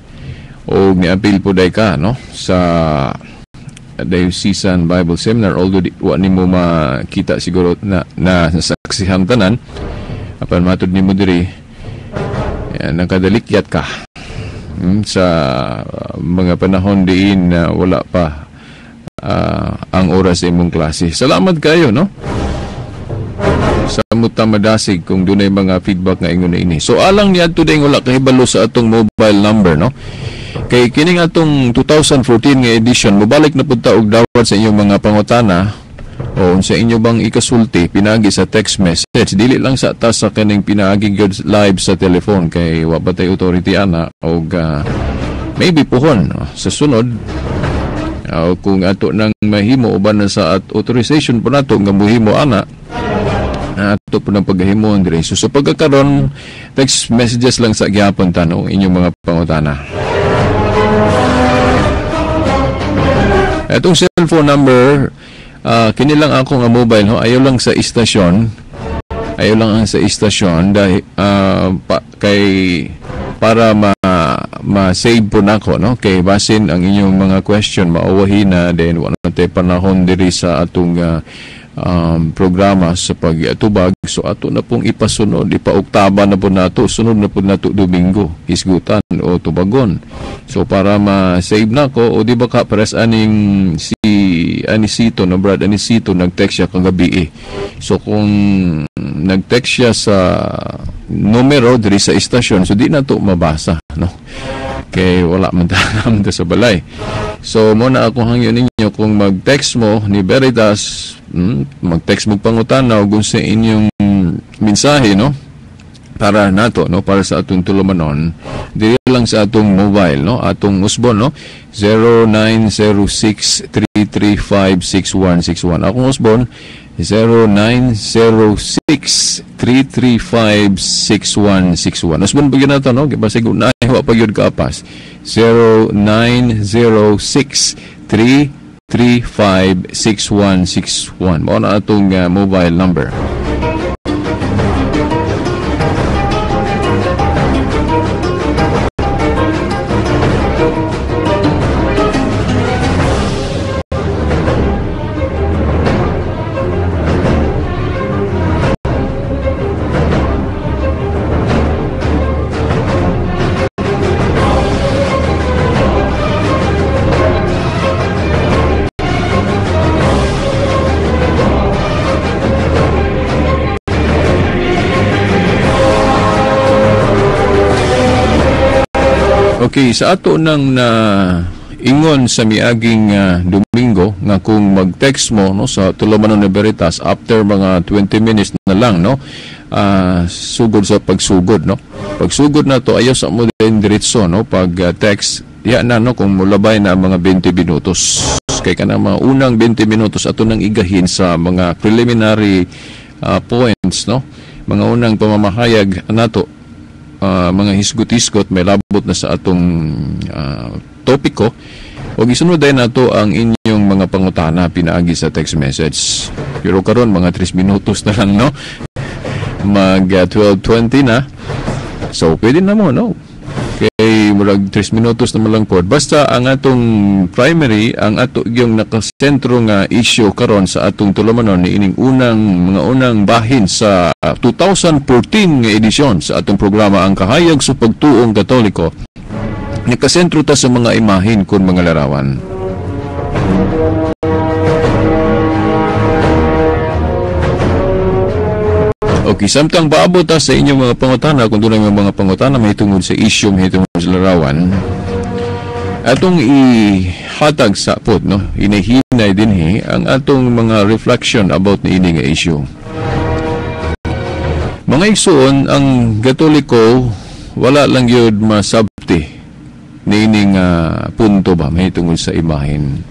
o niapil po day ka, no, sa Diocesan Bible Seminar, although wa nimo makita siguro na nasaksihan tanan, apan matud nimo diri nakadalikyat ka sa mga panahon diin na wala pa ang oras sa imong klase. Salamat kayo, no? Sa mutamadasig kung dunay mga feedback nga ingon na ini. So alang niadto ding wala kahibalo sa atong mobile number, no? Kay kining atong 2014 nga edition, mobalik na pud ta og dawat sa inyong mga pangutana o unsa inyo bang ikasulti pinaagi sa text message. Dili lang sa ta sa kining pinaagi gyud live sa telephone kay wa pa tay authority ana og maybe puhon, no? Sa sunod kung ato nang mahimo uban na sa at authorization po nato nga mohimo ana ato po nang paghimon diri. So sa pagkakaron, text messages lang sa gihapon tanong inyong mga pangutana. Atong cellphone number, kini lang ako nga mobile, no? Ayaw lang sa istasyon. Ayaw lang ang sa istasyon dahil kay para ma-save po nako, no? Kay basin ang inyong mga question mauwahi na then wala na tay panahon diri sa atong programa sa pagtubag. So ato na pong ipasunod, ipauktaba na po nato, sunod na po nato Domingo, hisgutan o tubagon. So para ma-save nako, o di ba ka pares aning si Anicito, no, Brad Anicito, nag-text siya kagabi eh. So kung nag-text siya sa numero diri sa istasyon, so di na to mabasa, no? Kay wala man ta sa balay. So mo na ako hangyo ninyo kung mag-text mo ni Veritas, mag-text mo pangutana o kung sa inyong mensahe, no, para nato, no, para sa atong tulumanon, diri lang sa atong mobile, no, atong usbon, no, 0906-335-6161. Akong usbon 0906-335-6161. Usbon pa gyud nato, no, basig unahay wa pa gyud kaapas. 0906-335-6161. Mao na atong mobile number. Okay, sa ato nang na ingon sa miaging Domingo nga kung mag-text mo, no, sa Tulumanon ni Veritas after mga 20 minutes na lang, no, sugod sa pagsugod, no. Pagsugod na to ayaw sa mo din diretso, no, pag text ya na, no, kung mulabay na ang mga 20 minutos. Kay kanang mga unang 20 minutos ato nang igahin sa mga preliminary points, no, mga unang pamamahayag nato. Mga hisgot-hisgot may labot na sa atong topiko o gisunod din nato ang inyong mga pangutana pinaagi sa text message. Pero karon mga 3 minutos na lang, no, mag 12:20 na, so pwede na mo, no, kay murag 3 minutos na lang pod. Basta ang atong primary, ang ato yung nakasentro nga issue karon sa atong tulumanon ni ining unang mga unang bahin sa 2014 nga edisyon sa atong programa Ang Kahayag sa Pagtuong Katoliko. Nakasentro ta sa mga imahin kun mga larawan. Okay, samtang paabot ta sa inyong mga pangutana, kung doon ang mga pangutana may tungod sa issue, may tungod sa larawan, atong ihatag sa pot, no? Inahinay dinhi ang atong mga reflection about ni ini nga issue. Mga igsoon, ang Katoliko wala lang yun masabti niining punto ba may tungod sa imahin.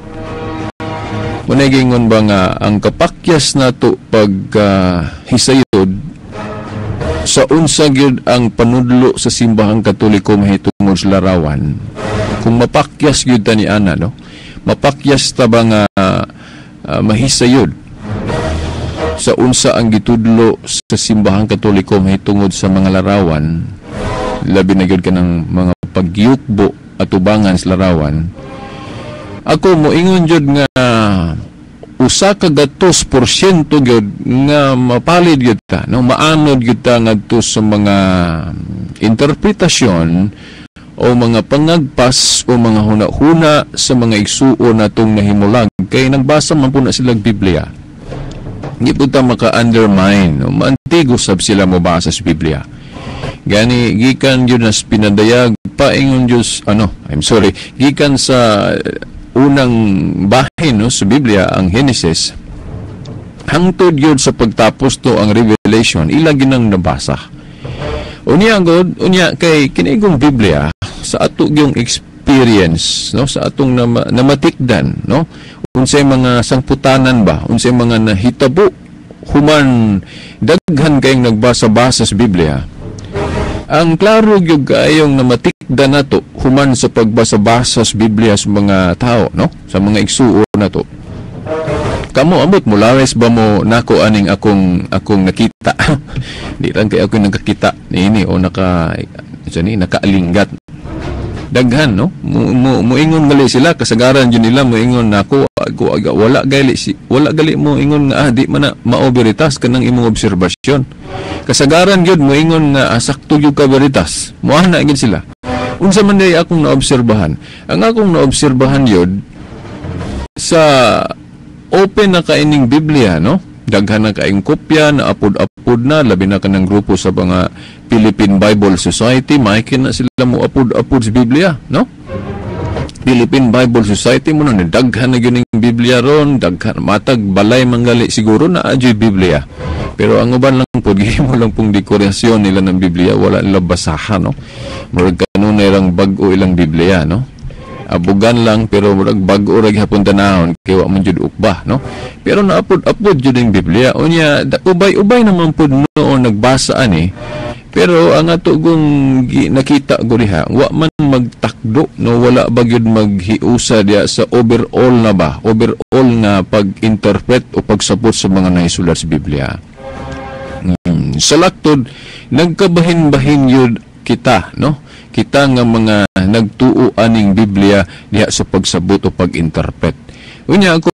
Munagingon ba nga ang kapakyas nato pag hisayod sa unsa gyud ang panudlo sa simbahang Katoliko mahitungod sa larawan. Kung mapakyas gyud ta ni ana, no? Mapakyas ta ba nga mahisayod sa unsa ang gitudlo sa simbahang Katoliko mahitungod sa mga larawan, labi na gyud kanang mga pagyukbo at ubangan sa larawan. Ako moingon jud nga usa ka gatos porsyento gyud nga mapalid gyud ta, no? Maanod gyud ta ngadto sa mga interpretasyon o mga pangagpas o mga huna-huna sa mga igsuon natong nahimulag kay nagbasa man po na silang Biblia. Hindi po ta maka-undermine, no? Maantigo sab sila mobasa sa Biblia. Gani gikan gyud nas pinadayag paingon Dios, ano, I'm sorry, gikan sa unang bahin, no, sa Biblia, ang Genesis, hangtod yun sa pagtapos to ang Revelation, ila ginang nabasa. Unya god, unya kay kiniigong Biblia sa ato yung experience, no, sa atong namatikdan, no, unsay mga sangputanan ba, unsay mga nahitabo human daghan kayong nagbasa-basa sa Biblia. Ang klaro gyud kaayong namatikdan nato human sa pagbasa-basa sa Biblia sa mga tao, no, sa mga igsuon nato. Kamo amot mulares ba mo nako aning akong nakita? Di lang kay ako nakakita niini o naka ni nakaalinggat. Daghan, no? Muingon gali sila, kasagaran jud nila muingon nako wala gali si, wala gali mo ingon nga di man na mao veritas kanang imong obserbasyon. Kasagaran gyud moingon nga sakto gyud ka veritas. Moana na gyud sila. Unsa man day akong naobserbahan? Ang akong naobserbahan gyud sa open na kaining Biblia, no? Daghan na kaayong kopya, na apod-apod na, labi na kanang grupo sa mga Philippine Bible Society, maikin na sila mo apod-apod sa Biblia, no? Philippine Bible Society mo na, daghan na gyud ning Biblia ron, daghan matag balay manggali siguro na adyoy Biblia. Pero ang uban lang pod gihimo lang pong dekorasyon nila ng Biblia, wala nila basahan, no? Murag kanunay rang bag-o ilang Biblia, no? Abugan lang pero murag bag-o ra gihapon tanahon kay wa man jud ukba, no? Pero naapod-apod jud ang Biblia. Unya ubay-ubay naman pod noon nagbasa ani. Pero ang ato kong nakita ko diha, wa man magtakdo, no, wala ba gyud maghiusa diha sa overall na ba, overall nga pag-interpret o pagsabot sa mga naisulat sa Biblia. Sa laktod nagkabahin-bahin yun kita, no? Kita nga mga nagtuo aning Biblia diha sa pagsabot o pag-interpret. Unya ako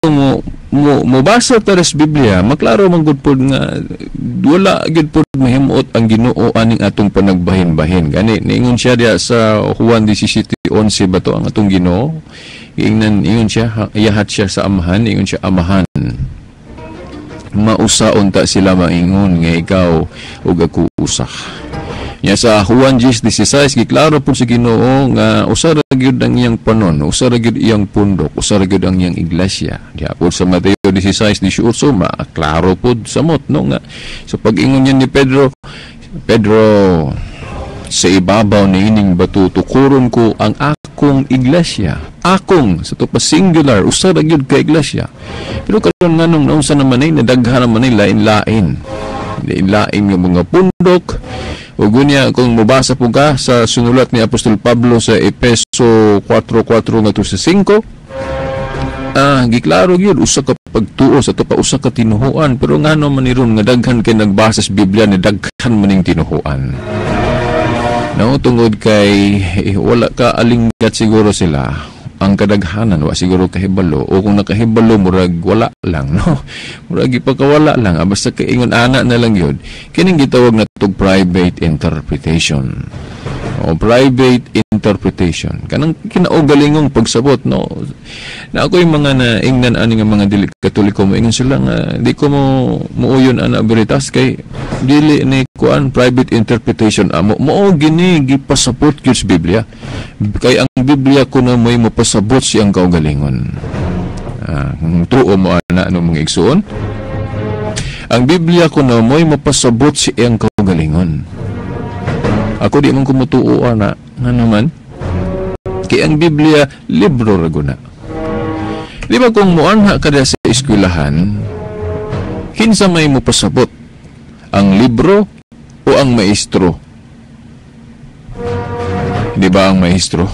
mobasa ta sa Biblia, maklaro man gud pod nga wala gyud pod mahimuot ang Ginoo aning atong panagbahin-bahin. Gani niingon siya diha sa Juan 17:11 ba to ang atong Ginoo? Giingnan ingon siya, iyahat siya sa Amahan, ingon siya, Amahan, mausaon ta sila maingon nga ikaw ug ako usa. Nya sa Juan 10:16 giklaro pud sa Ginoo nga usa ra gyud ang iyang panon, usa ra gyud iyang pundok, usa ra gyud ang iyang iglesia. Diha pud sa Mateo 16:18 maklaro pud samot, no, nga sa pag-ingon niya ni Pedro, Pedro, sa ibabaw niining bato tukuron ko ang akong iglesia. Akong sa to pa singular, usa ra gyud ka iglesia. Pero karon nganong naunsa naman ay nadaghan naman ay lain-lain. Lain-lain nga mga pundok. Ug unya kung mobasa po ka sa sunulat ni Apostol Pablo sa Epeso 4:4 ngadto sa 5, giklaro gyud usa ka pagtuo sa to pa usa ka tinuhuan, pero ngano man ni ron nga daghan kay nagbasa sa Biblia ni daghan maning tinuhuan. No, tungod kay wala ka alinggat siguro sila, ang kadaghanan wa siguro kahibalo, o kung nakahibalo murag wala lang, no, murag ipakawala lang, basta kaingon ana na lang yun. Kining gitawag na tog private interpretation o private interpretation, kanang kinaugalingong pagsabot, no. Na ako yung mga naingnan ani nga mga dili Katoliko, moingon sila nga di ko mo muuyon ana Veritas kay dili ni kuan, private interpretation amo. Mao gini gipasabot gyud sa Biblia, kay ang Biblia kuno mo'y mopasabot siyang kaugalingon. Tuo mo ana, no, mga igsuon, ang Biblia kuno mo'y mopasabot siyang kaugalingon. Ako, di man ko mutuo ana. Ngano man? Kay ang Biblia, libro ra guna. Di ba kung muanha ka sa eskwelahan, kinsa may mopasabot? Ang libro o ang maestro? Di ba ang maestro?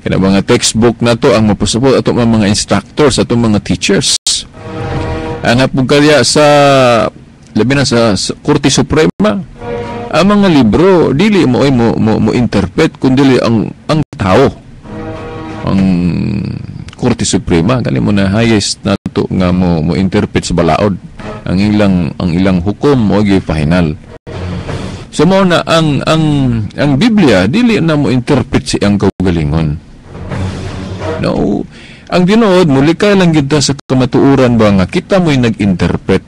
Kaya mga textbook na to ang mapasabot, ato mga instructors, ato mga teachers. Ang hapong kaya sa labi na sa Korte Suprema, ang mga libro dili mo ay mo interpret kundi ang tao. Ang Korte Suprema kani mo na highest nato nga mo mo interpret sa balaod. Ang ilang hukom mo gi final. So mao na ang Biblia dili na mo interpret si ang kaugalingon. No, ang tinuod, mulikay lang kita sa kamatuoran ba nga kita mo'y nag-interpret.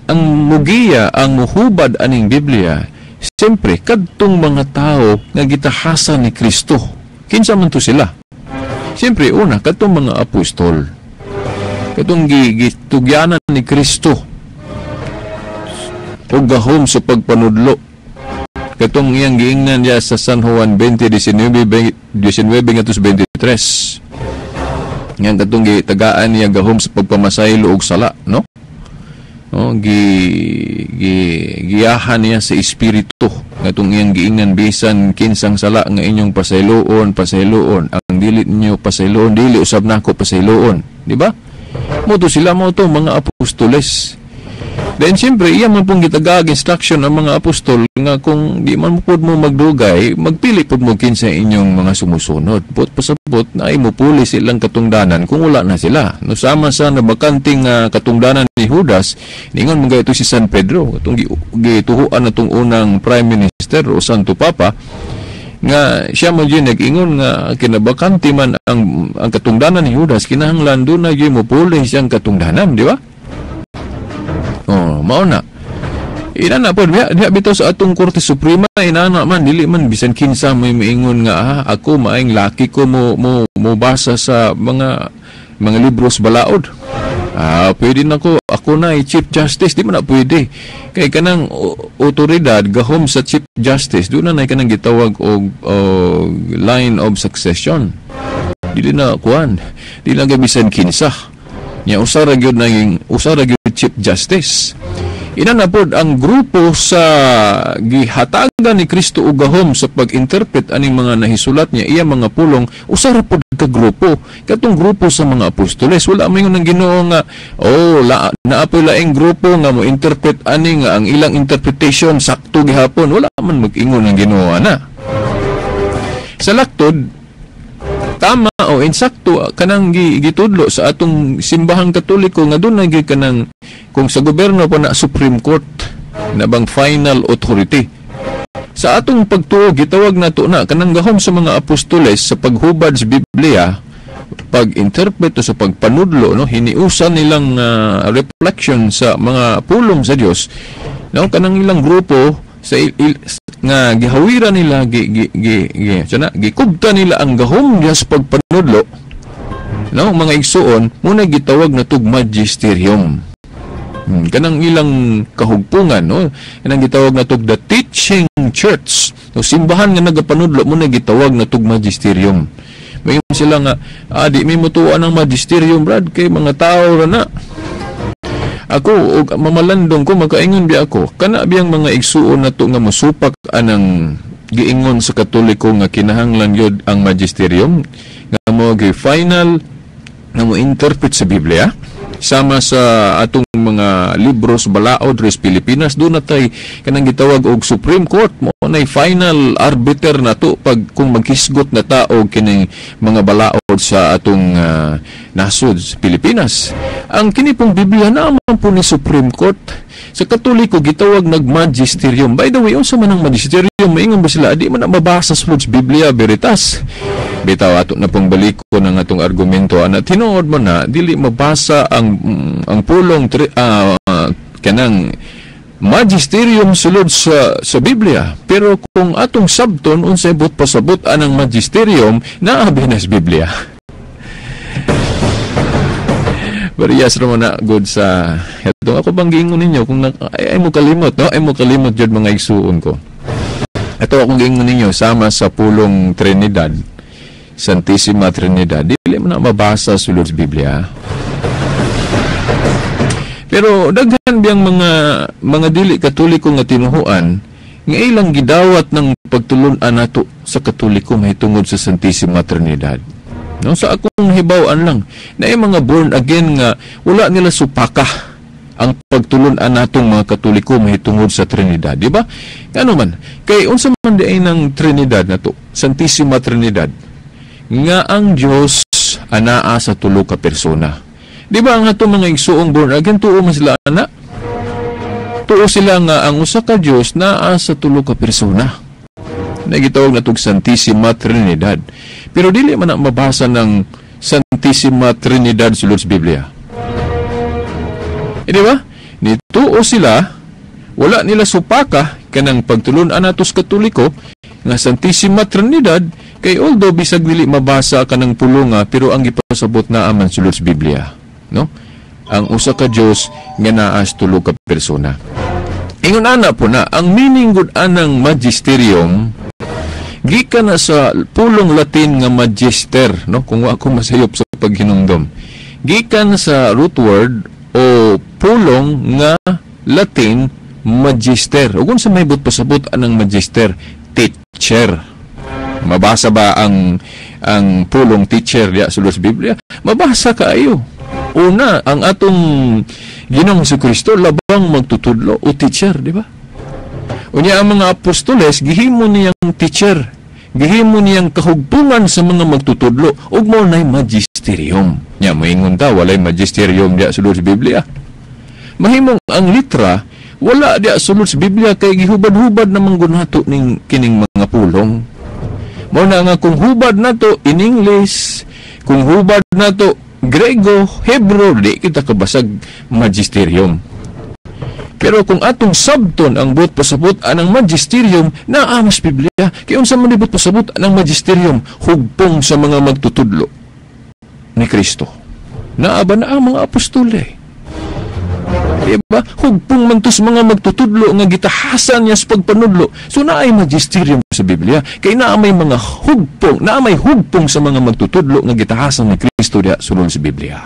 Ang mugiya, ang muhubad aning Biblia, siyempre kadtong mga tao nga gitahasa ni Kristo. Kinsa man to sila? Siyempre, una, kadtong mga apostol. Katong gitugyanan ni Kristo og gahom sa pagpanudlo. Katong iyang giingnan niya sa San Juan 20:19, 19 23. Nga katong gitagaan niya gahom sa pagpamasaylo og sala, no? No, gi, gi giyahan niya sa espiritu ngatong iyang giingnan, bisan kinsang sala nga inyong pasayloon, pasayloon; ang dili ninyo pasayloon, dili usab nako pasayloon, di ba? Mo to sila, mo to mga apostoles. Then siyempre, iya man pong gitagaag instruction ang mga apostol nga kung di man mo pod mo magdugay, magpili pod mo kinsa inyong mga sumusunod. But pasabot na ay mupuli silang katungdanan kung wala na sila. No, sama sa nabakanting katungdanan ni Judas, ningon mga ito si San Pedro, itong gituhuan na itong unang prime minister o Santo Papa, nga siya man yun nag-ingon nga kinabakante man ang katungdanan ni Judas, kinahanglan doon na yun mupuli siyang katungdanan, di ba? Oh, mao na. Ina na po, diha, diha bitaw sa atong Korte Suprema, inana man, dili man bisan kinsa may miingon nga ako maayong laki ko mo basa sa mga libros balaod. Pwede na ko, ako na Chief Justice, di man na pwede. Kay kanang otoridad gahom sa Chief Justice, doon na kanang gitawag og line of succession. Dili na kuan, dili na bisan kinsa. Nya usa ra gyud naging usa ra gyud Chief Justice. Ina na pod ang grupo sa gihatagan ni Kristo og gahom sa pag-interpret aning mga nahisulat niya, iya mga pulong, usa ra pod ka grupo, katong grupo sa mga apostoles. Wala man ng Ginoo nga, oh, la, naapoy laing grupo nga mo interpret ani nga ang ilang interpretation sakto gihapon. Wala man mag-ingon ng Ginoo ana. Sa laktod, tama o insakto kanang gitudlo sa atong Simbahang Katoliko nga doon na kanang kung sa gobyerno pa na Supreme Court na bang final authority. Sa atong pagtuo, gitawag nato na kanang gahom sa mga apostoles sa paghubad sa Biblia, pag-interpret o sa pagpanudlo, no, hiniusan nilang reflection sa mga pulong sa Dios, no, kanang ilang grupo sa nga gihawiran nila, gi gi gi, gi sana gikubta nila ang gahom niya sa pagpanudlo, no, mga igsuon, muna gitawag na tug magisterium. Kanang ilang kahugpungan, no, kanang gitawag na tug the teaching church, no, simbahan nga nagapanudlo, muna gitawag na tug magisterium. May sila nga di mi mutuan ang magisterium, brad, kay mga tao ra na. Ako og mamalandong ko, makaingon bi ako, kana biyang mga igsuon nato nga mosupak anang giingon sa Katoliko nga kinahanglan gyud ang magisterium nga mo gi final nga mo interpret sa Biblia. Sama sa atong mga libros balaod res Pilipinas, doon natay kanang gitawag og Supreme Court, mo nay final arbiter na to pag kung maghisgot na ta og kining mga balaod sa atong nasod sa Pilipinas. Ang kini pong Biblia na man po ni Supreme Court. Sa Katoliko gitawag nag magisterium. By the way, unsa man ang magisterium? Maingon ba sila di man na mabasa sa Biblia Veritas? Bitaw ato na pong balikon ang atong argumento ana, tinuod mo na dili mabasa ang pulong kanang magisterium sulod sa Biblia. Pero kung atong sabton unsay but pasabot anang magisterium, naa na sa Biblia. Parehas ra man na good sa itong ako bang giingon ninyo kung ay mo kalimot, no? Ay mo kalimot jud mga igsuon ko. Ito akong giingon ninyo sama sa pulong Trinidad, Santissima Trinidad, dili man na mabasa sulod sa Biblia. Pero daghan biyang mga dili Katoliko nga tinuhuan nga ilang gidawat ng pagtulun-an nato sa Katoliko mahitungod sa Santissima Trinidad. No, sa akong hibaw-an lang, na yung mga born again nga wala nila supaka ang pagtulun-an natong mga Katoliko mahitungod sa Trinidad, di ba? Ngano man, kay unsa man di ay ng Trinidad nato, Santissima Trinidad, nga ang Dios anaa sa tulo ka persona. Di ba ang atong mga igsuong born again, tuo man sila ana? Tuo sila nga ang usa ka Dios naa sa tulo ka persona. Nagitawag na itong Santissima Trinidad. Pero dili man ang mabasa ng Santissima Trinidad sulod sa Biblia. E di ba? Nituo sila, wala nila supaka kanang pagtulun-an nato sa Katoliko nga Santissima Trinidad, kay although bisag dili mabasa kanang pulunga, pero ang gipasabot na aman sulod sa Biblia, no? Ang usa ka Dios nga naa sa tulo ka persona. Ingon ana po na ang meaning gud anang magisterium gikan na sa pulong Latin nga magister, no? Kung ako masayop sa paghinumdom, gikan sa root word o pulong nga Latin magister. Ug unsa may but pasabot anang magister? Teacher. Mabasa ba ang pulong teacher diya sulod sa Biblia? Mabasa kaayo. Una, ang atong Ginoong Jesucristo labang magtutudlo o teacher, di ba? Unya ang mga apostoles gihimo niyang teacher, gihimo niyang kahugpungan sa mga magtutudlo ug mao nay magisterium. Nya moingon ta walay magisterium diya sulod sa Biblia. Mahimong ang litra wala diya sulod sa Biblia kay gihubad-hubad namang gunato ning kining mga pulong. Mao na nga kung hubad nato in English, kung hubad nato Grego, Hebro, di kita kabasag magisterium. Pero kung atong sabton ang buot pasabot anang magisterium, naa mas Biblia. Kay unsa man buot pasabot anang magisterium? Hugpong sa mga magtutudlo ni Kristo. Naa ba na ang mga apostole? Diba? Hugpong man to sa mga magtutudlo nga gitahasan niya sa pagpanudlo. So naay magisterium sa Biblia. Kay naa may mga hugpong, naa may hugpong sa mga magtutudlo nga gitahasan ni Kristo diha sulod sa Biblia.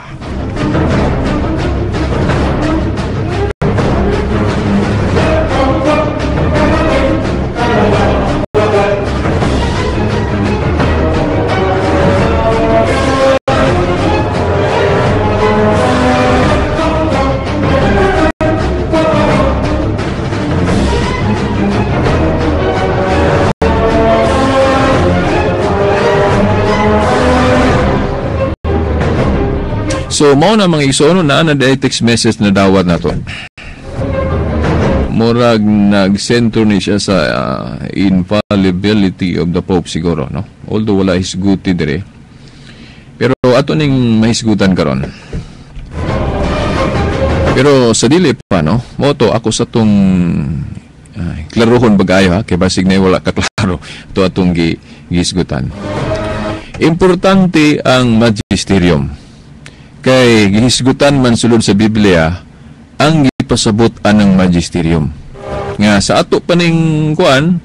So, mao na mga igsoon na ana text message na dawat nato. Murag nagsentro ni siya sa infallibility of the Pope siguro, no? Although wala hisguti dire. Pero ato ning mahisgutan karon. Pero sa dili pa, no? Mao to ako sa tong klarohon bagayo ha, kay basig na wala ka klaro to atong gihisgutan. Importante ang magisterium. Kay gihisgutan man sulod sa Biblia ang gipasabot anang magisterium. Nga sa ato pa ning kuan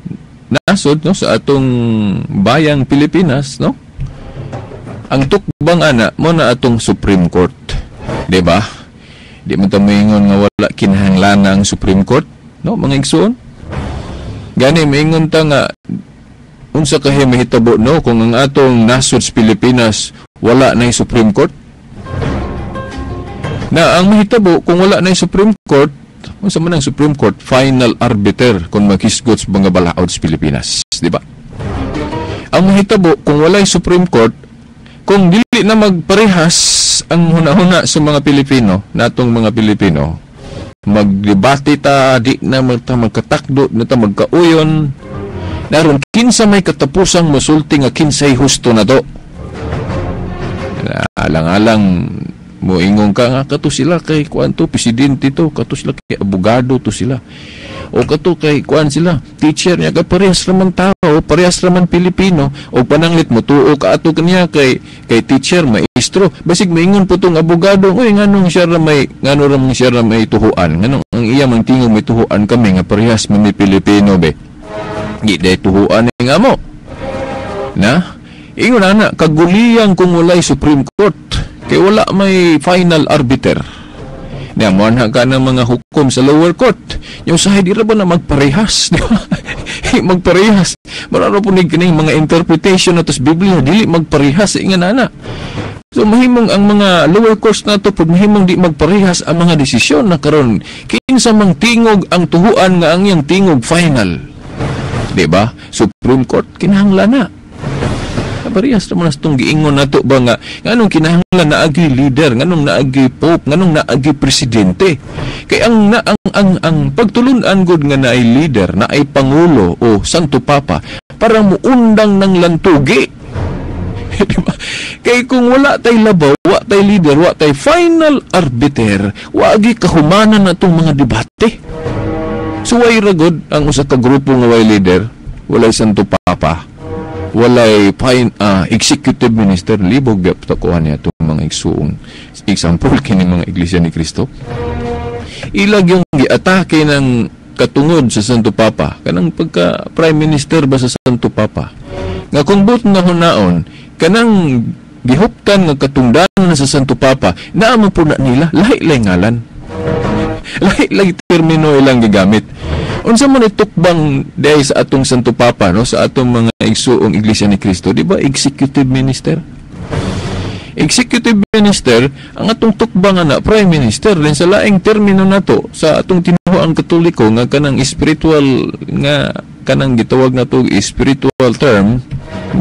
nasod, no, sa atong bayang Pilipinas, no? Ang tukbang ana mo na atong Supreme Court, di ba? Di man ta moingon nga wala kinahanglan ang Supreme Court, no, mga igsoon? Gani moingon ta nga unsa kahi mahitabo, no, kung ang atong nasod sa Pilipinas wala na Supreme Court? Na ang mahitabo kung wala na yung Supreme Court, unsa man ang Supreme Court, final arbiter kung maghisgot sa mga balaod sa Pilipinas, di ba? Ang mahitabo kung wala yung Supreme Court, kung dili na magparehas ang hunahuna sa mga Pilipino, natong mga Pilipino, magdebate ta, di na magkatakdo, na ta magkauyon, naron kinsa may katapusang musulti nga kinsay husto na to. Alang-alang moingon ka nga kato sila kay kuan to, presidente to, kato sila kay abogado to sila, o kato kay kuan sila, teacher niya, kay parehas raman tao, parehas raman Pilipino, o pananglit mo tuo ka ato kaniya kay kay teacher, maestro, basig maingon po tong abogado, "Oy, nganong siya ra may, ngano ra man siya ra may tuhuan, nganong ang iya mang tingog may tuhuan, kami nga parehas man mi Pilipino be di day tuhuan nga mo na?" Ingon ana kaguliyang kung walay Supreme Court kay wala may final arbiter. Niya, muanha ka ng mga hukom sa lower court. Yung usahay, di ra ba na magparehas? Di ba? Magparehas. Mararo po ni kining mga interpretation na to sa Biblia, dili magparehas. Ingan ana. So, mahimong ang mga lower courts na to, pag mahimong di magparehas ang mga desisyon na karon, kinsa mang tingog ang tuhuan nga ang iyang tingog final. Di ba? Supreme Court, kinahanglan na. Parehas naman sa itong giingon nato ba nga nganong kinahanglan naagi leader, nganong naagi pope, nganong naagi presidente. Kay ang na, ang pagtulun-an gud nga naay leader, naay pangulo o Santo Papa para muundang ng lantugi. Di ba? Kay kung wala tay labaw, wa tay leader, wa tay final arbiter, wagi kahumanan na itong mga debate. Suway ra gud ang usa ka grupo nga way leader, walay Santo Papa, walay fine executive minister, libog gyud takuhan niya itong mga igsuong example kini mga Iglesia ni Cristo. Ilag yung giatake ng katungod sa Santo Papa, kanang pagka prime minister ba sa Santo Papa, nga kung but na hunaon kanang gihuptan nga katungdanan sa Santo Papa, naa man po na nila lahi-lahi ngalan, lahi-lahi termino ilang gigamit. Unsa man itukbang dahil sa atong Santo Papa, no, sa atong mga igsuong Iglesia ni Cristo, di ba executive minister? Executive minister ang atong tukbang na prime minister din sa laing termino nato sa atong tinuoang Katoliko nga kanang spiritual nga kanang gitawag nato spiritual term,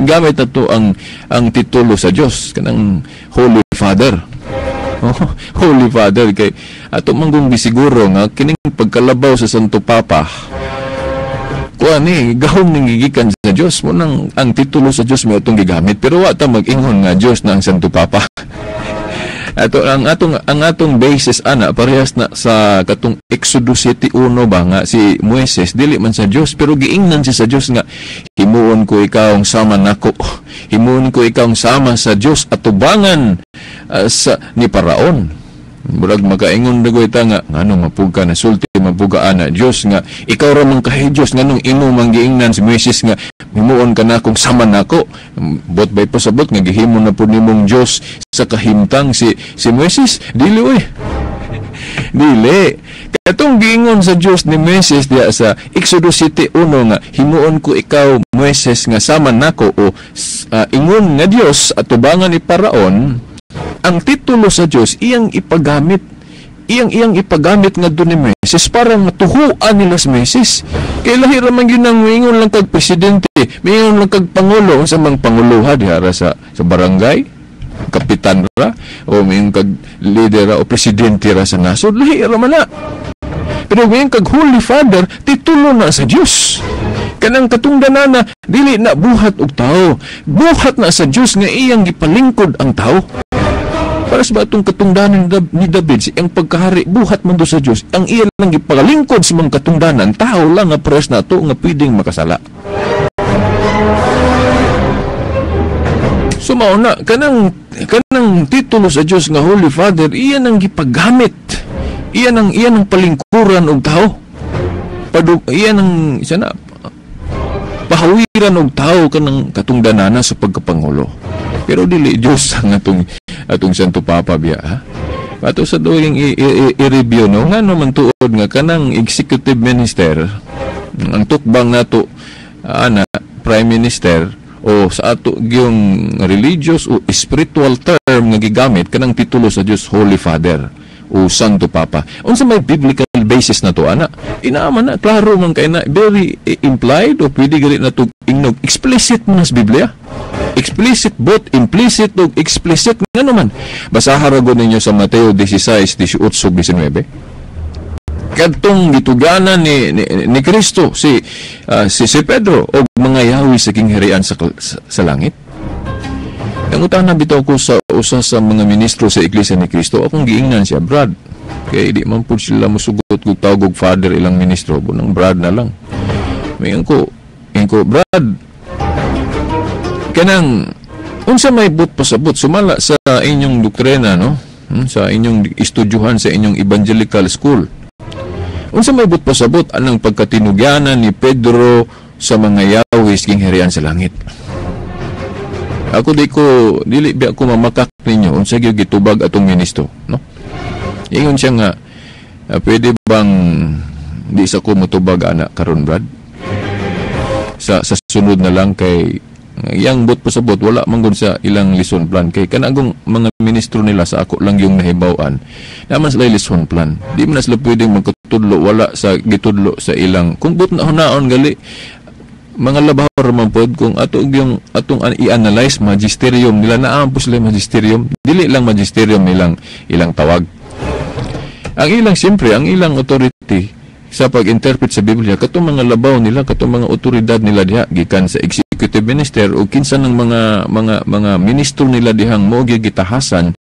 gamit nato ang titulo sa Dios kanang Holy Father. Oh, Holy Father kay ato manggong gisiguro nga kining pagkalabaw sa Santo Papa kuan ni gahom ning gigikan sa Dios mo nang ang titulo sa Dios mo atong gigamit, pero wa ta mag-ingon nga Dios na ang Santo Papa. Ato ang atong basis ana parehas na sa katong Exodus 7:1 ba nga si Moises dili man sa Dios pero giingnan siya sa Dios nga himuon ko ikaw ang sama nako, himuon ko ikaw ang sama sa Dios atubangan sa ni Paraon. Murag makaingon dagoy ta nga nganong mapugka na sulti mapuga ana Dios nga ikaw ra man kahi Dios, nganong imo man giingnan si Moises nga himuon ka na kung sama nako? Bot bay pasabot nga gihimo na pud nimong Dios sa kahimtang si Moises? Dili oy, dili. Katong giingon sa Dios ni Moises diya sa Exodus 7:1 nga himuon ko ikaw Moises nga sama nako o ingon nga Dios atubangan ni Paraon, ang titulo sa Dios iyang ipagamit, iyang ipagamit nga ni Moises para matuhuan nila si Moises. Kay lahi ra man gyud nang moingon lang kag presidente, moingon lang kag pangulo, unsa mang pangulo ha diha ra sa barangay, kapitan ra o moingon kag leader ra o presidente ra sa nasod, lahi ra man na. Pero moingon kag Holy Father, titulo na sa Dios. Kanang katungdanana dili na buhat og tao, buhat na sa Dios nga iyang gipalingkod ang tao. Para sa batong katungdanan ni David, siyang pagkahari, buhat man do sa Dios, ang iya lang gipalingkod sa mga katungdanan, tao lang nga pres na to nga pwedeng makasala. So mao na, kanang titulo sa Dios nga Holy Father, iyan ang gipagamit, iyan ang palingkuran og tao. Iyan ang isa na, pahawiran og tao kanang katungdanana sa pagkapangulo. Pero dili Dios ang atong Santo Papa biya ha. Ato sa doing i-review no ngano man tuod nga kanang executive minister ang tukbang nato ana prime minister o sa ato gyung religious o spiritual term nga gigamit kanang titulo sa Dios Holy Father. o Santo Papa. Unsa may biblical basis na to ana? Inaaman na, klaro man kay na, very implied o pwede gali na to ingnog explicit man sa Biblia. Explicit, both implicit ug explicit. Ngano man? Basaha ra gud ninyo sa Mateo 16, 18, 19. Kadtong gituganan ni Kristo si Pedro og mga yawi sa kingharian sa langit. Nangutana bitaw ko sa usa sa mga ministro sa Iglesia ni Cristo, akong giingnan siya, "Brad," kay di man pud sila mosugot kog tawag og father ilang ministro, bunang brad na lang. Mingon ko, ingon ko, "Brad, kanang unsa may but pasabot sumala sa inyong doktrina, no? Sa inyong estudyuhan sa inyong evangelical school. Unsa may but pasabot anang pagkatinugyanan ni Pedro sa mga yawis kingharian sa langit?" Ako di ko dili biya ko mamakak ninyo unsa gyud gitubag atong ministro, no? Ingon siya nga, "Pwede bang di sa ko motubag ana karon, Brad? Sa sunod na lang, kay yang but pasabot wala man gud sa ilang lesson plan," kay kanagong mga ministro nila, sa ako lang yung nahibaw-an, naman sila lesson plan. Di man na sila pwedeng magkatudlo wala sa gitudlo sa ilang kung but na hunaon gali mga labaw man pod kung ato yung atong i-analyze magisterium nila. Naa po sila magisterium, dili lang magisterium nilang ilang tawag. Ang ilang, siyempre, ang ilang authority sa pag-interpret sa Biblia, katong mga labaw nila, katong mga otoridad nila diha gikan sa executive minister o kinsa ng mga ministro nila dihang mo gitahasan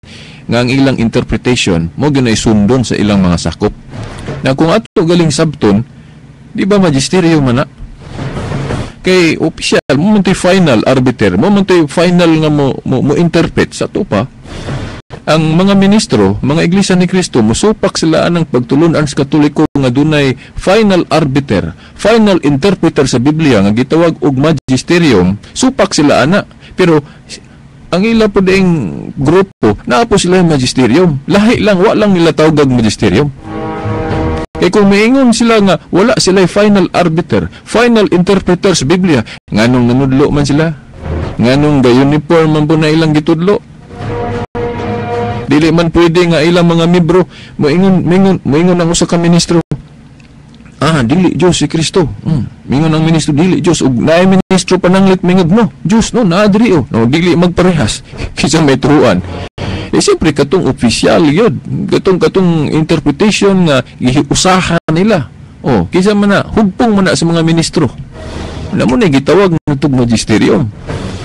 nga ang ilang interpretation mo gyud sundon sa ilang mga sakop. Na kung ato galing sabton, di ba magisterium man na? Kay official mo man final arbiter, mo man final nga mo interpret sa to pa. Ang mga ministro, mga Iglesia ni Cristo, musupak sila anang pagtulunan sa Katoliko nga dunay final arbiter, final interpreter sa Biblia nga gitawag og magisterium, supak sila ana. Pero ang ila po ding grupo, naa po sila magisterium. Lahi lang, wa lang nila tawag magisterium. Kay kung maingon sila nga wala sila final arbiter, final interpreter sa Biblia, nganong nanudlo man sila? Nganong ga uniform man po na ilang gitudlo? Dili man pwede nga ilang mga miyembro moingon ang usa ka ministro, "Ah, dili Dios si Kristo." Mingon ang ministro, "Dili Dios," ug naay ministro pananglit mingod, "No, Dios no, naa diri oh." No, dili magparehas. Kinsa may turuan? Eh siyempre katong opisyal yun, katong interpretation nga giusahan nila. Oh, kinsa man na, hugpong man na sa mga ministro. Wala mo na gitawag nitong magisterium.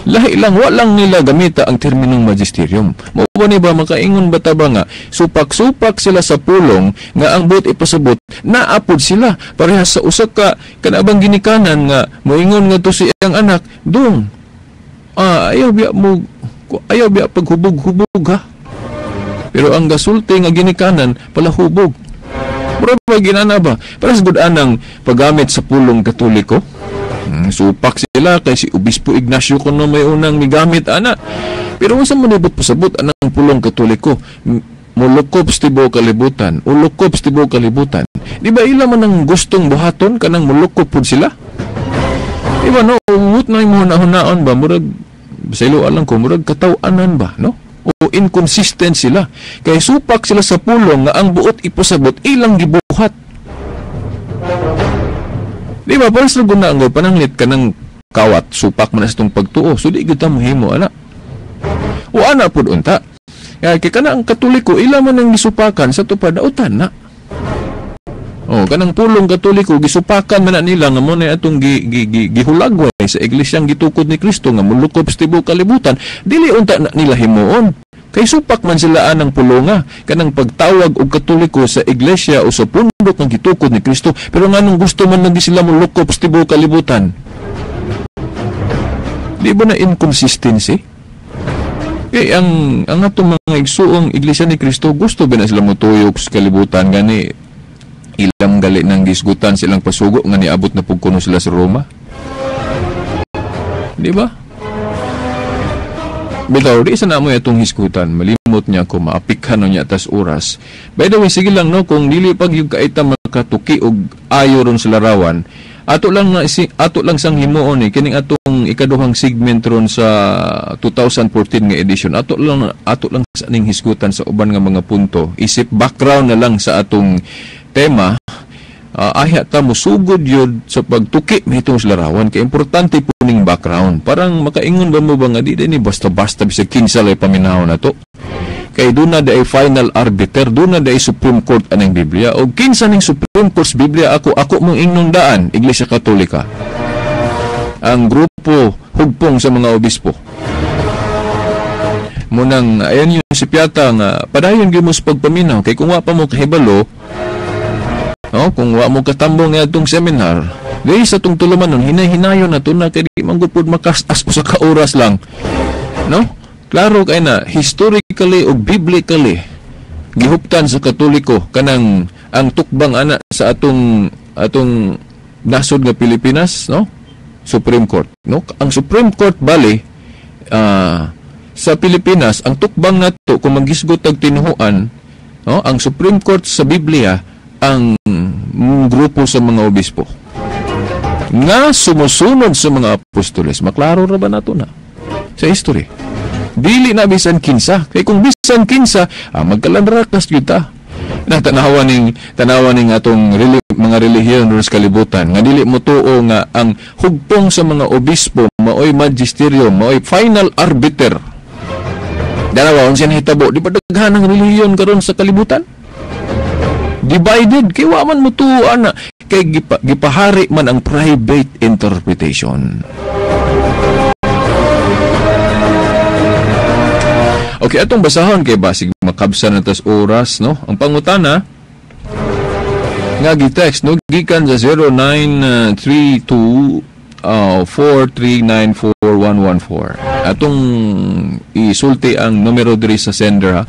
Lahi lang, wa lang nila gamita ang terminong magisterium. Mao ba ni ba makaingon ba ta ba nga supak-supak sila sa pulong nga ang buot ipasabot naapod sila parehas sa usa ka kanabang ginikanan nga moingon nga to si iyang anak, "Dong, ayaw biya mo, ayaw biya paghubog-hubog ha." Pero ang gasulti nga ginikanan palahubog. Mura ba ginana ba? Para sa gud anang paggamit sa pulong Katoliko. Supak sila kay si Obispo Ignacio kuno may unang migamit ana. Pero unsa man ibot pasabot anang pulong Katoliko? Mulukop sa tibuok kalibutan, ulukop sa tibuok kalibutan. Di ba ila man ang gustong buhaton kanang mulukop pud sila? Di ba no, umut na imo hunaon ba, murag sa ilo alang ko murag kataw-anan ba, no? O inconsistent sila. Kay supak sila sa pulong nga ang buot ipasabot ilang gibuhat. Di ba para sa guna ang pananglit kanang kawat supak man sa itong pagtuo. So di gyud ta mohimo ana. O ana pud unta. Kay kana ang Katoliko ila man ang gisupakan sa tupad dautan na. Oh, kanang pulong Katoliko gisupakan man na nila nga mo na atong gihulagway sa iglesyang gitukod ni Kristo nga molukop sa tibuok kalibutan, dili unta na nila himuon. Kay supak man sila anang pulonga kanang pagtawag og Katoliko sa iglesia o sa pundok nga gitukod ni Kristo, pero nganong gusto man lagi sila molukop sa tibuok kalibutan? Di ba na inconsistency? Kay ang atong mga igsuong Iglesia ni Kristo gusto ba na sila motuyok sa kalibutan, gani ilang gali ng gisgutan silang pasugo nga niabot na pug kuno sila sa Roma. Di ba? Bitaw, di isa na mo itong hisgutan. Malimot niya ko, maapikhan niya tas oras. By the way, sige lang no, kung dili pag yung kaita makatuki og ayo ron sa larawan, Ato lang na ato lang sang himuon ni kining atong ikaduhang segment ron sa 2014 nga edition. Ato lang sa ning hisgutan sa uban nga mga punto. Isip background na lang sa atong tema. Ahya ta mosugod yun sa pagtuki mahitungod sa larawan kay importante po ning background. Parang makaingon ba mo ba nga di ni basta-basta bisag kinsa lay paminaw na to. Kay doon na day final arbiter, doon na day Supreme Court aning Biblia. O kinsa ning Supreme Court sa Biblia, ako ako mong ingnon daan, Iglesia Katolika. Ang grupo hugpong sa mga obispo. Munang ayan yung si Piata nga padayon gyud mo sa pagpaminaw kay kung wa pa mo kahibalo, no, kung wa mo katambong nga atong seminar, dili sa atong tulumanon, hinay-hinayon na to na kay di man gud pud makas-as usa ka oras lang. No? Klaro kay na historically o biblically gihuptan sa Katoliko kanang ang tukbang ana sa atong atong nasod nga Pilipinas, no? Supreme Court, no? Ang Supreme Court bali sa Pilipinas, ang tukbang nato kung maghisgot og tinuhuan, no? Ang Supreme Court sa Biblia ang grupo sa mga obispo nga sumusunod sa mga apostoles. Maklaro ra ba nato na sa history? Dili na bisan kinsa. Kay kung bisan kinsa, magkalanrakas gyud ta. Na tanawa ning atong mga relihiyon ron sa kalibutan nga dili mo tuo nga ang hugpong sa mga obispo maoy magisterium, maoy final arbiter. Dalawa unsa nahitabo, di ba daghan ang relihiyon karon sa kalibutan? Divided kay wa man mo tuo ana kay gipahari man ang private interpretation. Okay, atong basahon kay basig makabsa na tas oras, no? Ang pangutana nga gi-text, no, gikan sa 0932 4394114. Atong isulti ang numero diri sa sender, ha,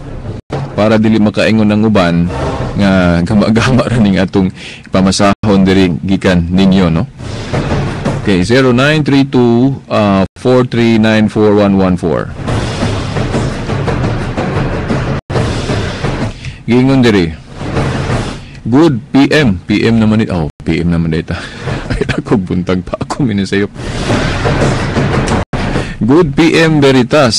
para dili makaingon ang uban nga gama-gama ra ning atong pamasahon diri gikan ninyo, no? Okay, 0932 4394114. Giingon diri. Good PM. PM naman it. Oh, PM naman data. Ay, ako buntag pa ako minisayop. Good PM Veritas.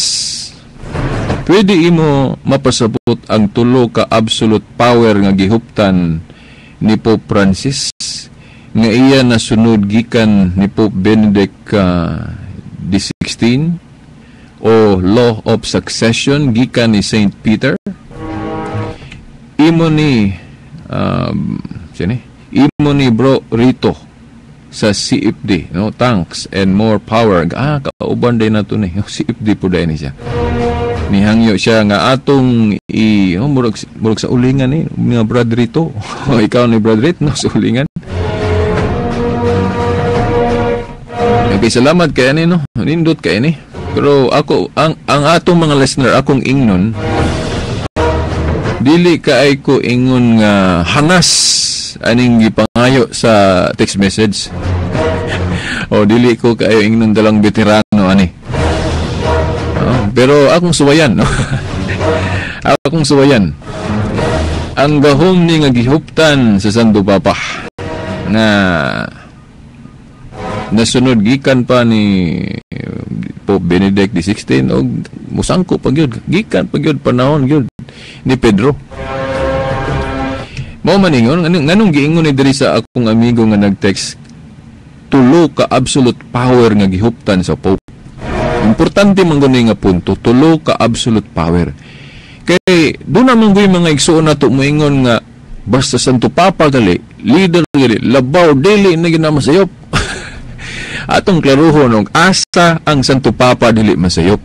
Pwede imo mapasabot ang tulo ka absolute power nga gihuptan ni Pope Francis nga iya nasunod gikan ni Pope Benedict XVI o Law of Succession gikan ni Saint Peter? Imo ni sini? Imo ni Bro Rito sa CFD, no? Thanks and more power. Ah, kauban din nato ni CFD po dahil ni siya. Nihangyo siya nga atong i oh, murag, murag sa ulingan ni nga Brad Rito. Ikaw ni Brad Rito, no, sa ulingan. Okay, salamat kay ani, no. Nindot kay ni. Pero ako ang atong mga listener, akong ingnon, dili kaay ko ingon nga hanas aning gipangayo sa text message. O dili ko kaayo ingnon dalang veterano ani. Oh, pero akong suwayan, no? Akong suwayan. Ang gahom ni nga gihuptan sa Santo Papa nga nasunod gikan pa ni Pope Benedict XVI og musangko pa gyud, gikan pa gyud panahon gyud ni Pedro. Mao man ingon nganong giingon ni diri sa akong amigo nga nag-text, tulo ka absolute power nga gihuptan sa Pope. Importante man gud nga punto, tulo ka absolute power. Kay doon naman gud mga igsuon nato moingon nga basta Santo Papa gali, leader gali, labaw dili na gyud masayop. Atong klaruhon og asa ang Santo Papa dili masayop.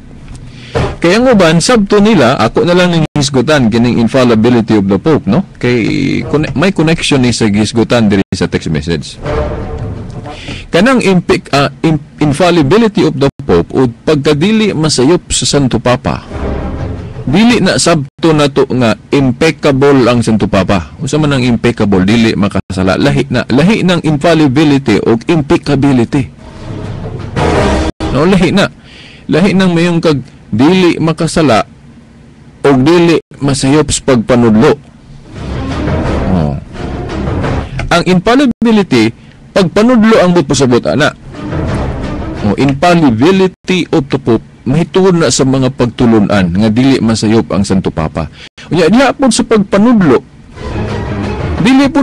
Kaya ang uban sabto nila, ako na lang ning hisgutan kining infallibility of the Pope, no? Kay may connection ni sa hisgutan diri sa text message. Kanang infallibility of the Pope o pagkadili masayop sa Santo Papa, dili na sabto nato nga impeccable ang Santo Papa. Unsa man ang impeccable? Dili makasala. Lahi na, lahi ng infallibility o impeccability. No, lahi na. Lahi nang mayong kag dili makasala o dili masayop sa pagpanudlo. Oh. Ang infallibility, Pagpanudlo ang buot pasabot ana. O, infallibility of the Pope mahitungod na sa mga pagtulunan nga dili masayop ang Santo Papa. Unya diha pod sa pagpanudlo, dili po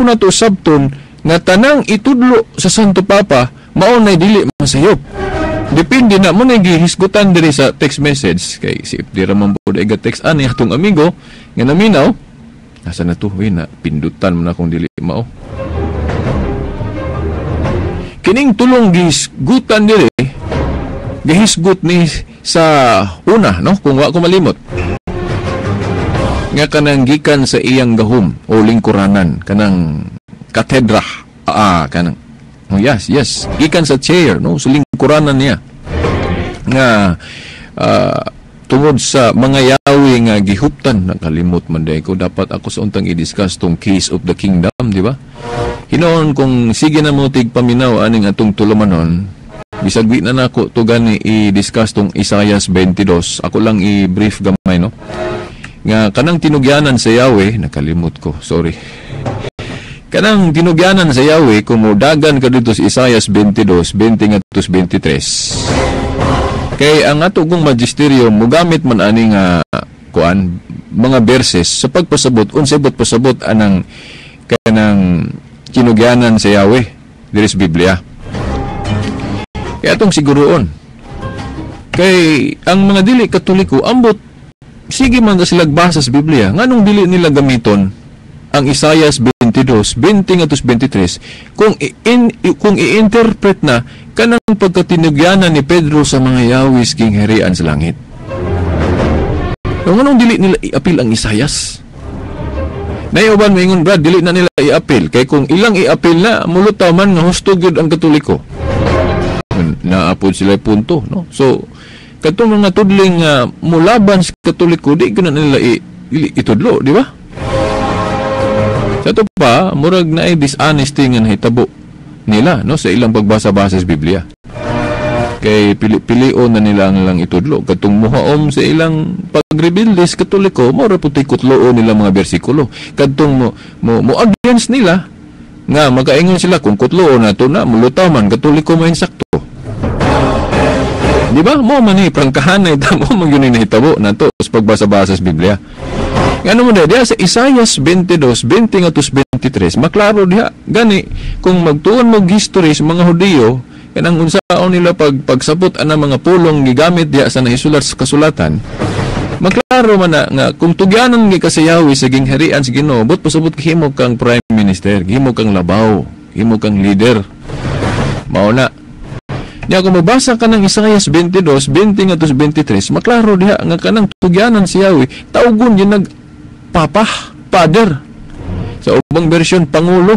nato sabton nga tanang itudlo sa Santo Papa mao nay dili masayop. Depende na mo na gihisgutan diri sa text message kay si di ra man pod ay text ani atong amigo nga naminaw. Asa na to? Uy, na pindutan mo na kung dili mao. Kining tulong gihisgutan diri, gihisgut ni sa una, no, kung wa ko malimot, nga kanang gikan sa iyang gahom o lingkuranan, kanang katedra, kanang, oh, yes, gikan sa chair, no, sa lingkuranan niya nga tungod sa mga yawi nga gihuptan. Nakalimot man day ko, dapat ako sa untang i-discuss tong case of the kingdom, di ba? Hinoon kung sige na mo tig paminaw aning atong tulumanon, bisag di na nako to gani i-discuss tong Isaiah 22. Ako lang i-brief gamay, no, nga kanang tinugyanan sa Yahweh. Nakalimot ko, sorry. Kanang tinugyanan sa Yahweh, kung modagan ka dito sa Isaiah 22, 20 ngadto 23, kay ang ato kong magisterium mogamit man ani nga kuan, mga verses sa pagpasabot unsay buot pasabot anang kanang tinugyanan sa Yahweh diri sa Biblia. Kaya atong siguroon kay ang mga dili Katoliko, ambot sige man na sila basa sa Biblia, nganong dili nila gamiton ang Isaiah 22, 20 ngadto 23 kung i-interpret na kanang pagkatinugyanan ni Pedro sa mga yawis king harian sa langit? Kung anong dili nila i-appeal ang Isaias? Naiuban maingon, "Brad, dili na nila i-appeal kay kung ilang i-appeal na, mulutaw man nga husto gyud ang Katoliko." Naapod sila punto, no? So katong mga tudling mulaban sa Katoliko, di gyud na nila itudlo, di ba? Sa ato pa, murag na ay dishonesty nga nahitabo nila, no, sa ilang pagbasa-basa sa Biblia. Kay pili-pilion na nila ang ilang itudlo. Katong muhaom sa ilang pagrebelde sa Katoliko, mao ra puti kutloon nila mga bersikulo. Kadtong mo against nila, nga makaingon sila kung kutloon na to na, mulutaw man, Katoliko mo insakto. Di ba? Mo man ni prangkahan na ita, mo man yun nahitabo na to sa pagbasa-basa sa Biblia. Ano mo diha sa Isaiah 22, 20 ngadto 23, maklaro diha. Gani, kung magtuon mo history sa mga Hudiyo, kanang unsaon nila pagsabot ana mga pulong gigamit diha sa nahisulat sa kasulatan, maklaro man na nga kung tugyanan gi ka sa Yahweh sa gingharian sa Ginoo, but pasabot himo kang prime minister, himo kang labaw, himo kang leader. Mao na. Nya kung mabasa ka ng Isaiah 22, 20 ngadto 23, maklaro diha nga kanang tugyanan si Yahweh, tawgon yun nag papa, father. Sa ubang version, pangulo.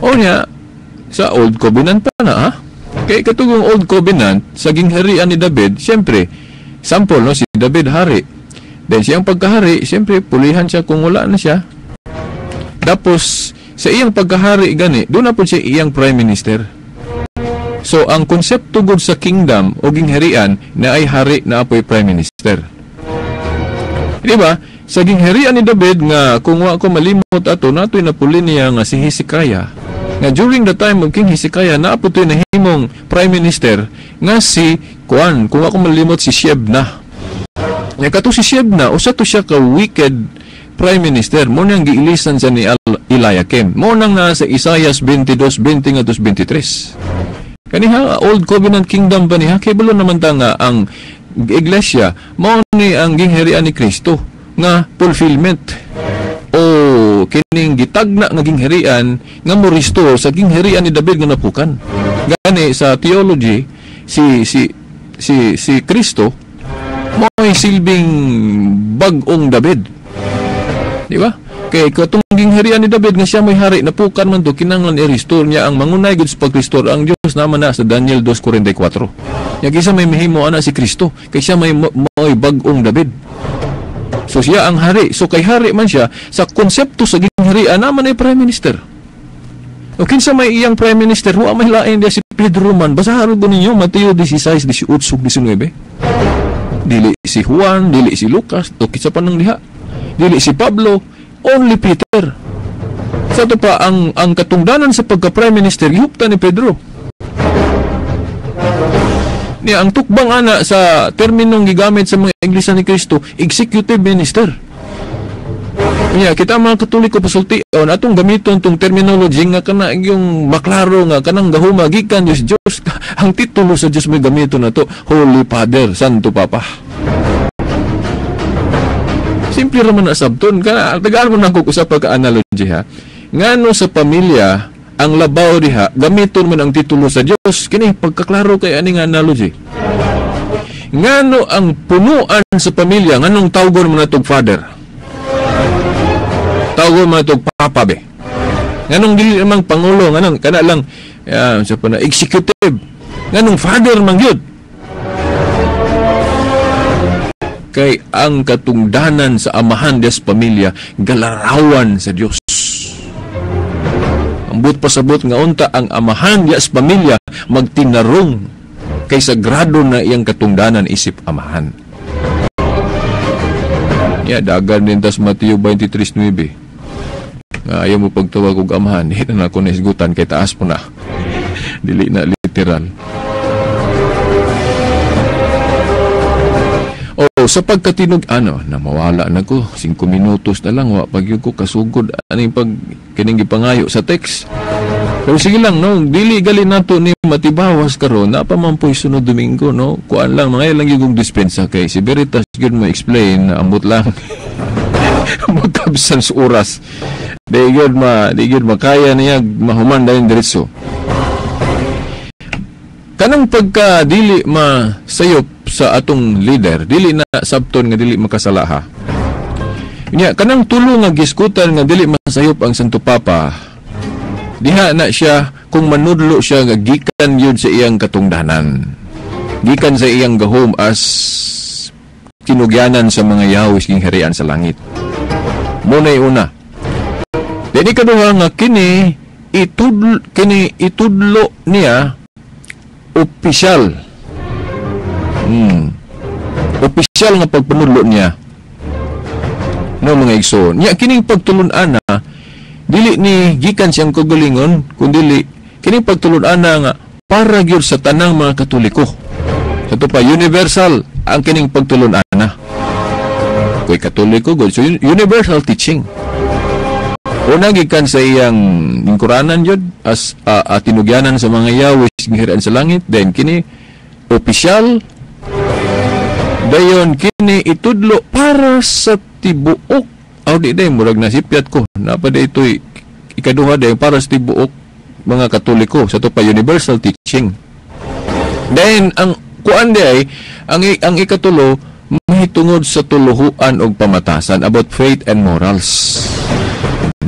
O niya, sa Old Covenant pa na, ha? Kay katugong Old Covenant, sa gingharian ni David, siyempre, sample, no, si David hari. Then siyang pagkahari, siyempre, pulihan siya kung wala na siya. Tapos, sa iyang pagkahari gani, doon na po siya iyang prime minister. So, ang konsepto gud sa kingdom o gingharian na ay hari na apoy prime minister. Di ba? Sa gingharian ni David nga kung wa ko malimot ato natoy napuli niya nga si Hezekiah. Nga during the time of King Hezekiah naapo to'y nahimong prime minister nga si kuan, kung ako malimot, si Shebna. Nga kato si Shebna usa to siya ka wicked prime minister, mo nang giilisan siya ni Eliakim. Mo nang naa sa Isaiah 22, 20 ngadto 23. Kaniha Old Covenant Kingdom ba niya? Kay balo naman ta nga ang iglesia mao ni ang gingharian ni Kristo nga fulfillment o kining gitagna nga gingharian nga mo restore sa gingharian ni David nga napukan. Gani sa theology, si Kristo mo'y silbing bag-ong David. Di ba? Kay katong gingharian ni David nga siya mo'y hari, napukan man to, kinahanglan i-restore niya. Ang mangunay gud sa pag-restore ang Dios naman na sa Daniel 2:44. Nya kinsa may mahimo ana? Si Kristo kay siya may mo'y bag-ong David. So siya ang hari. So kay hari man siya, sa konsepto sa gingharian naman ay prime minister. O kinsa may iyang prime minister? Wa may lain diya, si Pedro man. Basahan ko ninyo Mateo 16, 18, 19. Dili si Juan, dili si Lucas, o kinsa pa nang diha. Dili si Pablo, only Peter. Sa ato pa ang katungdanan sa pagka prime minister gihuptan ni Pedro. Niya ang tukbang ana sa terminong gigamit sa mga Iglesia ni Cristo, executive minister. Niya kita mga Katoliko pasultion atong gamiton tong terminology nga kana yung maklaro nga kanang gahuma gikan Dios Dios ang titulo sa Dios may gamiton nato, Holy Father, Santo Papa. Simple ra man na sabton kana, tagaan mo na ko usa pa ka analogy ha. Ngano sa pamilya ang labaw diha gamiton man ang titulo sa Dios, kini pagkaklaro kay ani nga analogy. Ngano ang punuan sa pamilya, nganong tawgon man natog father? Tawgon man natog papa be. Nganong dili namang pangulo, nganong kana lang sa pa na executive, nganong father man gyud? Kay ang katungdanan sa amahan des pamilya galarawan sa Dios. Ambot pasabot nga unta ang amahan des pamilya magtinarong kay sagrado na iyang katungdanan isip amahan. Ya dagan din tas Mateo 23:9. Nga ayaw mo pagtawag og amahan, di na ako nahisgutan kay taas po na. Dili na literal. Oh, sa pagkatinog ano, namawala na ko 5 minutos na lang wa pag ko kasugod aning pag kining gipangayo sa text. Pero sige lang no, dili gali nato ni matibawas karon na pa man po'y sunod Domingo no. Kuan lang mga lang yung dispensa kay si Veritas gyud mo explain na ambot lang. Magkabsan sa oras. Di gyud makaya niya mahuman dayon diretso. Kanang pagka dili masayop sa atong leader, dili na sabton nga dili makasala ha. Nya kanang tulo nga giskutan nga dili masayop ang Santo Papa, diha na siya kung manudlo siya nga gikan yun sa iyang katungdanan. Gikan sa iyang gahom as tinugyanan sa mga yawis ging harian sa langit. Muna'y una. Dili kaduha nga kini itudlo niya opisyal. Opisyal nga pagpanudlo niya. No mga igsoon. Nya kining pagtulun-ana dili ni gikan siyang kagalingon kundi kining pagtulun-ana nga para gyud sa tanang mga Katoliko. Sa to pa universal ang kining pagtulun-ana. Koy Katoliko gud, so universal teaching. Una gikan sa iyang lingkuranan jud as tinugyanan sa mga yawis gihiraan sa langit, then kini opisyal, dayon kini itudlo para sa tibuok. Aw di day murag nasipyat ko napa day itoy ikaduha day para sa tibuok mga Katoliko, sa to pa universal teaching. Then ang kuan day ang ikatulo mahitungod sa tuluhuan og pamatasan about faith and morals.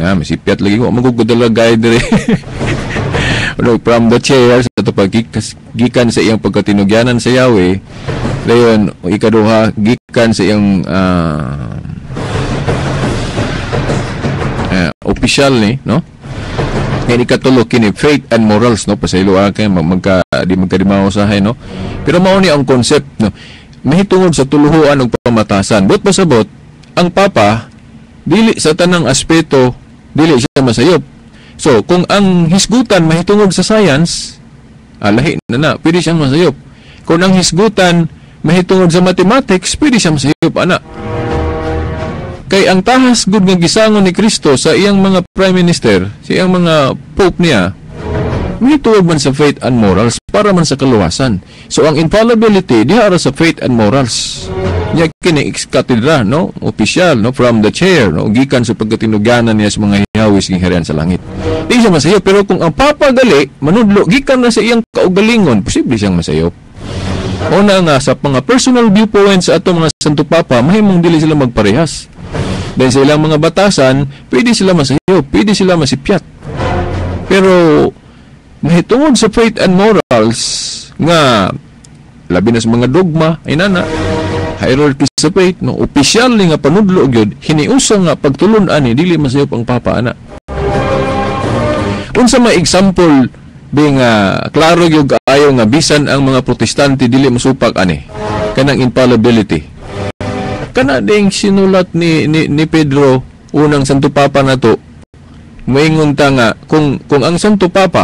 Na masipyat lagi ko magugudala guide dire. From the chair sa to paggikan sa iyang pagkatinugyanan sa Yahweh, dayon ikaduha gikan sa iyang opisyal ni no. Ngayon ikatulo kini faith and morals no, pasaylo kay magka di magkadimaw usahay no. Pero mao ni ang concept no, mahitungod sa tuluhuan ug pamatasan. But pasabot ang papa dili sa tanang aspeto dili siya masayop. So kung ang hisgutan mahitungod sa science, lahi na pwede siyang masayop. Kung ang hisgutan mahitungod sa mathematics, pwede siyang masayop ana. Kay ang tahas gud nga gisangon ni Kristo sa iyang mga prime minister, sa iyang mga pope niya, mahitungod man sa faith and morals para man sa kaluwasan. So ang infallibility diha ra sa faith and morals. Nya kini ex cathedra no, opisyal no, from the chair no, gikan sa pagkatinuganan niya sa mga yawis gingharian sa langit. Di siya masayop, pero kung ang papa gali manudlo gikan na sa iyang kaugalingon, posible siyang masayop. Una nga sa mga personal viewpoints sa atong mga Santo Papa, mahimong dili sila magparehas. Dahil sa ilang mga batasan, pwede sila masayop, pwede sila masipyat. Pero mahitungod sa faith and morals nga labi na sa mga dogma ay nana hierarchy sa faith no, opisyal ni nga panudlo gyud hiniusa nga pagtulun-an ni dili masayop ang papa ana. Unsa may example being klaro gyud kaayo nga bisan ang mga Protestante dili masupak ani kanang infallibility. Kana ding sinulat ni Pedro unang Santo Papa nato Moingon ta nga kung ang Santo Papa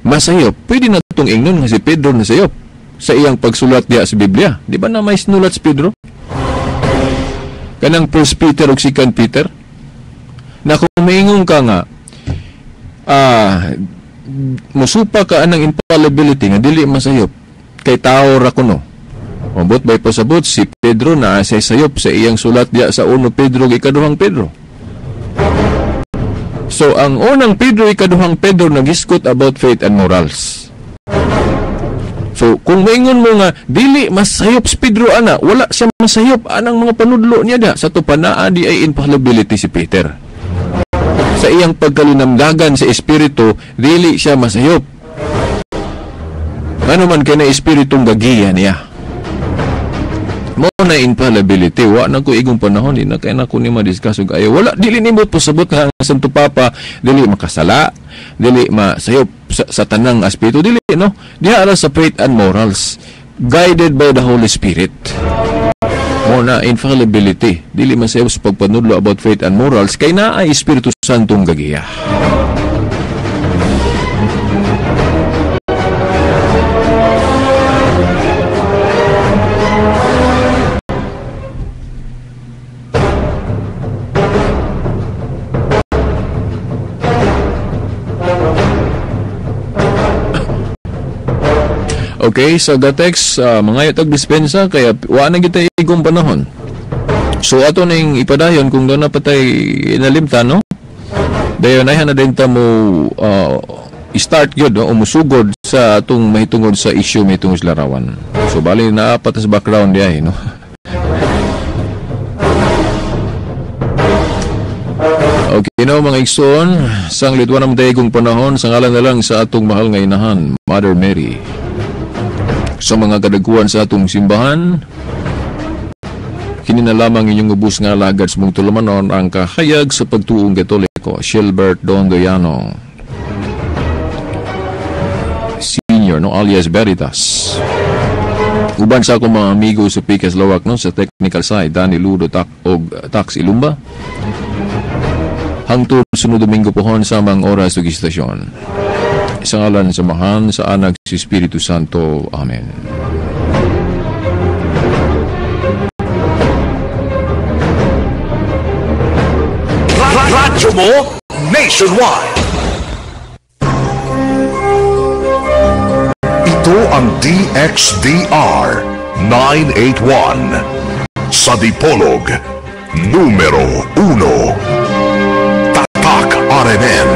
masayop, pwede na itong ingnon nga si Pedro nasayop sa iyang pagsulat diha sa Biblia. Di ba na may sinulat si Pedro? Kanang 1 Peter o 2 Peter? Na kung maingon ka nga musupa ka anang infallibility nga dili masayop kay tao ra kuno. Mabot bay pasabot si Pedro na sa sayop sa iyang sulat diha sa 1 Pedro ug 2 Pedro. So ang unang Pedro ikaduhang Pedro nagisgot about faith and morals. So kung maingon mo nga dili masayop si Pedro ana, wala siya masayop anang mga panudlo niya diha sa tupanaa di ay infallibility si Peter. Sa iyang pagkalinamdagan sa espiritu, dili siya masayop. Ano man kay na espiritong gagiya niya. Mo na infallibility, wa na ko igong panahon, di na kay na ko ni madiscuss og ayo. Wala dili nimo pasabot nga ang Santo Papa dili makasala, dili masayop sa tanang aspeto, dili no. Diha ra sa faith and morals guided by the Holy Spirit. Mo na infallibility, dili masayop sa pagpanudlo about faith and morals kay naa ay Espiritu Santong gagiya. Okay, sa gatex, mga yatag dispensa, kaya wa na kita igong panahon. So ato ning ipadayon kung doon na patay inalimta, no? Dayon ay na din ta mo start yun, no? Umusugod sa atong mahitungod sa issue mahitungod sa larawan. So bali na apat sa background diay, no? Okay, no, mga igsoon, sang litwan ang dayegong panahon, sa ngalan na lang sa atong mahal nga inahan, Mother Mary. Sa mga kadaguan sa atong simbahan, kini na lamang inyong ubos nga alagad sa mong tulumanon ang kahayag sa pagtuong Katoliko, Gilbert Dondoyano Senior, no, alias Veritas. Uban sa akong mga amigo sa Pikas Lawak, no, sa technical side, Danny Ludo og Tax Ilumba. Hangtod sunod Domingo pohon sa mga oras ug istasyon. Sa ngalan sa Amahan, sa Anak, sa Espiritu Santo. Amen. Radyo mo nationwide. Ito ang DXDR 981 sa Dipolog, numero 1. Tatak RMN.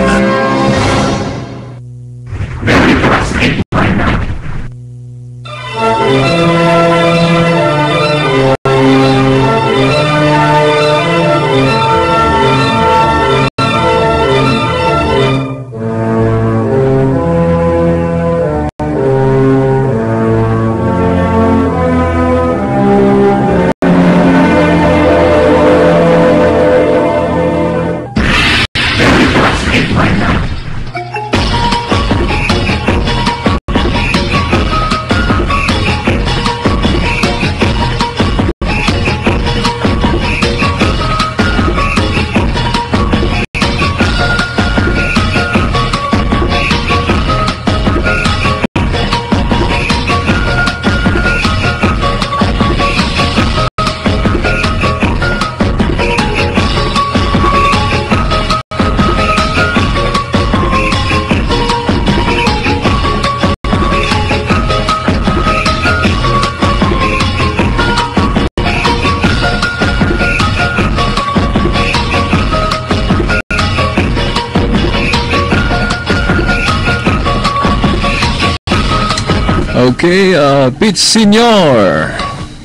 Okay, Pete Senior,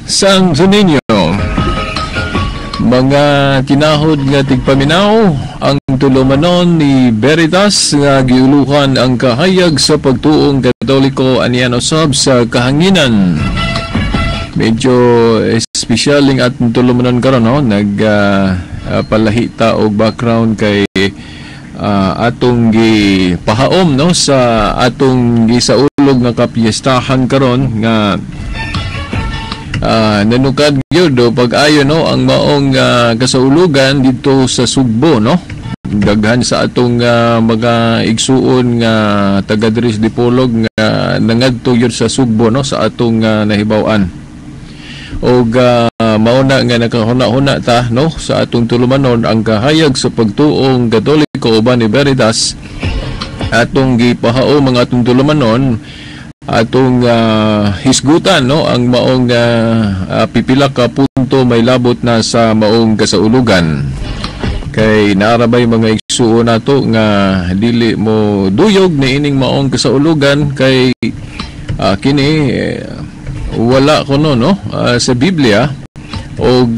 Santo Niño, mga tinahod nga tigpaminaw, ang tulumanon ni Veritas nga giuluhan ang kahayag sa pagtuong Katoliko aniano sab sa kahanginan. Medyo espesyal ing atong tulumanon karon, no? Nagpalahita og background kay atong gipahaom, no, sa atong gisaulog nga kapiestahan karon nga nanukad gyud pag-ayo, no, ang maong kasaulugan dito sa Sugbo, no. Daghan sa atong mga igsuon nga taga diri sa Dipolog nga nangadto gyud sa Sugbo, no, sa atong nahibaw-an. Og mao na nga nakahuna-huna ta, no, sa atong tulumanon ang kahayag sa pagtuong Katoliko uban ni Veritas atong gipahao mga atong tulumanon, atong hisgutan, no, ang maong pipila ka punto may labot na sa maong kasaulugan. Kay naarabay mga igsuon nato nga dili mo duyog ni ining maong kasaulugan kay kini wala kuno, no, sa Biblia og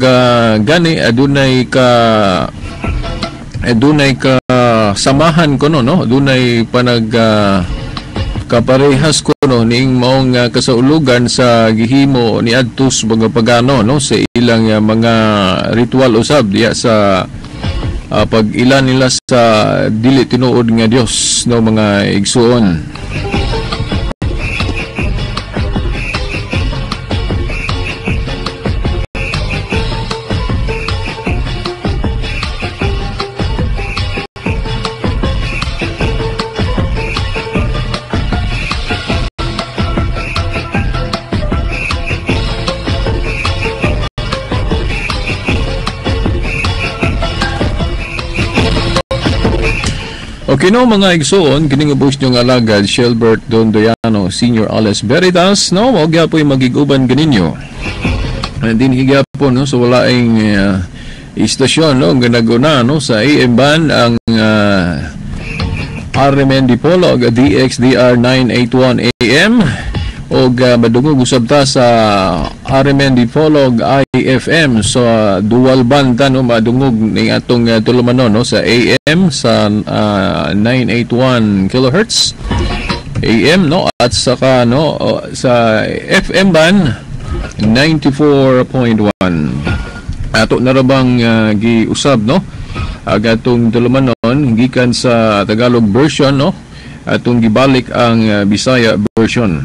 gani adunay ka samahan kuno, no, adunay panag kaparehas kuno ning maong kasaulugan sa gihimo ni adto sa mga pagano, no, sa ilang mga ritual usab diya sa pag-ila nila sa dili tinuod nga Dios, no, mga igsuon. Okay, no, mga igsuon, kining ubos nyo nga alagad, Shelbert Dondoyano, Senior alias Veritas, no, mao gyapoy magiguban kaninyo. Din higapon, no, so walaing istasyon, no, nga naguna, no, sa AM band ang RMN Dipolog DXDR 981 AM og madungog usab ta sa RMN Dipolog IFM. So dual band ta, no, madungog ning atong tulumanon, no, sa AM sa 981 kilohertz AM, no, at saka, no, sa FM band 94.1. Ato na ra bang giusab, no, ag atong tulumanon gikan sa Tagalog version, no, atong gibalik ang Bisaya version.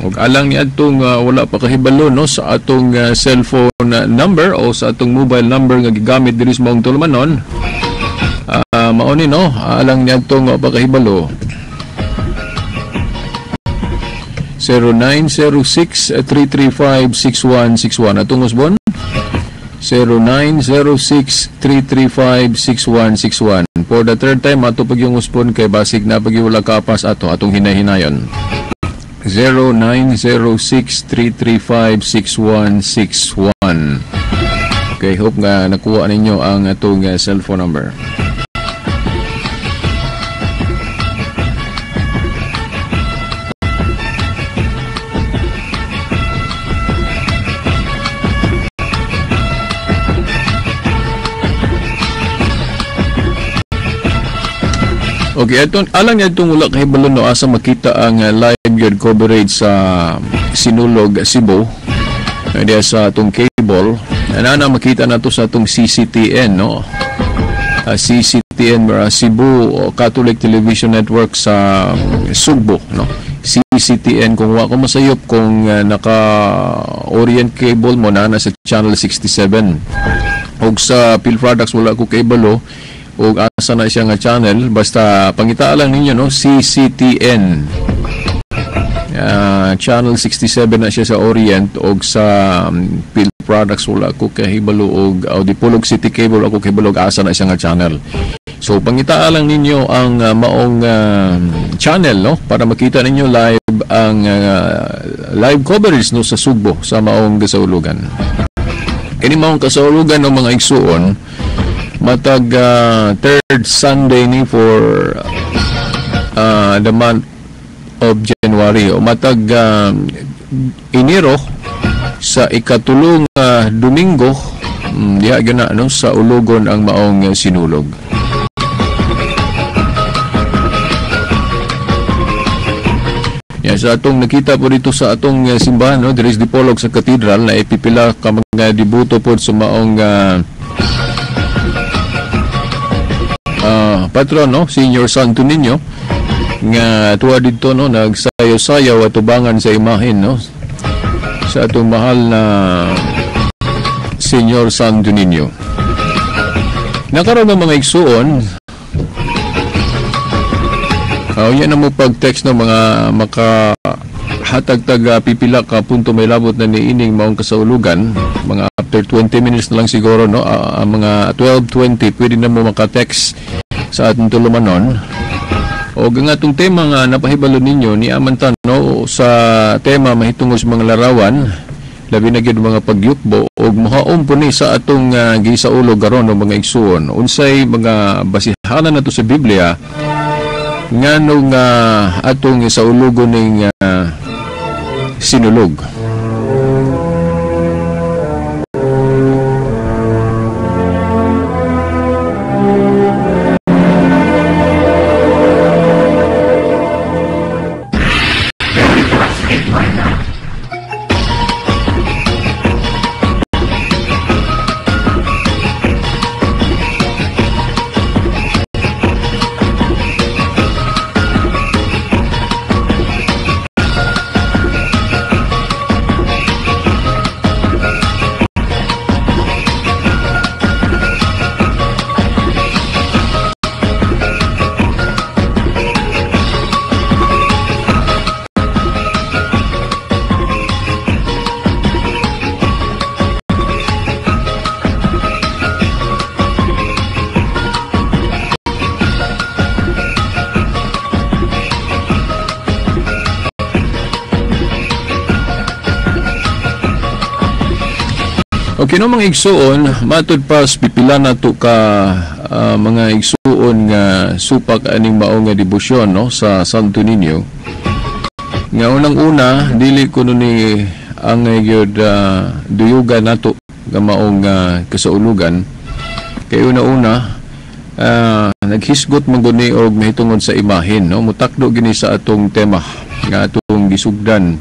Og alang ni adtong wala pa kahibalo, no, sa atong cellphone number o sa atong mobile number nga gigamit diri sa maong tulumanon, mao ni, no, alang ni adtong wala pa kahibalo, 0906-335-6161. Atong usbon 0906-335-6161. For the third time ato pag yung usbon kay basig na pag wala kapas ato atong hinahinayon. 0906-335-6161. Okay, hope nga nakuha ninyo ang atong cellphone number. Okay, atong alang niya itong wala kahibalo, no, asa makita ang live yun coverage sa Sinulog Cebu diya sa atong cable. Ana makita na to sa atong CCTN, no, CCTN Cebu Catholic Television Network sa Sugbo, no, CCTN. Kung wa ko masayop kung naka Orient cable mo na sa channel 67. Og sa Phil Products wala ko cable og asa na siya nga channel, basta pangitaa lang ninyo, no, CCTN channel 67 na siya sa Orient. Og sa Phil Products wala ko kahibalo og Dipolog City Cable ako kahibalo og asa na siya nga channel. So pangitaa lang ninyo ang maong channel, no, para makita ninyo live ang live coverage, no, sa Sugbo sa maong kasaulugan. Kini maong kasaulugan, no, mga igsuon, matag third Sunday ni for the month of January, o matag Enero sa ikatulong Domingo, diha gyud na, no, sa Ulugon ang maong sinulog. Ya, sa atong nakita po dito sa atong simbahan, no, diri sa Dipolog sa Cathedral, na ipipila ka mga debuto po sa maong patron, no, Senior Santo Niño, nga tuwa dito, no, nagsayaw-sayaw at tubangan sa imahen, no, sa atong mahal na Senior Santo Niño. Nakaroon ng mga igsuon Yan na mo pag-text no, mga makahatag-tag pipila ka punto may labot na niining maong kasaulugan. Mga after 20 minutes na lang siguro, no? Mga 12:20 pwede na mo maka-text sa atong tulumanon. O nga atong tema nga napahibalo ninyo ni amantan, no, sa tema mahitungod sa mga larawan, labi na gyud mga pagyukbo og mohaom po ni sa atong gisaulog karon, no, mga igsuon. Unsay mga basihanan nato sa Biblia nganong atong isaulugon ning sinulog? Okay, no, mga igsuon, matud pa pipila na to ka mga igsuon nga supak aning mao nga debosyon, no, sa Santo Niño. Nga unang-una dili kuno ni ang gyud duyugan nato nga maong kasaulugan. Kay una-una naghisgot man gud ni og mahitungod sa imahen, no, mutakdo gini sa atong tema nga atong gisugdan,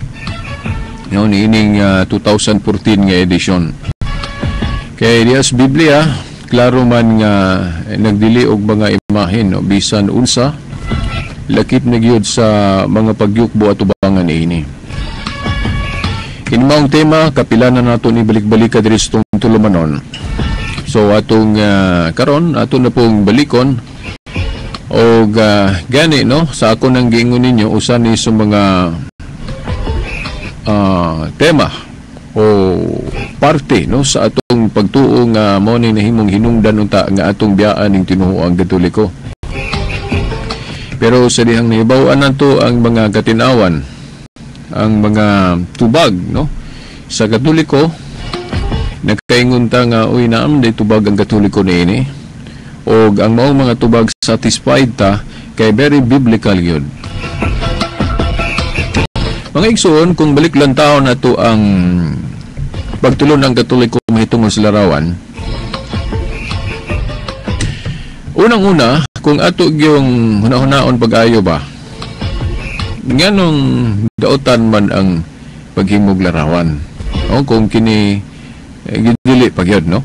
no, niining 2014 nga edisyon. Kay diya sa Biblia, klaro man nga nagdili og mga imahen, no, bisan unsa, lakip na gyud sa mga pagyukbo at ubangan niini. Kini maong tema, kapila na nato ni balik-balika diri sa itong tulumanon. So atong karon ato na pong balikon og gani, no, sa ako nang giingon ninyo usa ni sa mga tema o parte, no, sa atong pagtuo nga mao ni nahimong hinungdan unta nga atong biyaan ning tinuoang Katoliko. Pero sa dihang nahibaw-an nato ang mga katinawan, ang mga tubag, no, sa Katoliko, nagkaingon ta nga uy naam day tubag ang Katoliko niini, og ang maong mga tubag satisfied ta kay very biblical gyud. Mga igsoon, kung balik lang taon nato ang pagtulon ng Katoliko mahitungod sa larawan, unang-una, kung ato yung hunahunaon pag-ayo ba, nganong daotan man ang paghimog larawan? O kung kini gidili pag yun, no?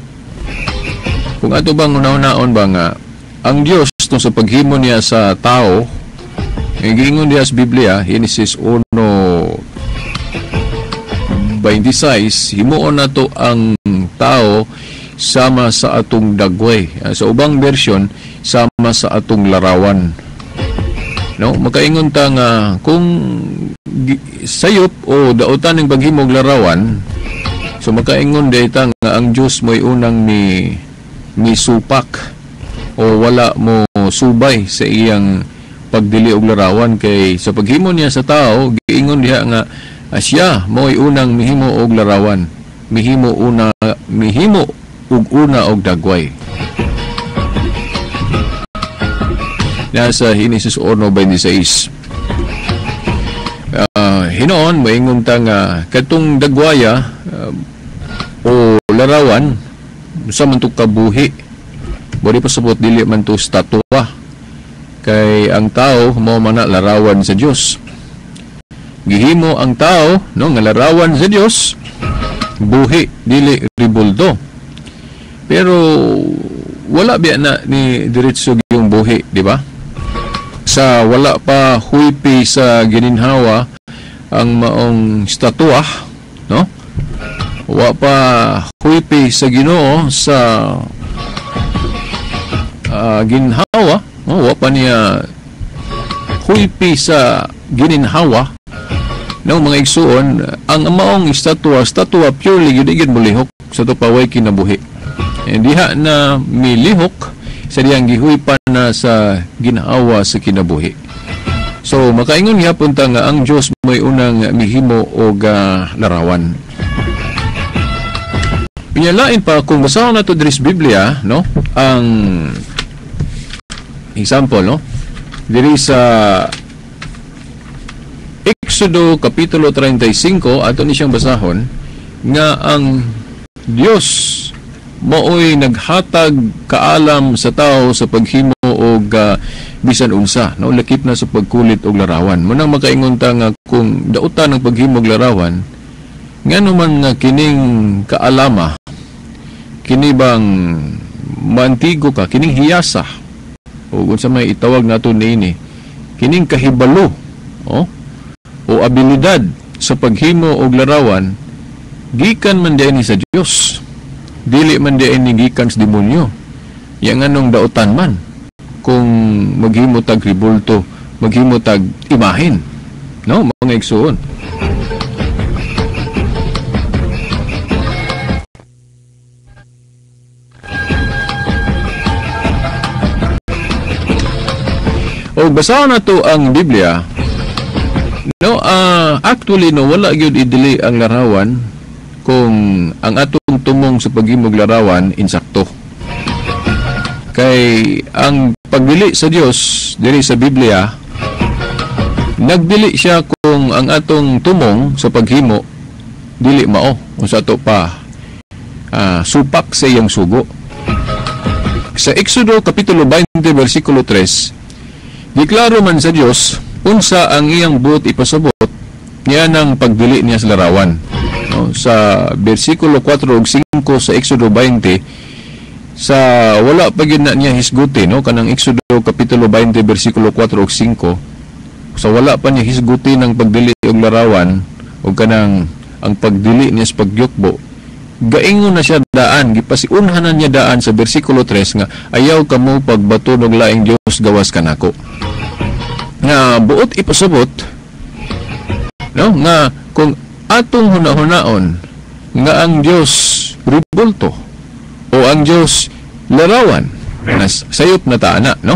Kung ato bang hunahunaon ba nga ang Dios tung sa paghimo niya sa tao, giingon niya sa Biblia, Genesis 1:26, himuon nato ang tao sama sa atong dagway. Sa ubang version, sama sa atong larawan. No, makaingon ta nga kung sayop o daotan ng paghimog larawan, so makaingon dayta nga ang Dios mo'y unang ni misupak o wala mo subay sa iyang pagdili og larawan, kay sa paghimo niya sa tao, giingon diha nga siya mo'y unang mihimo og larawan, mihimo og una og dagway. Nasa Genesis 1:26. Hinoon maingon ta nga katong dagwaya o larawan sa man to kabuhi, bori pasabot dili man to statwa, kay ang tao mao man na larawan sa Dios. Gihimo ang tao, no, nga larawan sa Dios, buhi dili ribulto. Pero wala biya na ni diretso yung buhi, di ba? Sa wala pa huypi sa gininhawa ang maong statwa, no? Wa pa huypi sa Ginoo sa ginhawa, no? Wa pa niya huypi sa gininhawa, no, mga igsuon, ang maong estatwa, estatwa purely gyud gyud molihok sa tupaway kinabuhi. Diha na milihok sa diyang gihuypan na sa ginhawa sa kinabuhi. So makaingon gyapon ta nga ang Dios may unang mihimo og larawan. Pinyalain pa kung basahon nato diri sa Biblia, no, ang example, no, diri sa Exodo kapitulo 35 ato ni siyang basahon nga ang Dios maoy naghatag kaalam sa tao sa paghimo og bisan unsa, no, lakip na sa pagkulit og larawan. Munang makaingon ta nga kung dautan ang paghimo og larawan, ngano man nga kining kaalama, kini bang mantigo ka, kining hiyasa o unsa may itawag nato niini, kining kahibalo, oh, o abilidad sa paghimo og larawan, gikan man diay ni sa Dios, dili man diay ni gikan sa demonyo. Ya nganong dautan man kung maghimo tag ribulto, maghimo tag imahin, no, mga igsuon. O basahon nato ang Biblia, no, actually, no, wala gyud idili ang larawan kung ang atong tumong sa paghimog larawan insakto. Kay ang pagdili sa Dios diri sa Biblia, nagdili siya kung ang atong tumong sa paghimo dili mao unsa ato pa supak sa iyang sugo. Sa Exodo kapitulo 20 bersikulo 3, giklaro man sa Dios unsa ang iyang buot ipasabot niya ng pagdili niya sa larawan. No, sa bersikulo 4 ug 5 sa Exodo 20, sa wala pa gyud na niya hisguti, no, kanang Exodo kapitulo 20 bersikulo 4 ug 5, sa wala pa niya hisguti ng pagdili og larawan o kanang ang pagdili niya sa pagyukbo, gaingon na siya daan, gipasiunhan na niya daan sa bersikulo 3 nga ayaw kamo pagbato og laing Dios gawas kanako. Nga buot ipasabot, no, nga kung atong hunahunaon nga ang Dios ribulto o ang Dios larawan, nas sayop na taana, no,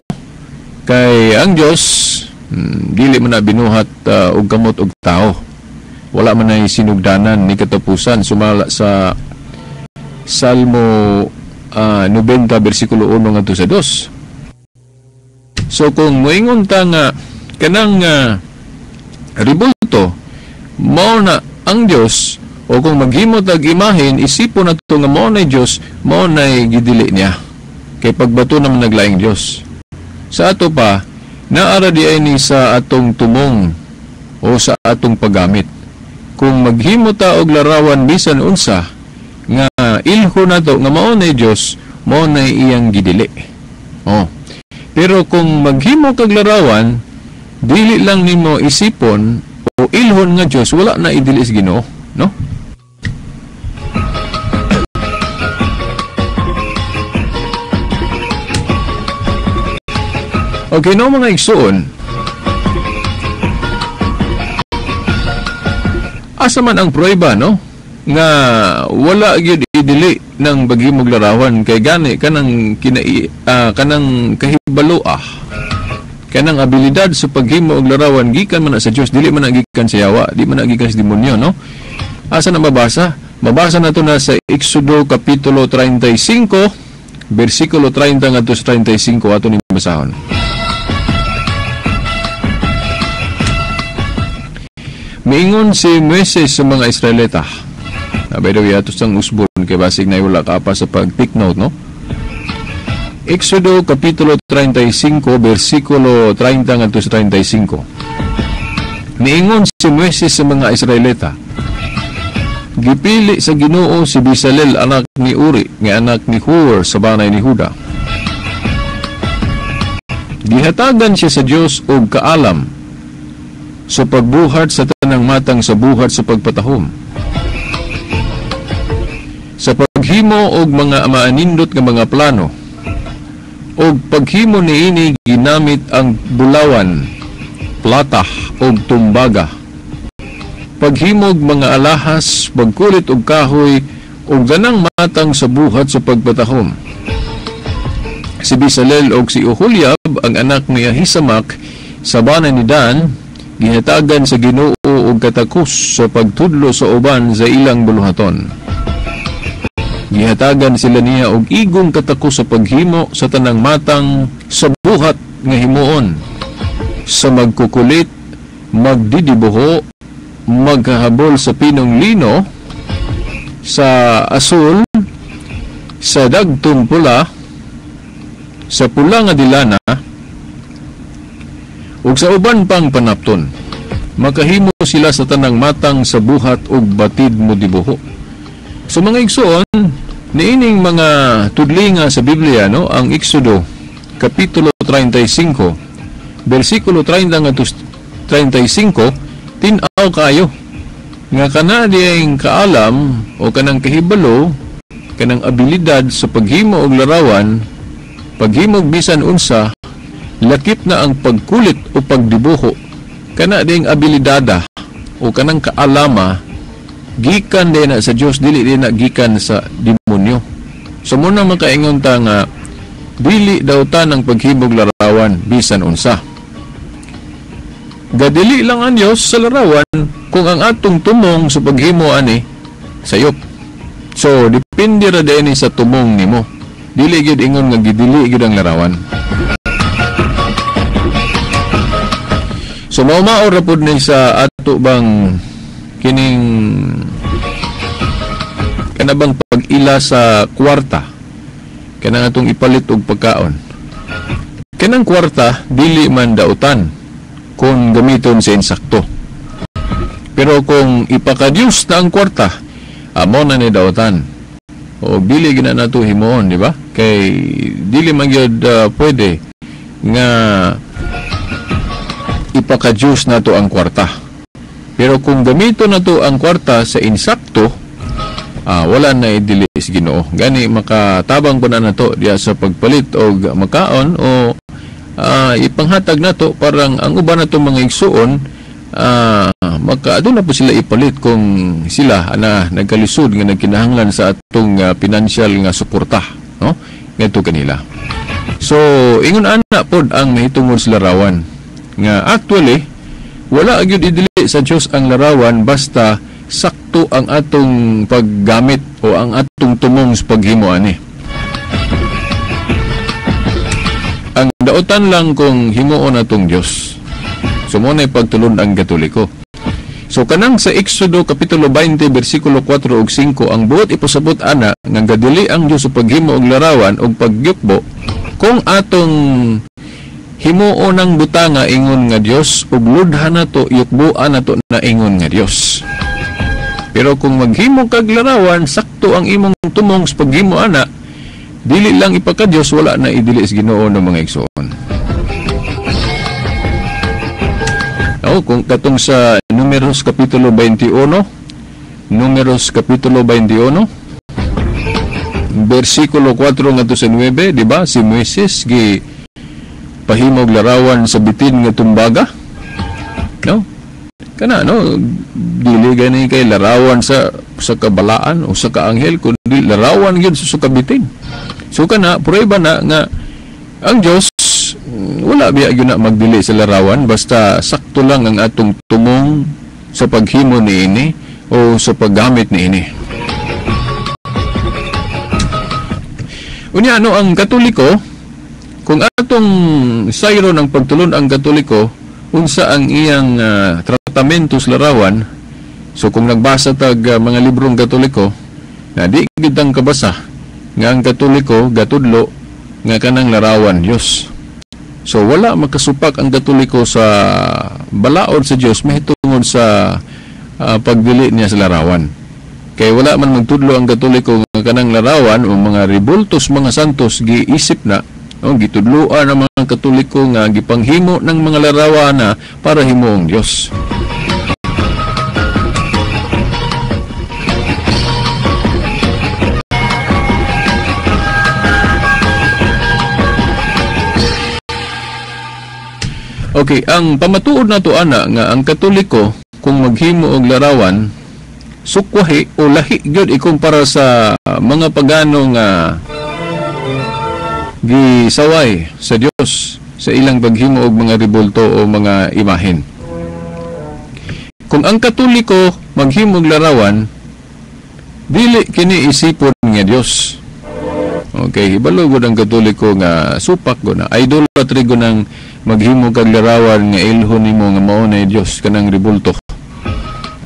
kay ang Dios dili man na binuhat og kamot og tao, wala man ay sinugdanan ni katapusan. Sumala sa Salmo 90 bersikulo 1 ngadto sa 2. So kung moingon ta nga kanang ribulto mao na ang Dios, o kung maghimo tag imahin, isipon nato nga mao nay Dios, mao nay gidili niya, kay pagbato naman naglaing Dios. Sa ato pa, naara di ay ni sa atong tumong o sa atong paggamit. Kung maghimo ta og larawan bisan unsa nga ilho nato nga mao nay Dios, mao nay iyang gidili. Oh. Pero kung maghimo kag larawan, dili lang nimo isipon o ilhon nga Dios, wala na idili sa Ginoo, no? Okay, no, mga igsuon, asa man ang prueba, no, nga wala gyud idili ng paghimog larawan, kay gani kanang kanang kahibaloa, kanang abilidad sa paghimo og larawan gikan man na sa Dios, dili man na gikan sa yawa, di man na gikan sa demonyo, no? Asa na mabasa? Mabasa nato na sa Exodo kapitulo 35 bersikulo 30 ngadto sa 35, ato ning basahon. Miingon si Moises sa mga Israelita. By the way, ato sang usbon kay basig na wala ka pa sa pag-take note, no? Exodo kapitulo 35 bersikulo 30 ngadto sa 35. Niingon si Moises sa mga Israelita, gipili sa Ginoo si Bezalel anak ni Uri nga anak ni Hur sa banay ni Huda. Gihatagan siya sa Dios og kaalam sa pagbuhat sa tanang matang sa buhat sa pagpatahom, sa paghimo og mga maanindot nga mga plano, og paghimo niini ginamit ang bulawan, plata ug tumbaga, paghimog mga alahas, pagkulit og kahoy ug danang matang sa buhat sa pagpatahom. Si Bisalel og si Oholiab, ang anak ni Ahisamak, sa bana ni Dan, gihatagan sa Ginoo og katakos sa pagtudlo sa uban sa ilang buluhaton. Gihatagan sila niya og igong katakos sa paghimo sa tanang matang sa buhat nga himuon, sa magkukulit, magdidibuho, maghahabol sa pinong lino, sa asul, sa dagtong pula, sa pula nga dilana, ug sa uban pang panapton. Makahimo sila sa tanang matang sa buhat ug batid mo dibuho. So mga igsoon, niining mga tudlinga sa Biblia, no, ang Exodo kapitulo 35 bersikulo 30 ngadto 35, tin-aw kayo nga kana diyang kaalam o kanang kahibalo, kanang abilidad sa paghimo og larawan, paghimog bisan unsa, lakip na ang pagkulit o pagdibuho, kana diyang abilidada o kanang kaalama, gikan din na sa Dios, dili din na gikan sa demonyo. So muna makaingon ta nga dili daw ta ng paghimog larawan bisan unsa. Gadili lang ang Dios sa larawan kung ang atong tumong sa paghimo ani sayop. So depende ra din sa tumong nimo. Dili gyud ingon nga gidili gyud ang larawan. So mao-mao ra pud ni sa ato bang kining kanabang pag-ila sa kwarta, kanang atong ipalit og pagkaon. Kanang kwarta dili man dautan kung gamiton sa insakto. Pero kung ipakadyos na ang kwarta, amo na ni dautan. O dili gina nato himuon, di ba? Kay dili man gyud pwede nga ipakadyos nato ang kwarta. Pero kung gamito nato ang kwarta sa insakto, wala na idili sa Ginoo. Gani makatabang po na nato diya sa pagpalit og makaon o ipanghatag nato parang ang uban nato mga igsuon, maka aduna po sila ipalit kung sila na nagkalisod nga nagkinahanglan sa atong pinansyal nga suporta, no, ngadto kanila. So ingon ana pod ang mahitungod sa larawan nga actually wala gyud idili sa Dios ang larawan basta sakto ang atong paggamit o ang atong tumong sa paghimo ani. Ang daotan lang kung himuon atong Dios. So mo na pagtulon ang Katoliko. So kanang sa Exodo kapitulo 20 bersikulo 4 ug 5, ang buot ipasabot ana nga gadili ang Dios sa paghimo og larawan og pagyukbo kung atong himuon ang butanga ingon nga Dios ug ludhan nato yukboan nato na ingon nga Dios. Pero kung maghimo kag larawan, sakto ang imong tumong sa paghimo ana, dili lang ipakadiyos, wala na idili sa Ginoo ng mga igsoon. O, kung katong sa Numeros kapitulo 21, Numeros kapitulo 21, bersikulo 4 ngadto sa 9, di ba? Si Moises gi pahimog larawan sa bitin nga tumbaga. No? Kana no, dili gani kay larawan sa kabalaan o sa kaanghel, kundi larawan gyud sa kabitin. So kana prueba na nga ang Dios wala biya gyud na magdili sa larawan basta sakto lang ang atong tumong sa paghimo niini o sa paggamit niini. Unya ano ang Katoliko, kung atong sayro ng pagtulon ang Katoliko, unsa ang iyang tratamento sa larawan. So kung nagbasa tag mga librong Katoliko, na di gid ang kabasa nga ang Katoliko gatudlo nga kanang larawan Dios. So wala makasupak ang Katoliko sa balaod sa Dios mahitungod sa pagdili niya sa larawan. Kay wala man magtudlo ang Katoliko nga kanang larawan o mga ribultos mga santos giisip na, no, gitudloan ang mga Katoliko nga gipanghimo ng mga larawan na para himuong Dios. Okay, ang pamatuod nato ana nga ang Katoliko kung maghimo og larawan sukwahi o lahi gyud ikumpara sa mga pagano nga gisaway sa Dios sa ilang paghimo og mga rebulto o mga imahen. Kung ang Katoliko maghimo og larawan, dili kini isipon nga Dios. Okay, hibalo gud ang Katoliko nga supak gud na idolatry gud ang maghimo kag larawan nga ilhon nimo nga mao na Dios kanang rebulto.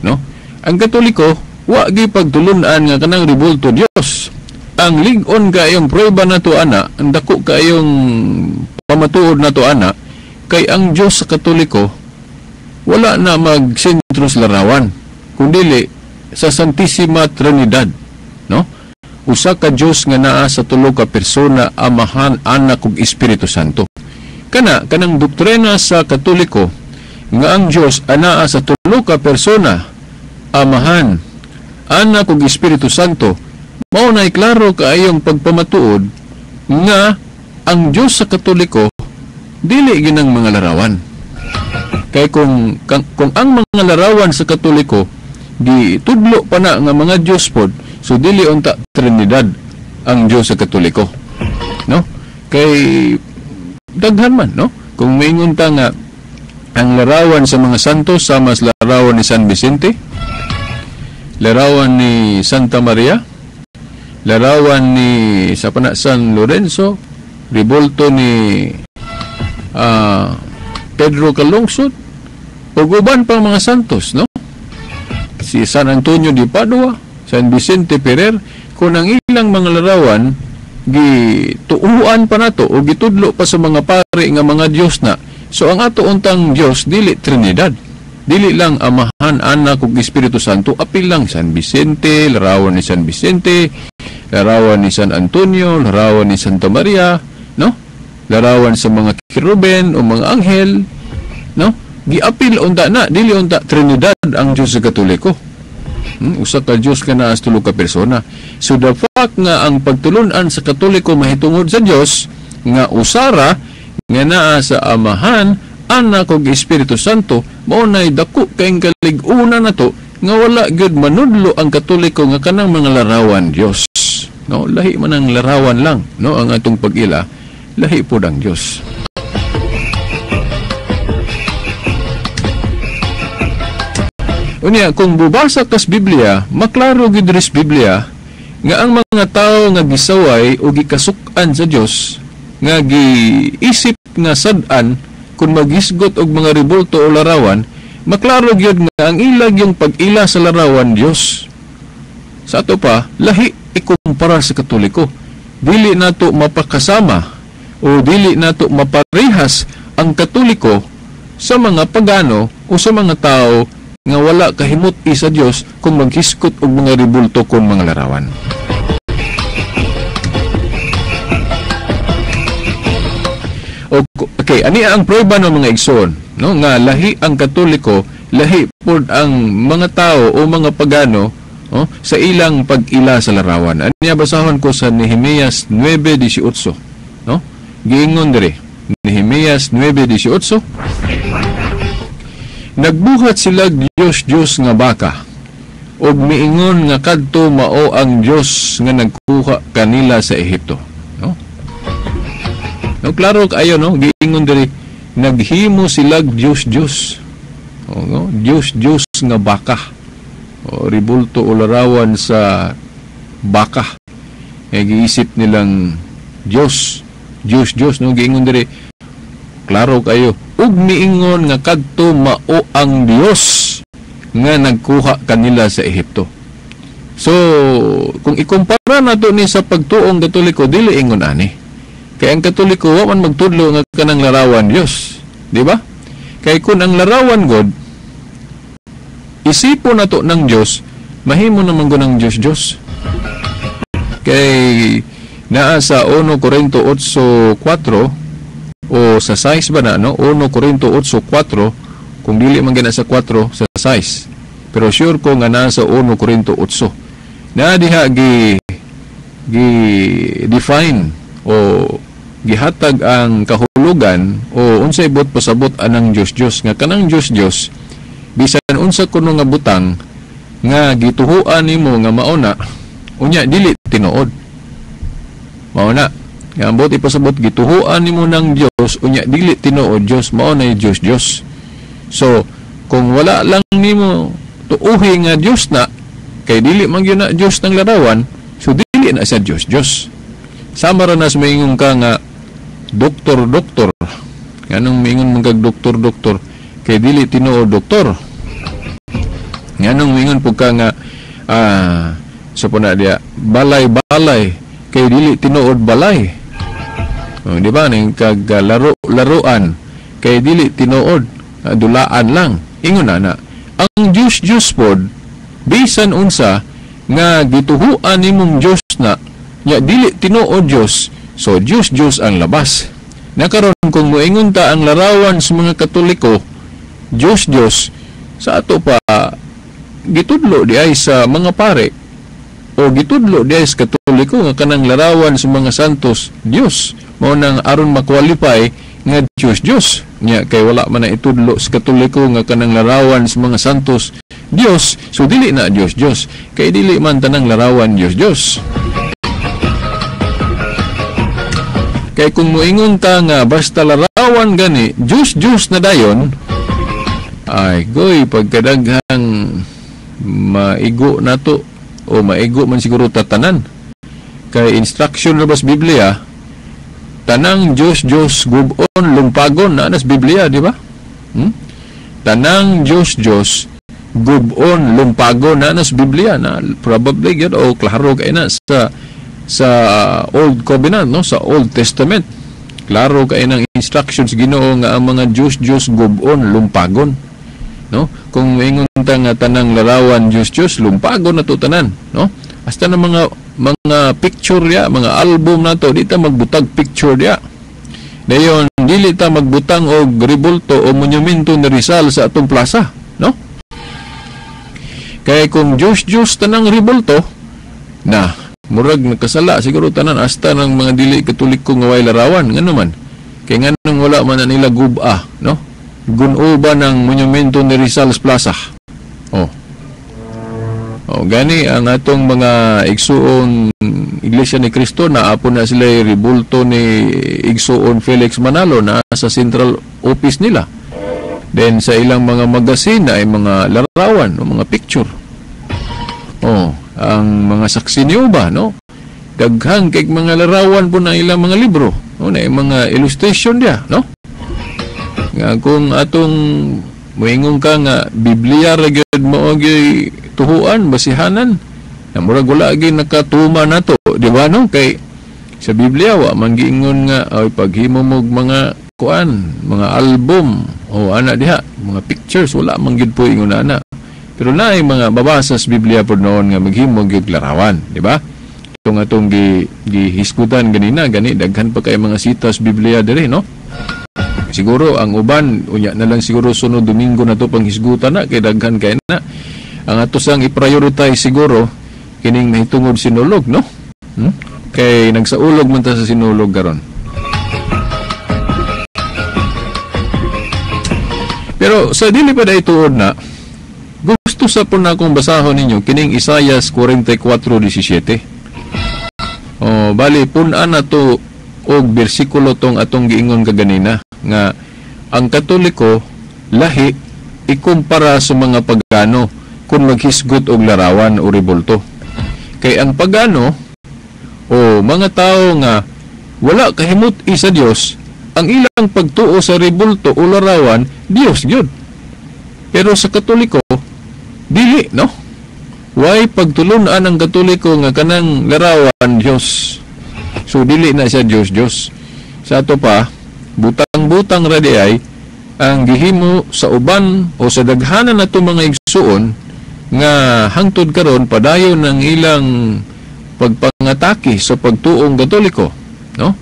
No? Ang Katoliko wa gi pagtulun-an nga kanang rebulto Dios. Ang lig-on kayong prueba nato ana, ang dako kayong pamatuod nato ana, kay ang Dios sa Katoliko wala na magsentro sa larawan, kundili sa Santissima Trinidad, no? Usa ka Dios nga naa sa tulo ka persona, Amahan, Anak ug Espiritu Santo. Kana kanang doktrina sa Katoliko nga ang Dios anaa sa tulo ka persona, Amahan, Anak ug Espiritu Santo, mao nay klaro kaayong pagpamatuod nga ang Dios sa Katoliko dili ginang mga larawan. Kay kung ang mga larawan sa Katoliko gitudlo pa na nga mga Dios pod, so dili unta Trinidad ang Dios sa Katoliko, no? Kay daghan man, no? Kung maingon ta nga ang larawan sa mga santos sama sa larawan ni San Vicente, larawan ni Santa Maria, larawan ni sa pana San Lorenzo, rebulto ni Pedro Calungsod, ug uban pang mga santos, no? Si San Antonio de Padua, San Vicente Ferrer, kung ang ilang mga larawan gituuan pa nato o gitudlo pa sa mga pare nga mga Dios na. So ang ato untang Dios dili Trinidad, dili lang Amahan, Anak ug Espiritu Santo, apil lang San Vicente, larawan ni San Vicente, larawan ni San Antonio, larawan ni Santa Maria, no? Larawan sa mga keruben o mga anghel, no? Giapil unta na, dili unta Trinidad ang Dios sa Katoliko. Usa ka Dios ka naa sa tulo ka persona. So the fact nga ang pagtulun-an sa Katoliko mahitungod sa Dios nga usara nga naa sa Amahan, Anak ug Espiritu Santo, mao nay dako kayong kalig-una nato nga wala gyud manudlo ang Katoliko nga kanang mga larawan Dios. No, lahi man ang larawan lang, no, ang atong pag-ila, lahi pod ang Dios. Unya, kung bubasa kas Biblia, maklaro gyud ris Biblia nga ang mga tawo nga gisaway o gikasuk-an sa Dios, nga giisip nga sad-an kung maghisgot og mga rebulto o larawan, maklaro gyud nga ang ilag yung pag-ila sa larawan Dios. Sa ato pa, lahi ikumpara sa Katoliko. Dili nato mapakasama o dili nato maparehas ang Katoliko sa mga pagano o sa mga tao nga wala kahimut-i sa Dios kung maghisgot og mga rebulto kon mga larawan. Okay, ani ang prueba ng mga igsoon, no, nga lahi ang Katoliko, lahi pod ang mga tao o mga pagano, oh, sa ilang pag-ila sa larawan. Ani basahon ko sa Nehemias 9:18, no? Giingon diri, Nehemias 9:18. Nagbuhat sila Dios-Dios nga baka ug miingon nga kadto mao ang Dios nga nagkuha kanila sa Ehipto, no? No, klaro kaayo, no? Giingon diri, naghimo sila Dios-Dios. O, no? Dios-Dios nga baka. O, ribulto o larawan sa baka. E, giisip nilang Dios, Dios, Dios, no? Giingon diri, klaro kayo, ug miingon nga kadto mao ang Dios nga nagkuha kanila sa Ehipto. So, kung ikumpara nato ni sa pagtuong Katoliko, dili ingon ani. Kay ang Katoliko wa man magtudlo nga kanang larawan Dios, di ba? Kay kun ang larawan God isipo nato ng Dios, mahimo naman gud ang Dios Dios. Kay naa sa 1 Corinto 8:4 o sa 6 ba na, no? 1 Corinto 8:4, kung dili man gina sa 4, sa 6. Pero sure ko nga naa sa 1 Corinto 8. Na diha gi define o gihatag ang kahulugan o unsay buot pasabot anang Dios Dios nga kanang Dios Dios bisan unsa kuno nga butang nga gituhuan nimo nga mauna unya dili tinuod. Mao na nga ang buot ipasabot gituhuan nimo ng Dios unya dili tinuod Dios, mao na Dios Dios. So kung wala lang nimo tuuhi nga Dios na kay dili man gyud na Dios ng larawan, so dili na siya Dios Dios. Sama ra na sa maingon ka nga doktor doktor, nganong maingon man kag doktor doktor kay dili tinuod doktor. Nganong maingon pud ka nga sa puna diya balay balay kay dili tinuod balay. O, di ba ning kag laro laruan kay dili tinuod, dulaan lang. Ingon na na ang Dios Dios pod bisan unsa nga gituhuan nimong Dios na nya dili tinuod Dios, so Dios Dios ang labas. Nakaron kung moingon ta ang larawan sa mga Katoliko Dios Dios, sa ato pa gitudlo di ay sa mga pare o gitudlo di ay sa Katoliko nga kanang larawan sa mga santos Dios, mao nang aron ma-qualify nga Dios Dios. Nya kay wala man na itudlo sa Katoliko nga kanang larawan sa mga santos Dios, so dili na Dios Dios kay dili man tanang larawan Dios Dios. Kay kung moingon ta nga basta larawan gani Dios Dios na dayon, ay goy pagkadaghang maigo nato o maigo man siguro tatanan. Kay instruction na bas Biblia, tanang Dios Dios gubon lumpagon na nas Biblia, di ba? Tanang Dios Dios gubon lumpagon na nas Biblia na probably gyud o klaro kay na sa Old Covenant, no, sa Old Testament. Klaro kay nang instructions Ginoo nga ang mga Dios Dios gubon lumpagon, no? Kung moingon ta nga tanang larawan Dios Dios lumpagon na to tanan, no? Hasta na mga picture ya, mga album nato, di ta magbutag picture ya. Dayon dili ta magbutang og rebulto o monumento ni Rizal sa atong plaza, no? Kay kung Dios Dios tanang rebulto na murag nakasala siguro tanan hasta ng mga dili Katoliko nga way larawan. Ngano man? Kay nganong wala man na nila guba, no? Gunuba ng monumento ni Rizal's Plaza. Oh. Oh, gani ang atong mga igsuon Iglesia ni Cristo na apo na sila rebulto ni Igsuon Felix Manalo na sa central office nila. Then sa ilang mga magazine ay mga larawan o mga picture. Oh, ang mga saksi ni Uba, no? Daghang kay mga larawan po na ilang mga libro, no? Na mga illustration dia, no? Nga kung atong moingon ka nga Biblia ra gyud mao gyud tuhuan, basihanan, na murag wala gyud nakatuma nato, di ba, no? Kay sa Biblia wa man giingon nga ay paghimo mo mga kuan, mga album o ana diha, mga pictures, wala man gyud po ingon ana. Pero naay mga babasa sa Biblia pod noon nga maghimo gyud larawan, di ba? Itong atong gihisgutan ganina, gani daghan pa kay mga sitas Biblia diri, no? Siguro ang uban unya na lang siguro sunod Domingo na to panghisgutan na kay daghan kay na. Ang ato sang i-prioritize siguro kining mahitungod sinulog, no? Kay nagsaulog man ta sa sinulog karon. Pero sa dili pa day tuod na, gusto sa po na akong basahon ninyo kining Isaias 44:17. O bali pun-an na to og bersikulo tong atong giingon kaganina nga ang Katoliko lahi ikumpara sa mga pagano kung maghisgot og larawan o rebulto. Kay ang pagano o mga tao nga wala kahimut sa Dios, ang ilang pagtuo sa rebulto o larawan Dios gyud. Pero sa Katoliko dili, no? Way pagtulun-an ang Katoliko nga kanang larawan Dios. So dili na siya Dios Dios. Sa ato pa butang-butang ra di ay ang gihimo sa uban o sa daghanan nato mga igsuon nga hangtod karon padayon ang ilang pagpangatake sa pagtuong Katoliko, no?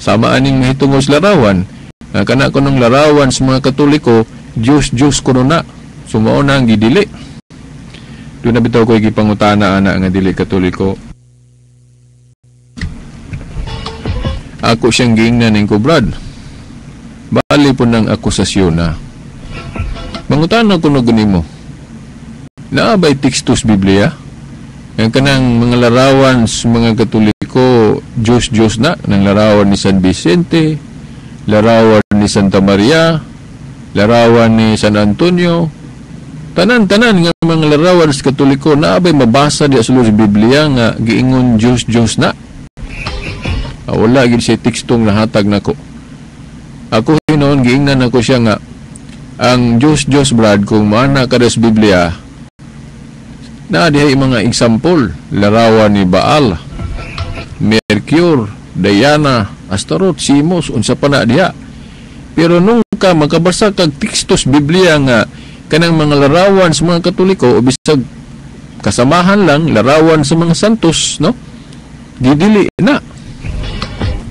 Sama aning mahitungod sa larawan nga kana kunong larawan sa mga Katoliko Dios Dios kuno na. So mao na ang gidili. Doon na bitaw ko'y gipangutana ana nga dili Katoliko. Ako siyang giingnan ko, "Brad, bali po ng akusasyon na. Mangutana ko no nimo. Naa ba'y teksto sa Biblia ang kanang mga larawan sa mga Katoliko, Diyos Diyos na, ng larawan ni San Vicente, larawan ni Santa Maria, larawan ni San Antonio, tanan-tanan nga mga larawan sa Katoliko, naa ba'y mabasa di sa Biblia nga giingon Diyos Diyos na?" Wala gid siya tekstong nahatag nako. Ako hinon giingnan ako siya nga ang Diyos Diyos, Brad, kung maana ka sa Biblia, na dihay mga example, larawan ni Baal, Mercure, Diana, Astaroth, Simos, unsa pa na diha. Pero nung ka makabasa kag teksto sa Biblia nga kanang mga larawan sa mga Katoliko o bisag kasamahan lang larawan sa mga santos, no, didili na.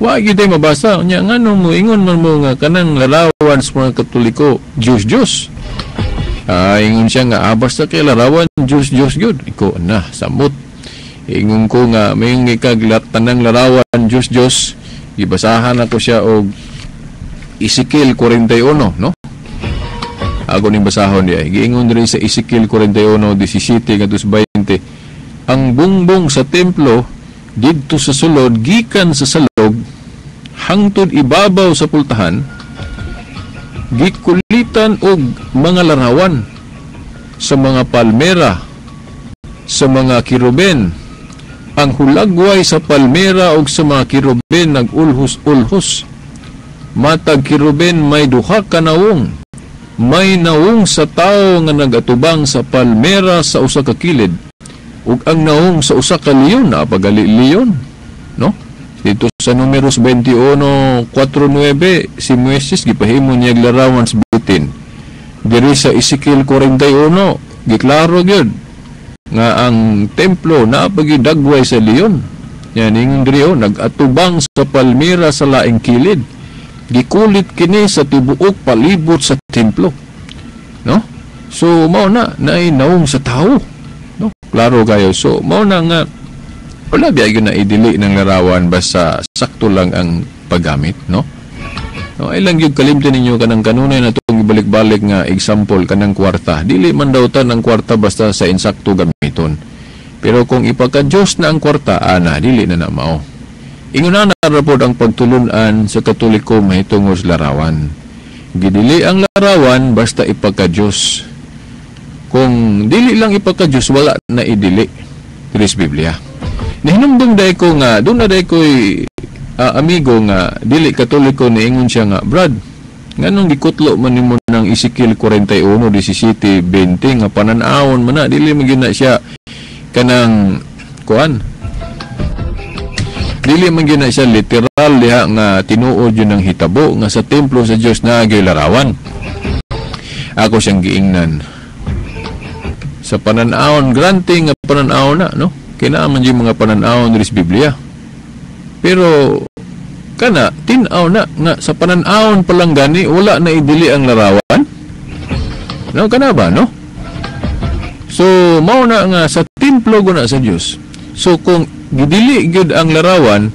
Wa gyud mabasa nya. Ngano mo ingon man mo nga kanang larawan sa mga Katoliko Diyos Diyos? Ingon siya nga basta kay larawan Diyos Diyos gyud. Iko na samot. Ingon ko nga may kag tanang larawan Diyos Diyos. Gibasahan ako siya og Ezekiel 41, no? Ako ning basahon diay. Giingon diri sa Ezekiel 41:17 ngadto sa 20. Ang bungbong sa templo didto sa sulod gikan sa salog hangtod ibabaw sa pultahan gikulitan og mga larawan sa mga palmera, sa mga kiruben. Ang hulagway sa palmera og sa mga kiruben nagulhos-ulhos. Matag kiruben may duha ka nawong. May nawong sa tawo nga nagatubang sa palmera sa usa ka kilid ug ang nawong sa usa ka leon, napagali leon, no? Dito sa Numeros 21:4-9, si Moises gipahimo niya larawan sa bitin. Diri sa Ezekiel 41, giklaro gyud nga ang templo napagidagway sa leon. Yan ingon diri, oh, nagatubang sa palmera sa laing kilid. Gikulit kini sa tibuok palibot sa templo, no? So mao na naay nawong sa tawo, no? Klaro kayo. So mao na nga wala biya gyud na idili ng larawan basta sakto lang ang paggamit, no? No, ay lang gyud kalimti ninyo kanang kanunay na itong ibalik-balik nga example kanang kwarta. Dili man daw ta ng kwarta basta sa insakto gamiton. Pero kung ipaka-Diyos na ang kwarta, ana, dili na na mao. Ingon na rapod ang pagtulunan sa Katoliko mahitungod sa larawan. Gidili ang larawan basta ipaka-Diyos. Kung dili lang ipaka-Diyos, wala na idili. Dili sa Biblia. Nihinumdum day ko nga, doon na day ko'y amigo nga dili Katoliko, niingon siya nga, "Brad, nganong gikutlo man nimo ng Ezekiel 41:17-20 nga pananawon man na, dili man gyud na siya kanang kuan, dili man gyud na siya literal diha nga tinuod yun ang hitabo nga sa templo sa Dios na larawan." Ako siyang giingnan, sa pananawon, granting nga pananawon na, no? Kinaaman yung mga pananawon diri sa Biblia. Pero kana tin-aw na nga sa pananawon pa lang gani wala na idili ang larawan. No, kana ba, no? So mao na nga sa templo guna sa Dios. So kung gidili gyud ang larawan,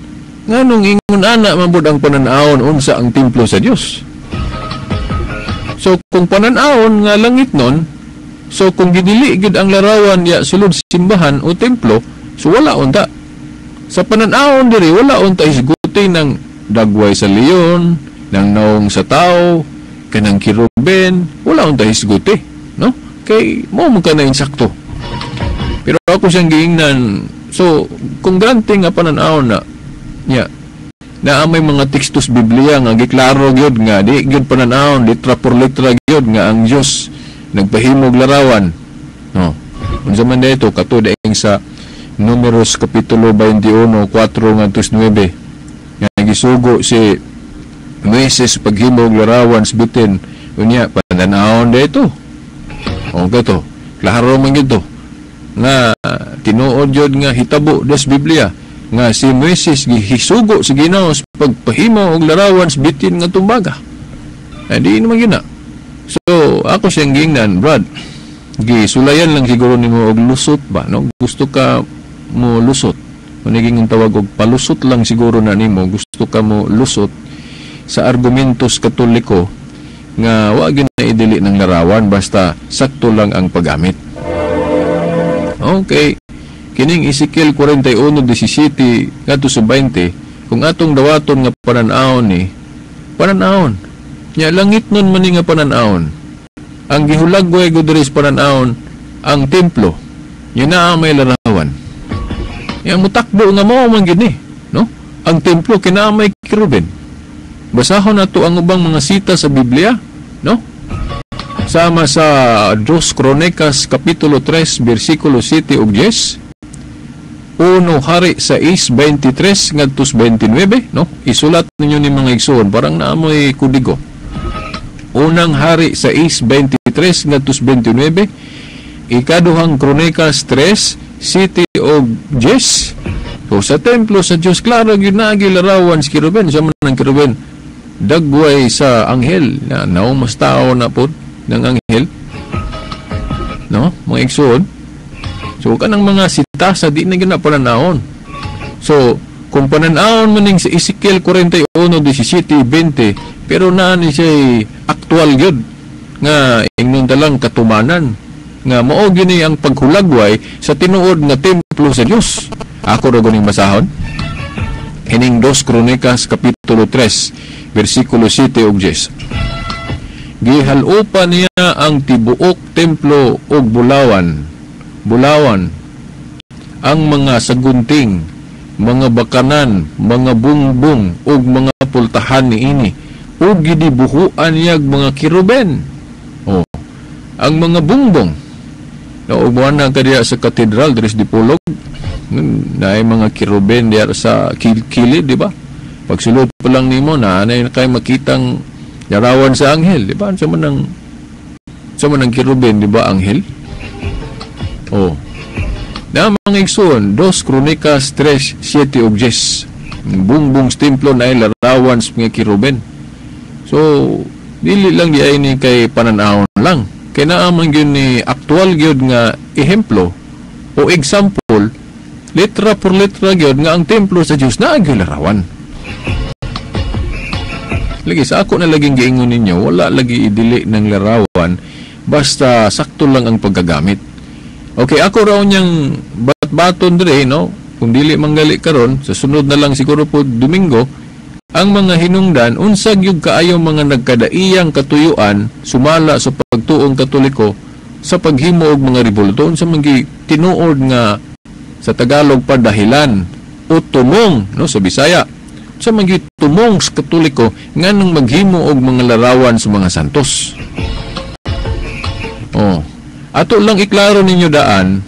nganong ingon ana man pud ang pananawon unsa ang templo sa Dios? So kung pananawon nga langit nun, so kung gidili gyud ang larawan ya sulod simbahan o templo, so wala unta. Sa pananawon diri wala unta hisguti ng dagway sa leon, ng naong sa tao, kanang kiruben, wala unta hisguti, no? Kay mo man ka na insakto. Pero ako siyang giingnan, so kung granting nga pananawon na niya, naa may mga tekstos Biblia nga giklaro gyud nga di gyud pananawon, litra por litra gyud nga ang Dios nagpahimog larawan, no? Unsa man dito kato daing sa Numeros kapitulo 21:4-9 nga gisugo si Moises paghimog larawan sa bitin, unya pananawon dito. Okay to, klaro man gyud to nga tinuod gyud nga hitabo des Biblia nga si Moises gisugo sa Ginoo sa pagpahimo og larawan sa bitin nga tumbaga. Di naman gyud na. So ako siyang giingnan, "Brad, gisulayan lang siguro nimo og lusot ba, no? Gusto ka mo lusot, Naging tawag og palusot lang siguro na nimo, gusto ka mo lusot sa argumentos Katoliko nga wa gyud na idili ng larawan basta sakto lang ang paggamit. Okay. Kining Ezekiel 41:17 ngadto sa 20, kung atong dawaton nga panan-awon ni panan-awon. Nya langit nun man ni nga panan-awon. Ang gihulagway gud diri sa panan-awon ang templo. Nya naa may larawan. Yang mutakbo nga mao man gid ni, no? Ang templo kinamay kerubin. Basahon nato ang ubang mga sita sa Biblia, no? Sama sa 2 Kronikas kapitulo 3 bersikulo 7 ug 10. 1 Hari 6:23 ngadto 29, no? Isulat ninyo ni mga igsoon, parang naamoy kodigo. Unang Hari 6:23 ngadto 29, Ikaduhang Kronikas 3:7 ug 10. So sa templo sa Dios, klaro gyud na gilarawan si kerubin. Sa man ang kerubin dagway sa anghel na naong mas tao na pod ng anghel, no, mga igsoon. So kanang mga sita sa di na gyud na pananawon. So kung pananawon man ning sa Ezekiel 41:17-20, pero naa ni siya aktual gyud nga ingnon talang katumanan nga mao gyud ni ang paghulagway sa tinuod nga templo sa Dios. Ako ra guning basahon kining 2 Kronikas kapitulo 3 bersikulo 7 ug 10. Gihal-opan niya ang tibuok templo og bulawan, bulawan ang mga sagunting, mga bakanan, mga bungbong ug mga pultahan niini, ug gidibuhuan niyag mga kiruben. Oh, ang mga bungbong. No, ug na ka diya sa katedral diri sa Dipolog, naay mga kiruben diya sa kilid, di ba? Pagsulod pa lang nimo na anay kay makitang larawan sa anghel, di ba? Sa man ang kiruben, di ba, anghel? Oh. Na mga igsoon, 2 Kronikas 3:7 ug 10. Bungbong sa templo na larawan sa mga kiruben. So, dili lang di ay ni kay pananawon lang. Kay naa man gyud ni aktual gyud nga ehemplo o example, letra por letra gyud nga ang templo sa Dios naa gyud larawan. Lagi sa ako na laging giingon ninyo, wala lagi idili ng larawan basta sakto lang ang paggagamit. Okay, ako raw niyang batbaton dire, no? Kung dili manggali karon, sa sunod na lang siguro po Domingo, ang mga hinungdan unsa gyud kaayo mga nagkadaiyang katuyuan sumala sa pagtuong Katoliko sa paghimo og mga rebulto, unsa man gi tinuod nga sa Tagalog pa dahilan o tumong, no, sa Bisaya. Sa mga tumong sa Katoliko nganong maghimo og mga larawan sa mga santos. Oh, ato lang iklaro ninyo daan,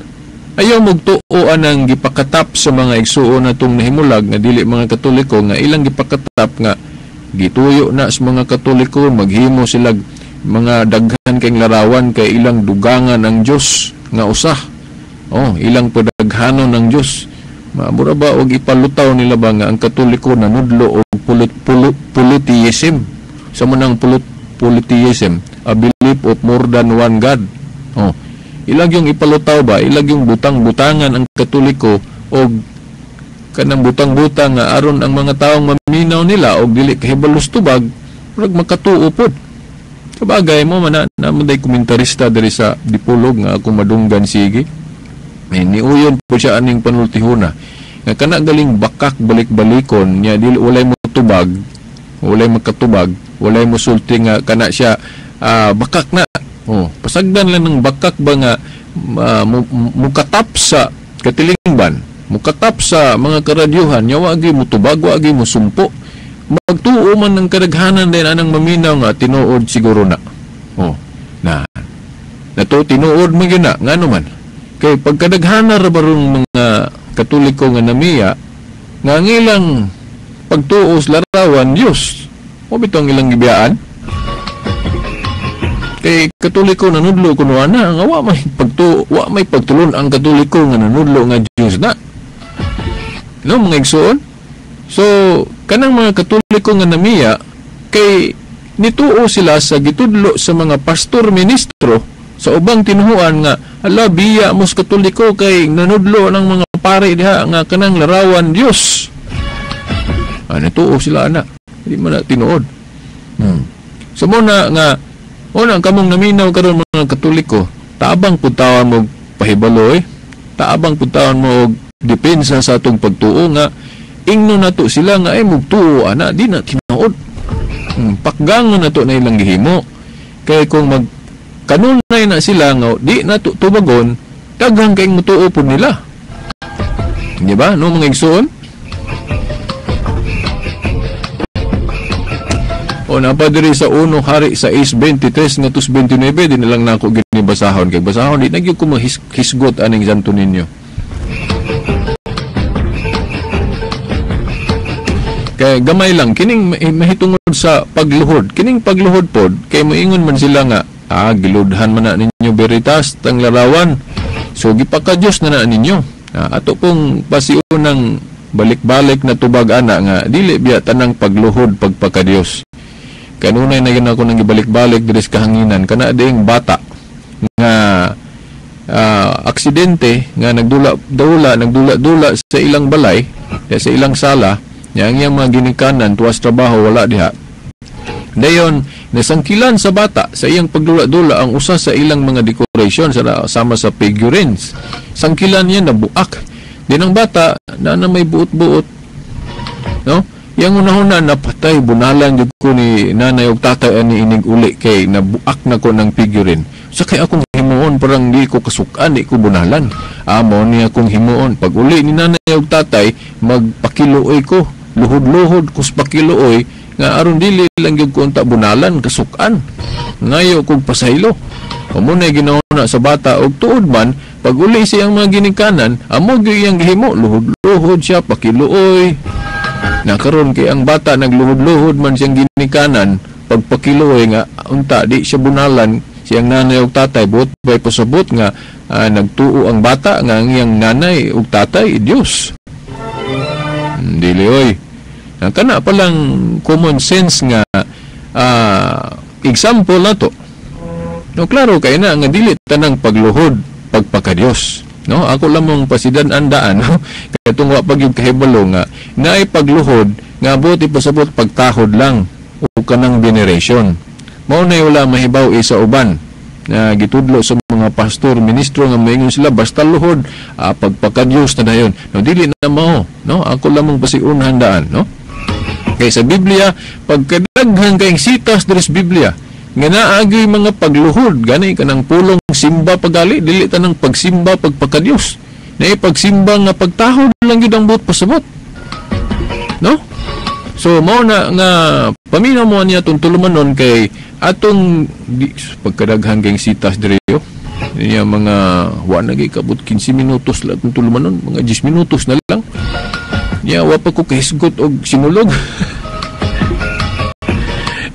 ayaw magtuo anang gipakatap sa mga igsuon natong nahimulag nga dili mga Katoliko nga ilang gipakatap nga gituyo na sa mga Katoliko maghimo sila mga daghan kay larawan kay ilang dugangan ang Dios nga usa. Oh, ilang padaghanon ang Dios. Mura ba og ipalutaw nila ba nga ang Katoliko nanudlo og polytheism? Sa manang polytheism, a belief of more than one God. Oh, ilag yung ipalutaw ba, ilag yung butang-butangan ang Katoliko og kanang butang-butang nga aron ang mga taong maminaw nila og dili kahibalos tubag, murag makatuo pod. Sabagay mo man na day komentarista diri sa Dipolog nga ako madunggan sige. Eh, niuyon po siya aning panultihuna nga kana galing bakak balik-balikon niya dili walay mo tubag, walay makatubag, walay mo sulti nga kana siya bakak na. Oh, pasagdan lang ng bakak ba nga mukatap sa katilingban, mukatap sa mga karadyuhan nya wa gyud motubag, wa gyud mosumpo. Magtuo man ng kadaghanan din anang maminaw nga tinuod siguro na. Oh, na nato tinuod man gyud na ngano man. Kay pagkadaghana ra barong mga Katoliko nga namiya nga ang ilang pagtuo sa larawan Dios, mo bitong ilang gibiyaan. Kay Katoliko nanudlo kuno ana nga wa may pagtuo, wa may pagtulon ang Katoliko nga nanudlo nga Dios na. No mga igsoon? So kanang mga Katoliko nga namiya kay nituo sila sa gitudlo sa mga pastor ministro sa ubang tinuhuan nga ala biya mos Katoliko kay nanudlo ng mga mga pare diha nga kanang larawan Dios. Ano sila ana. Di man na tinuod. So mo na nga una kamong naminaw karon mga Katoliko, taabang pud tawan mo pahibalo eh. Taabang pud tawan mo og depensa sa atong pagtuo nga ingno nato sila nga ay mugtuo ana di na tinuod. Pakgangon nato na ilang gihimo. Kay kung mag kanunay na sila nga di nato tubagon, daghang kay mutuo pud nila. Di ba? No mga igsoon? O napa diri sa 1 Hari 6:23 ngadto 29, di na lang nako gini basahon kay basahon di na gyud ko mahisgot aning Santo Niño. Kay gamay lang kining mahitungod sa pagluhod. Kining pagluhod pod kay moingon man sila nga giludhan man na ninyo Veritas tang larawan. So gipaka-Dios na na ninyo. Ato pong pasiunang balik-balik na tubag ana nga dili biya tanang pagluhod pagpaka-Dios. Kanunay na gina ko nang gibalik-balik diri sa kahanginan kana ding bata nga aksidente nga nagdula-dula sa ilang balay, sa ilang sala, yang iyang mga ginikanan tuwas trabaho wala diha. Dayon nasangkilan sa bata sa iyang pagdula-dula ang usa sa ilang mga decoration sama sa figurines. Sangkilan niya nabuak. Din ang bata na may buot-buot, no? Yang unahuna napatay bunalan jud ko ni nanay og tatay ani inig uli kay nabuak na ko ng figurine. Sa kay akong himuon parang di ko kasukan, di ko bunalan. Amo ni akong himuon pag uli ni nanay og tatay magpakiluoy ko, luhod-luhod ko sa pakiluoy nga aron dili lang gyud ko unta bunalan kasukan. Ngayo kog pasaylo. Amo na ginauna sa bata og tuod man pag uli siyang mga ginikanan amo gyud iyang gihimo, luhod-luhod siya pakiluoy. Nakaron kay ang bata nagluhod-luhod man siyang ginikanan pagpakiluoy nga unta di siya bunalan siyang nanay og tatay, buot bay pasabot nga nagtuo ang bata nga ang iyang nanay og tatay Dios. Dili oy. Kana pa lang common sense nga example na to. No, klaro kay na nga dili tanang pagluhod pagpakadiyos. No, ako lamang pasidan andaan, no? Katong wa pag yung kahibalo nga naay pagluhod nga buot ipasabot pagtahod lang o kanang veneration. Mao na wala mahibaw isa uban na gitudlo sa mga pastor, ministro nga moingon sila basta luhod pagpakadiyos na dayon. No, dili na mao, no? Ako lamang pasiun handaan, no? Kay sa Biblia pagkadaghan kayong sitas diri sa Biblia nga naagyoy mga pagluhod gani kanang pulong simba pagali dili tanang pagsimba pagpakadiyos. Naay pagsimba nga pagtahod lang gyud ang buot pasabot, no? So mao na nga paminaw mo niya atong tulumanon kay atong pagkadaghan kayong sitas diri yo. Niya mga wa na gyud kabot 15 minutos lang atong tulumanon, mga 10 minutos na lang. Niya wa pa ko kahisgot og sinulog.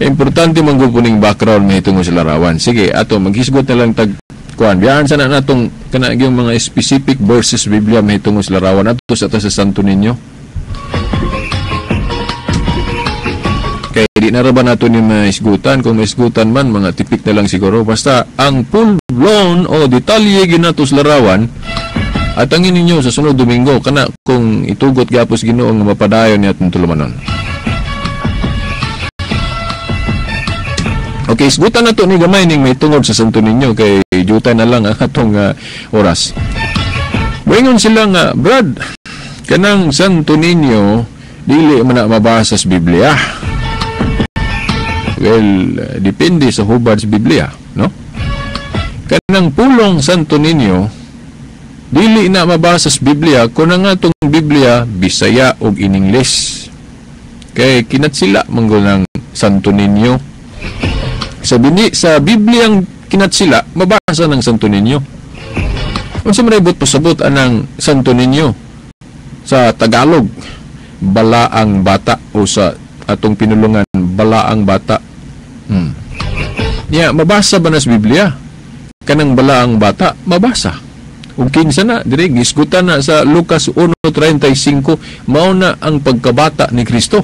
Importante man gud puning background mahitungod sa larawan. Sige, ato maghisgot na lang tag kuan. Biyahan sana natong kana gyung mga specific verses Biblia mahitungod sa larawan ato sa ta sa Santo Niño. Kay di na ra ba nato ni mahisgutan? Kung mahisgutan man mga tipik na lang siguro. Basta ang full blown o detalye ginato sa larawan at angin ninyo sa sunod Domingo kana kung itugot gyapos Ginoo nga mapadayon ni atong tulumanon. Okay, isgutan na to ni gamay ning may tungod sa Santo Niño kay juta na lang ang atong oras. Moingon sila nga, Brad, kanang Santo Niño dili man na mabasa sa Biblia. Well, depende sa hubad sa Biblia, no? Kanang pulong Santo Niño dili na mabasa sa Biblia kun ang atong Biblia Bisaya og in English. Kay kinatsila manggol ng Santo Niño. Sa sa Bibliang kinatsila mabasa ng Santo Niño. Unsa man ibot pasabot anang Santo Niño sa Tagalog, balaang bata, o sa atong pinulungan balaang bata. Ya, mabasa ba na sa Biblia? Kanang balaang bata mabasa. Ug kinsa na diri gisgutan na sa Lucas 1:35 mao na ang pagkabata ni Kristo.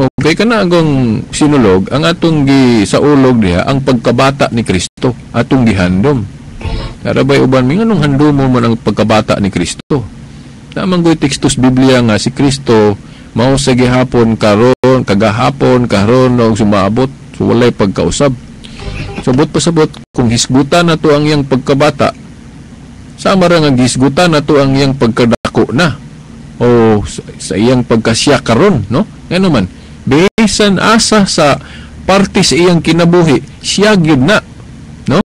Okay, kana agong sinulog ang atong gi sa ulog diha ang pagkabata ni Kristo atong gihandom. Narabay uban mi nganong handumo man ang pagkabata ni Kristo. Naman goy tekstos Biblia nga si Kristo mao sa gihapon karon, kagahapon karon og sumaabot, so walay pagkausab. Sabot pasabot kung hisgutan na to ang iyang pagkabata, sama ra nga hisgutan na to ang iyang pagkadako na o sa iyang pagkasya karon, no? Ngano man bisan asa sa parte sa iyang kinabuhi, siya gyud na, no?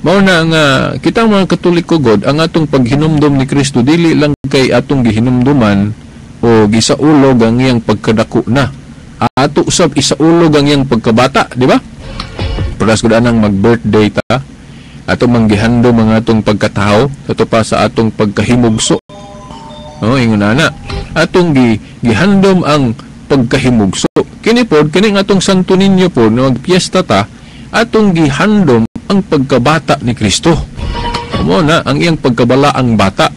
Mao na nga kitang mga Katoliko god, ang atong paghinumdom ni Kristo dili lang kay atong gihinumduman o gisaulog ang iyang pagkadako na. Ato usab isaulog ang iyang pagkabata, di ba? Paras gud anang mag-birthday ta, ato manggihandom ang atong pagkatawo, ato pa sa atong pagkahimugso. No, ingon ana, atong gihandom ang pagkahimugso. Kini pod kining atong Santo Niño pod no magpiesta ta, atong gihandom ang pagkabata ni Kristo. Mo na ang iyang pagkabala ang bata.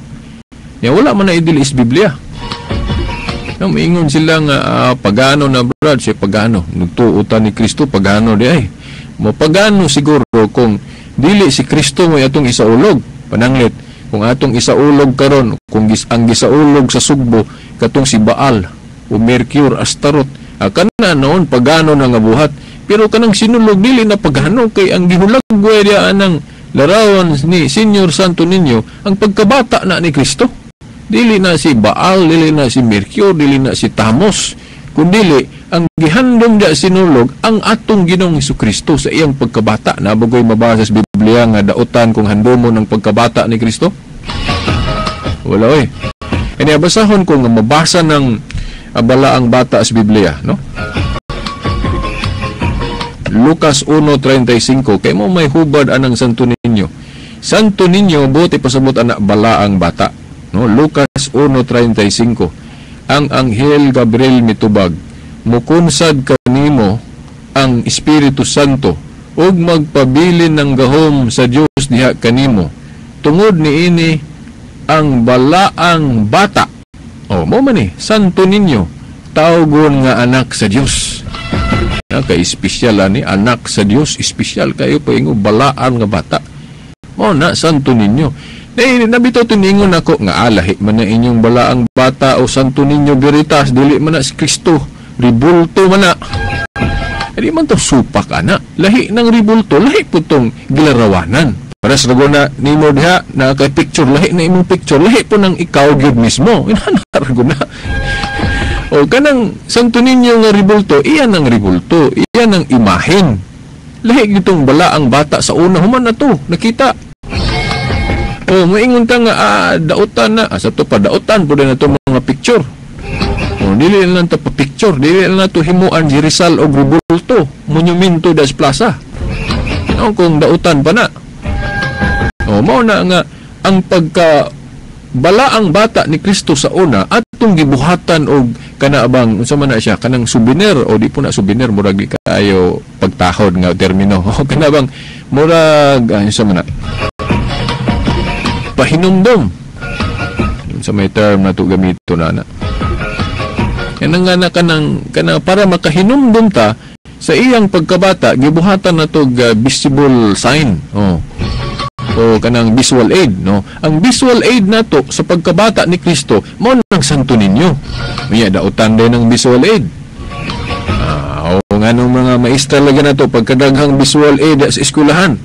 Ya wala man na idili is Biblia. No, maingon sila nga pagano na brad, siya pagano. Nagtuotan ni Kristo pagano di ay. Mo pagano siguro kung dili si Kristo mo atong isaulog. Pananglit kung atong isaulog karon, kung ang gisaulog sa Sugbo katong si Baal o Mercure, Astaroth, kana noon pagano na nga buhat. Pero kanang sinulog dili na pagano kay ang gihulagway diya anang larawan ni Senyor Santo Niño ang pagkabata na ni Kristo. Dili na si Baal, dili na si Mercure, dili na si Tamos, kundili ang gihandom diya sinulog ang atong Ginoong Hesukristo sa iyang pagkabata. Nabagoy mabasa sa Biblia nga dautan kung handumo ng pagkabata ni Kristo? Wala oy. Kaya basahon ko nga mabasa ng balaang bata sa Biblia, no? Lucas 1:35, kay mo may hubad anang Santo Niño. Santo Niño buti pasabot anak balaang bata, no? Lucas 1:35. Ang anghel Gabriel mitubag, mukunsad kanimo ang Espiritu Santo ug magpabilin ng gahom sa Dios diha kanimo. Tungod niini ang balaang bata. O mo man ni Santo Niño, tawgon nga anak sa Dios. Kay espesyal ani anak sa Dios, espesyal kayo paingo balaan nga bata. Mo na Santo Niño. Nay nabitaw tiningon ako nga alahi man na inyong balaang bata o Santo Niño Veritas, dili man na si Kristo, ribulto man na. Di man to supak ana, lahi ng ribulto, lahi po tong gilarawanan. Para sa ragona nimo diha na kay picture, lahi na imong picture, lahi po ng ikaw gyud mismo. Inana ragona. O kanang Santo Niño nga ribulto, iyan ang ribulto, iyan ang imahen. Lahi gitong balaang bata sa una human na to, nakita. O moingon ta nga dautan na, sa to pa dautan pud na to mga picture. O dili lang ta pa picture, dili lang to himuan si Rizal og ribulto, monumento das plaza. O kung dautan pa na. O mao na nga ang pagka balaang bata ni Kristo sa una atong gibuhatan og kana bang unsa man na siya kanang souvenir o di po na souvenir, murag di kaayo pagtahod nga termino. O kana bang murag unsa man na pahinumdom, unsa may term na to gamito na na kanang nga na kanang kana para makahinumdom ta sa iyang pagkabata, gibuhatan na to visible sign o o kanang visual aid, no? Ang visual aid nato sa pagkabata ni Kristo mao nang Santo Niño. Unya dautan din ang visual aid. O nganong mga maestra lagi nato pagkadaghang visual aid sa eskwelahan.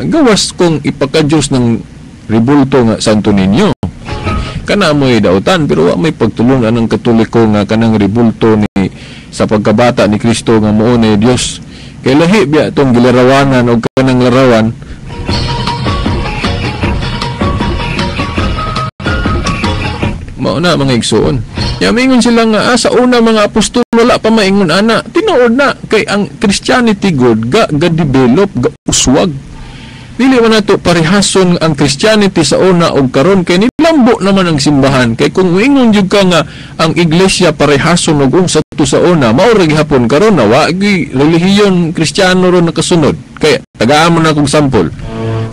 Gawas kung ipakadyos ng ribulto nga Santo Niño. Kana mo'y dautan pero wa may pagtulong anang Katoliko nga kanang ribulto ni sa pagkabata ni Kristo nga muo ni Dios. Kay lahi biya itong gilarawanan o kanang larawan. Mao na mga igsoon. Ya mingon sila nga sa una mga apostol wala pa maingon ana. Tinuod na kay ang Christianity god ga develop, ga uswag. Dili man nato parehason ang Christianity sa una og karon kay nilambo naman ang simbahan. Kay kung moingon jud ka nga ang iglesia parehason og unsa to sa una, mao ra gihapon karon na wa gi relihiyon Kristiyano ron nakasunod. Kay tagaan mo na kog sample.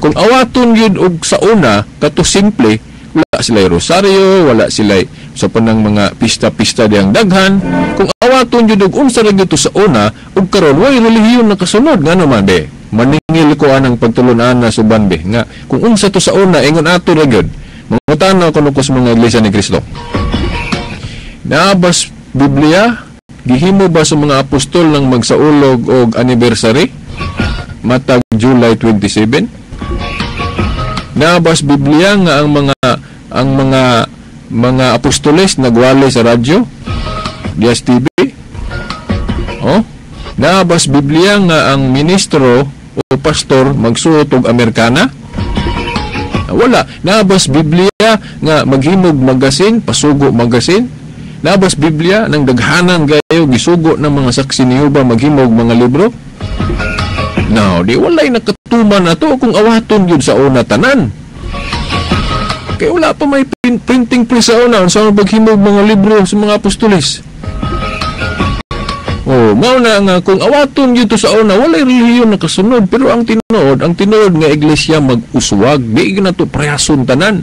Kung awaton gyud og sa una kato simple, wala sila rosaryo, wala sila sa panang mga pista-pista diyang daghan. Kung awaton gyud og unsa ra gyud to sa una ug karon way relihiyon nakasunod, ngano man be? Maningil ko anang pagtulunan na suban be nga kung unsa to sa una ingon ato ra gyud. Mangutana kuno ko sa mga Iglesia ni Cristo. Naabas Biblia gihimo ba sa mga apostol ng magsaulog og anniversary matag July 27? Naabas Biblia nga ang mga apostoles nagwali sa radyo, DSTV? Oh, naabas Biblia nga ang ministro o pastor magsuot og Amerikana? Wala. Naabas Biblia nga maghimog magasin, pasugo magasin? Naabas Biblia nang daghanan gayo gisugo ng mga saksi ni Jehovah maghimog mga libro? No, di walay nakatuman na to kung awaton yun sa una tanan. Kaya wala pa may printing press sa una sa maghimog mga libro sa mga apostoles. Oh, mao na nga kung awaton yun to sa una, walay relihiyon nakasunod, pero ang tinuod nga iglesia mag-uswag, di na to prehason tanan.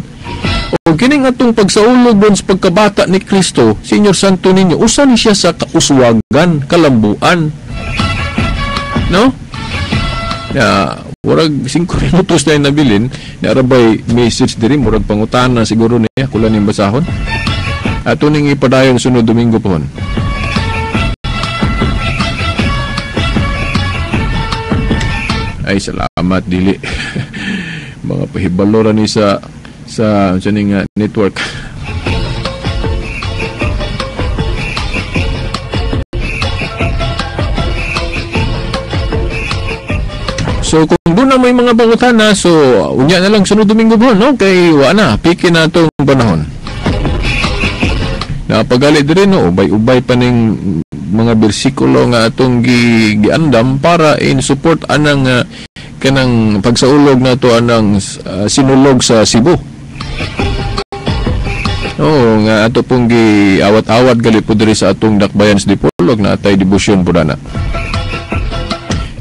O kining atong pagsaulog doon sa pagkabata ni Kristo, Senior Santo Niño, usa ni siya sa kauswagan, kalambuan. No? Ya, murag 5 minutos na yung nabilin, naarabay message diri, murag pangutana siguro niya, kulan yung basahon. Ato ning ipadayon sunod Domingo pohon. Ay, salamat dili. Mga pahibalo ra ni sa ning network. So kung doon na may mga pangutana, so unya na lang sunod Domingo po, no? Kay wa na, piki na itong panahon. Napagali din, no? Ubay-ubay pa ning mga bersikulo nga atong giandam para in support anang kanang pagsaulog na to anang sinulog sa Cebu. Oo, nga ato pong giawat-awat gali po diri sa atong dakbayan sa Dipolog na atay debosyon po na.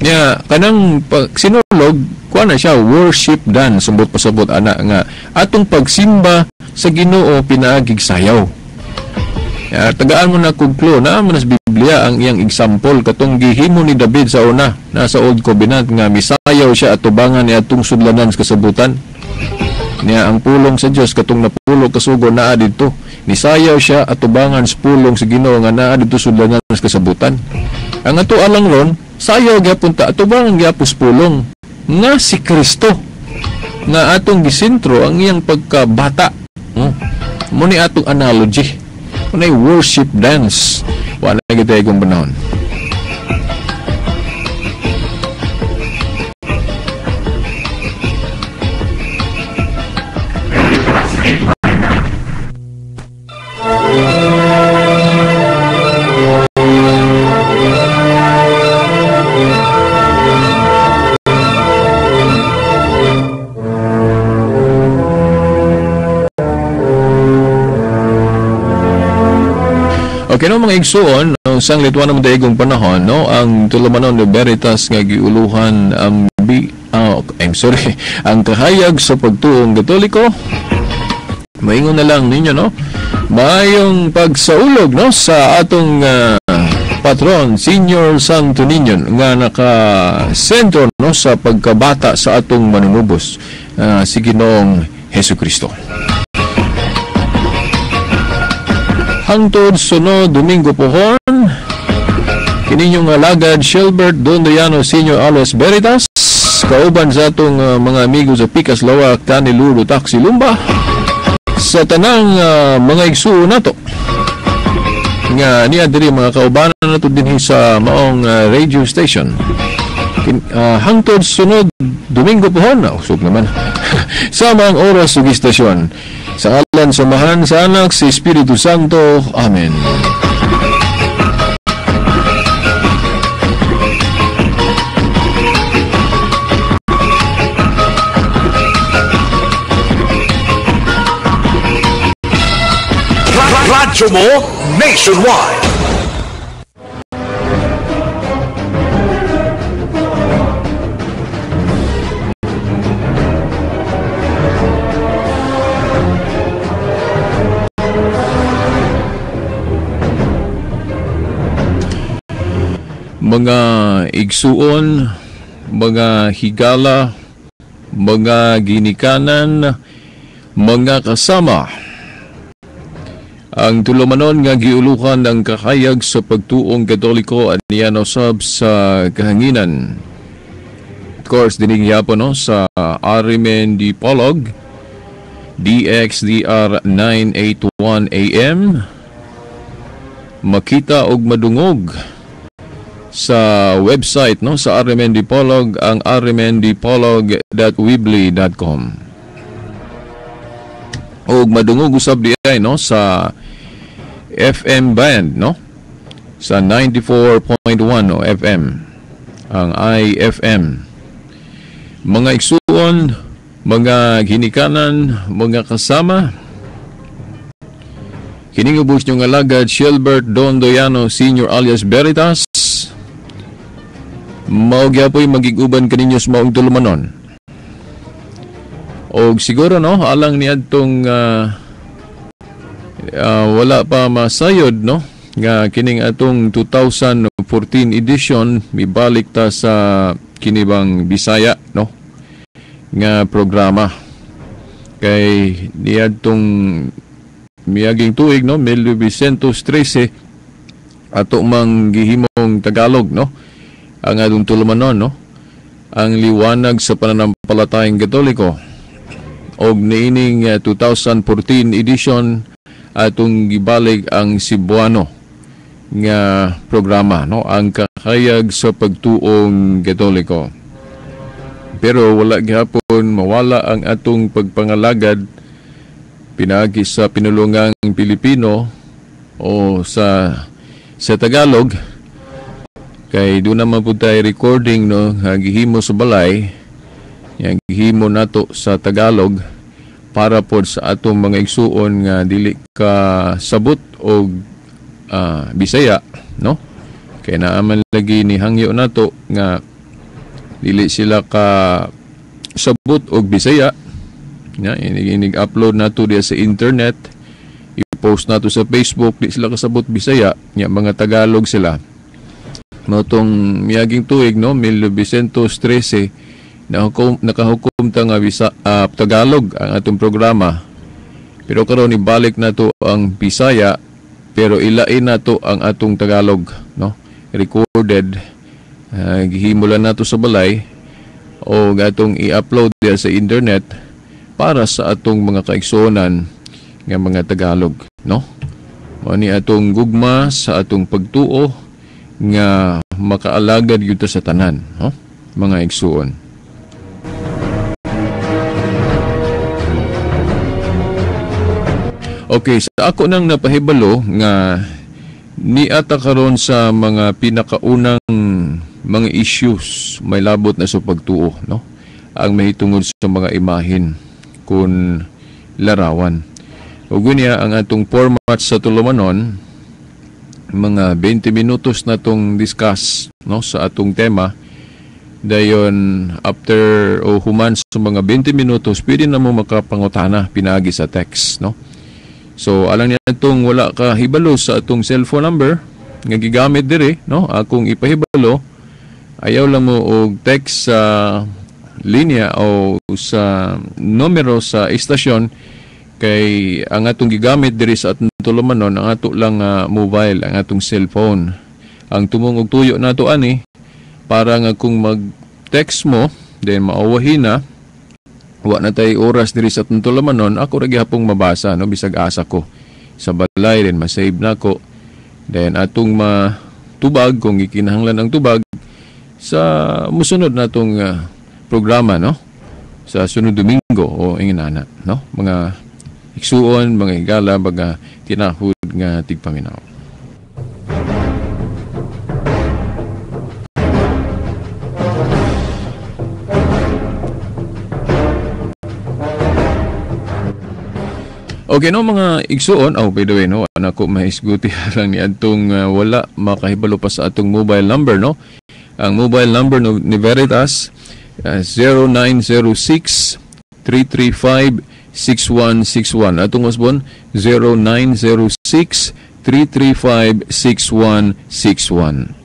Nya kanang pag sinulog kuha na siya worship dance, sambot pasabot ana nga atong pagsimba sa Ginoo pinaagig sayaw. Ya, tagaan mo na kog clue na man sa Biblia ang iyang example katong gihimo ni David sa una nasa Old Covenant nga misayaw siya atubangan niya atong sudlanan sa kasabutan. Niya ang pulong sa Dios katong napulo kasugo naa didto. Nisayaw siya atubangan sa pulong sa Ginoo nga naa didto sudlanan sa kasabutan. Ang ato alang ron, sayaw gyapon ta atubangan gyapon sa pulong nga si Kristo nga atong gisentro ang iyang pagkabata. Mo ni atong analogy. Unay worship dance. Wala kita ikong panahon. Okay, no, mga igsuon, no, sang lituan naman daigong panahon, no, ang tulumanon de Veritas nga giuluhan ang I'm sorry, ang kahayag sa pagtuong Katoliko. Maingon na lang ninyo, no, maayong pagsaulog, no, sa atong patron, Senior Santo Niño, nga naka-sentro, no, sa pagkabata sa atong manunubos, si Ginoong Hesukristo. Hangtod sunod Domingo pohon, kininyong alagad Shilbert Dondoyano Senior Alos Veritas, kauban sa atong mga amigo sa Pikas Lawak, Tani Luro, Taxi Lumba, sa tanang mga igsuon nato nga niya diri mga kaubanan nato dinhi sa maong radio station. Hangtod sunod Domingo pohon, usog naman sa mga oras ug istasyon. Sa ngalan sa Amahan, sa Anak, sa Espiritu Santo. Amen. Radyo mo nationwide. Mga igsuon, mga higala, mga ginikanan, mga kasama. Ang tulumanon nga giuluhan ng kahayag sa pagtuong Katoliko at niya usab sa kahanginan. Of course, dining yapon, no, sa RMN Dipolog, DXDR 981 AM, makita og madungog sa website, no, sa RMN Dipolog, ang rmndipolog.weebly.com. Og madungog usab diay, no, sa FM band, no, sa 94.1, no, FM, ang IFM. Mga igsuon, mga ginikanan, mga kasama, kining ubos niyong alagad Shilbert Dondoyano Sr. alias Veritas, mao gyapoy magiguban kaninyo sa maong tulumanon. Og siguro, no, alang niadtong wala pa masayod, no, nga kining atong 2014 edition mibalik ta sa kinibang Bisaya, no, nga programa. Kay niadtong miaging tuig, no, 1913, ato mang gihimong Tagalog, no, ang atong tulumanon, no, ang liwanag sa pananampalatayang Katoliko. Og niining 2014 edition atong gibalik ang Cebuano nga programa, no, ang kahayag sa pagtuong Katoliko. Pero wala gihapon mawala ang atong pagpangalagad pinaagi sa pinulungang Pilipino o sa Tagalog. Kay doon naman po tayo recording, no, gihimo sa balay, gihimo nato sa Tagalog para po sa atong mga igsuon nga dili ka sabot og Bisaya, no? Kay naaman lagi ni hangyo nato nga dili sila ka sabot og Bisaya. Ya, inig-upload nato diya sa internet, i-post nato sa Facebook, di sila kasabot Bisaya, nya mga Tagalog sila. No, tong miaging tuig, no, 1913, nakahukom ta nga Tagalog ang atong programa. Pero karon ibalik nato ang Bisaya, pero ilain nato ang atong Tagalog, no, recorded, gihimo lang nato sa balay o atong i-upload diya sa internet para sa atong mga kaigsuonan nga mga Tagalog, no. Mao ni atong gugma sa atong pagtuo nga makaalagad gyud sa tanan, no, mga igsuon. Okay, sa ako nang napahibalo nga niata karon sa mga pinakaunang mga issues may labot na sa pagtuo, no, ang mahitungod sa mga imahin kun larawan. Ug unya ang atong format sa tulumanon, mga 20 minutos na tong discuss, no, sa atong tema. Dayon after o human sa mga 20 minutos, pwede na mo makapangutana pinaagi sa text, no. So alang niya itong wala ka hibalo sa atong cellphone number nga gigamit diri, no, akong ipahibalo, ayaw lang mo og text sa linya o sa numero sa istasyon, kay ang atong gigamit diri sa atong tulumanon ang ato lang mobile, ang atong cellphone. Ang tumong og tuyo nato ani para nga kung mag-text mo then maowahin na, wa na tay oras diri sa atong tulumanon, ako ra gihapong mabasa, no, bisag asa ko sa balay, then ma-save nako, then atong matubag kung gikinahanglan ang tubag sa musunod natong programa, no, sa sunod Domingo o inginana, no, mga igsuon, mga higala, mga tinahud nga tigpaminaw. Okay, no, mga igsuon. Oh, by the way, no, anak ko mahisguti lang ni adtong wala makahibalo pa sa atong mobile number, no. Ang mobile number, no, ni Veritas, 0906 335 6161. Atong usbon 0906 335 6161.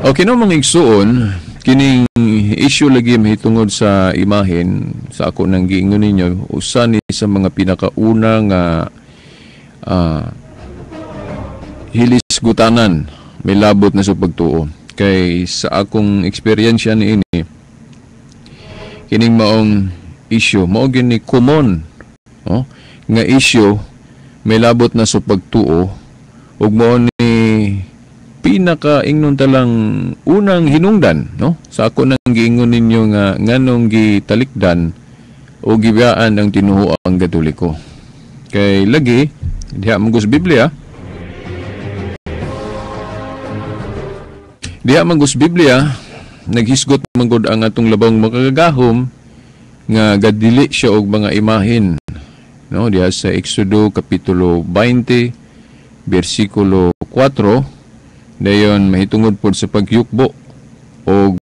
Okay no, mga igsuon, kining issue lagi mahitungod sa imahen, sa ako nang giingon ninyo, usa ni sa mga pinakauna nga hilisgutanan may labot na sa pagtuo. Kay sa akong eksperyensya niini, kining maong issue mao gini common, no, nga issue may labot na sa pagtuo ug mao ni pinaka ingnon talang unang hinungdan, no, sa ako nang giingon ninyo nga nganong gitalikdan o gibiyaan ang tinuoang Katoliko. Kay lagi diha man sa Biblia, diha man sa Biblia naghisgot man gud ang atong labong makagagahom nga gadili siya og mga imahin, no, diha sa Exodo kapitulo 20 bersikulo 4. Dayon mahitungod pod sa pagyukbo og